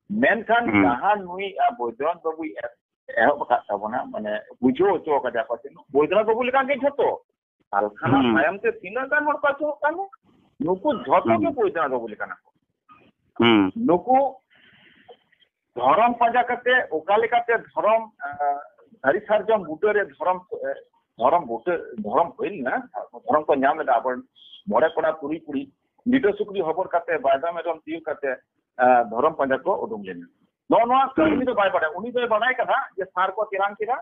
ᱢᱮᱱᱠᱷᱟᱱ ᱦᱩᱸ᱾ ᱡᱟᱦᱟᱸ ᱱᱩᱭ, ᱟᱨ ᱵᱳᱭᱫᱚᱱᱟᱛᱷ ᱵᱟᱹᱵᱩᱭ ᱮᱦ-, ᱮᱦᱚᱵ ᱟᱠᱟᱫ ᱛᱟᱵᱚᱱᱟ, ᱢᱟᱱᱮ ᱵᱩᱡᱷᱟᱹᱣ ᱦᱚᱪᱚ ᱟᱠᱟᱫᱟ ᱠᱚ ᱡᱮ ᱵᱳᱭᱫᱚᱱᱟᱛᱷ ᱵᱟᱹᱵᱩ ᱞᱮᱠᱟ ᱜᱮ ᱡᱷᱚᱛᱚ᱾ ᱠᱟᱨᱠᱷᱟᱱᱟ ᱦᱩᱸ᱾ ᱛᱟᱭᱚᱢ ᱛᱮ ᱛᱤᱱᱟᱹᱜ ᱜᱟᱱ ᱦᱚᱲ ᱠᱚ ᱟᱹᱪᱩᱨᱚᱜ ᱠᱟᱱᱟ, ᱱᱩᱠᱩ ᱡᱷᱚᱛᱚ ᱦᱩᱸ᱾ ᱜᱮ ᱵᱳᱭᱫᱚᱱᱟᱛᱷ ᱵᱟᱹᱵᱩ ᱞᱮᱠᱟᱱᱟ ᱠᱚ᱾ ᱦᱩᱸ᱾ ᱱᱩᱠᱩ ᱫᱷᱚᱨᱚᱢ ᱯᱟᱸᱡᱟ ᱠᱟᱛᱮ ᱚᱠᱟ ᱞᱮᱠᱟᱛᱮ ᱫᱷᱚᱨᱚᱢ, ᱟᱸ, ᱥᱟᱹᱨᱤ ᱥᱟᱨᱡᱚᱢ ᱵᱩᱴᱟᱹ ᱨᱮ ᱫᱷᱚᱨᱚᱢ, ᱮ, ᱫᱷᱚᱨᱚᱢ ᱵᱩᱴᱟᱹ, ᱫᱷᱚᱨᱚᱢ ᱦᱩᱭ ᱞᱮᱱᱟ, ᱫᱷᱚᱨᱚᱢ ᱠᱚ ᱧᱟᱢ ᱞᱮᱫᱟ᱾ ᱟᱵᱚ ᱢᱚᱬᱮ ᱠᱚᱲᱟ ᱛᱩᱨᱩᱭ ᱠᱩᱲᱤ ᱞᱤᱴᱟᱹ ᱥᱩᱠᱨᱤ ᱦᱚᱵᱚᱨ ᱠᱟᱛᱮ, ᱵᱟᱭᱫᱟ ᱢᱮᱨᱚᱢ ᱛᱤᱭᱳᱜ ᱠᱟᱛᱮ, ᱮ, ᱫᱷᱚᱨᱚᱢ ᱯᱟᱸᱡᱟ ᱠᱚ ᱩᱰᱩᱝ ᱞᱮᱱᱟ᱾ ᱱᱚᱜᱼᱚ ᱱᱚᱣᱟ ᱠᱟᱹᱦᱱᱤ ᱫᱚ ᱵᱟᱭ ᱵᱟᱲᱟᱭᱟ᱾ ᱩᱱᱤ ᱫᱚᱭ ᱵᱟᱲᱟᱭ ᱠᱟᱫᱟ ᱡᱮ ᱥᱟᱨ ᱠᱚ ᱛᱮᱨᱟᱝ ᱠᱮᱫᱟ,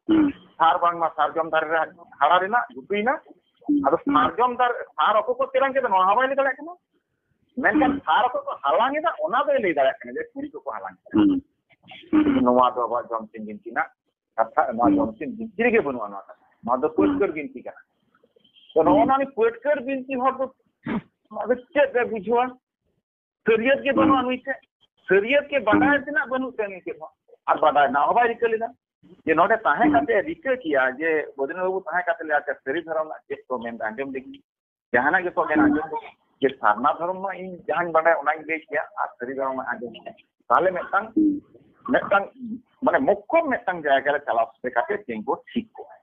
ᱦᱩᱸ᱾ ᱥᱟᱨ ᱵᱟᱝᱢᱟ ᱥᱟᱨᱡᱚᱢ ᱫᱟᱨᱮ ᱨᱮ ᱦᱟᱨᱟ ᱞᱮᱱᱟ, ᱡᱷᱩᱴᱩᱭᱮᱱᱟ᱾ ᱟᱫᱚ ᱦᱩᱸ᱾ ᱥᱟᱨᱡᱚᱢ ᱫᱟᱨᱮ, ᱥᱟᱨ ᱚᱠᱚᱭ ᱠᱚ ᱛᱮᱨᱟᱝ ᱠᱮᱫᱟ, ᱱᱚᱣᱟ ᱦᱚᱸ ᱵᱟᱭ ᱞᱟᱹᱭ ᱫᱟᱲᱮᱭᱟᱜ ᱠᱟᱱᱟ᱾ ᱢᱮᱱᱠᱷᱟᱱ ᱦᱩᱸ᱾ ᱥᱟᱨ ᱚᱠᱚᱭ ᱠᱚ ᱦᱟᱞᱟᱝ ᱮᱫᱟ, ᱚᱱᱟ ᱫᱚᱭ ᱞᱟᱹᱭ ᱫᱟᱲᱮᱭᱟᱜ ᱠᱟᱱᱟ ᱡᱮ ᱠᱩᱲᱤ ᱠᱚᱠᱚ ᱦᱟᱞᱟᱝ ᱮᱫᱟ᱾ ᱦᱩᱸ᱾ ᱦᱩᱸ᱾ ᱱᱚᱣᱟ ᱫᱚ ᱟᱵᱚᱣᱟᱜ ᱡᱚᱢᱥᱤᱢ ᱵᱤᱱᱛᱤ ᱨᱮᱱᱟᱜ ᱠᱟᱛᱷᱟ, ᱱᱚᱣᱟ ᱦᱩᱸ᱾ ᱡᱚᱢᱥᱤᱢ ᱵᱤᱱᱛᱤ ᱨᱮᱜᱮ ᱵᱟᱹᱱᱩᱜᱼᱟ ᱱᱚᱣᱟ ᱠᱟᱛᱷᱟ᱾ ᱱᱚᱣᱟ ᱫᱚ ᱦᱩᱸ᱾ ᱯᱟᱹᱴᱠᱟᱹᱨ ᱵᱤᱱᱛᱤ ᱠᱟᱱᱟ᱾ ᱛᱚ ᱱᱚᱜᱼᱚ ᱦᱩᱸ᱾ ᱱᱚᱣᱟ ᱯᱟᱹᱴᱠᱟᱹᱨ ᱵᱤᱱᱛᱤ ᱦᱚᱲ ᱫᱚ ᱟᱫᱚ ᱪᱮᱫ ᱮ ᱵᱩᱡᱷᱟᱹᱣᱟ? ᱥᱟᱹᱨᱤᱭᱟᱹᱛ ᱜᱮ ᱵᱟᱹᱱᱩᱜᱼᱟ ᱦᱩᱸ᱾ ᱱᱩᱭ ᱴᱷᱮᱱ᱾ ᱥᱟᱹᱨᱤᱭᱟᱹᱛ ᱜᱮ ᱵᱟᱰᱟᱭ ᱦᱩᱸ᱾ ᱛᱮᱱᱟᱜ ᱵᱟᱹᱱᱩᱜ ᱛᱟᱭᱟ ᱱᱩᱭ ᱴᱷᱮᱱ ᱦᱚᱸ᱾ ᱟᱨ ᱵᱟᱰᱟᱭ ᱨᱮᱱᱟᱜ ᱦᱚᱸ ᱵᱟᱭ ᱨᱤᱠᱟᱹ ᱞᱮᱫᱟ᱾ ᱡᱮ ᱱᱚᱰᱮ ᱛᱟᱦᱮᱸ ᱦᱩᱸ᱾ ᱠᱟᱛᱮ ᱨᱤᱠᱟᱹ ᱠᱮᱭᱟ ᱡᱮ ᱵᱚᱫᱨᱤᱱᱟᱛᱷ ᱵᱟᱹᱵᱩ ᱛᱟᱦᱮᱸ ᱠᱟᱛᱮ ᱞᱟᱹᱭᱟ, "ᱟᱪᱪᱷᱟ, ᱥᱟᱹᱨᱤ ᱫᱷᱚᱨᱚᱢ ᱨᱮᱱᱟᱜ ᱪᱮᱫ ᱠᱚ ᱢᱮᱱ ᱟᱸᱡᱚᱢ ᱞᱮᱜᱤᱧ, ᱡᱟᱦᱟᱱᱟᱜ ᱜᱮᱠᱚ ᱢᱮᱱ ᱟᱸᱡᱚᱢ ᱞᱮᱜᱤᱧ, ᱡᱮ ᱥᱟᱨᱱᱟ ᱫᱷᱚᱨᱚᱢ ᱢᱟ ᱤᱧ ᱡᱟᱦᱟᱸᱧ ᱵᱟᱰᱟᱭᱟ ᱚᱱᱟᱧ ᱞᱟᱹᱭ ᱠᱮᱭᱟ, ᱟᱨ ᱥᱟᱹᱨᱤ ᱫᱷᱚᱨᱚᱢ ᱢᱟ ᱟᱸᱡᱚᱢ ᱠᱮᱭᱟ᱾" ᱛᱟᱦᱞᱮ ᱢᱤᱫᱴᱟᱝ, ᱦᱩᱸ᱾ ᱢᱤᱫᱴᱟᱝ ᱢᱟᱱᱮ ᱢᱚᱠᱠᱚᱢ ᱢᱤᱫᱴᱟᱝ ᱡᱟᱭᱜᱟ ᱨᱮ ᱪᱟᱞᱟᱣ ᱥᱮᱴᱮᱨ ᱠᱟᱛᱮ ᱛᱤᱸᱜᱩ ᱴᱷᱤᱠ ᱠᱚᱜᱼᱟ᱾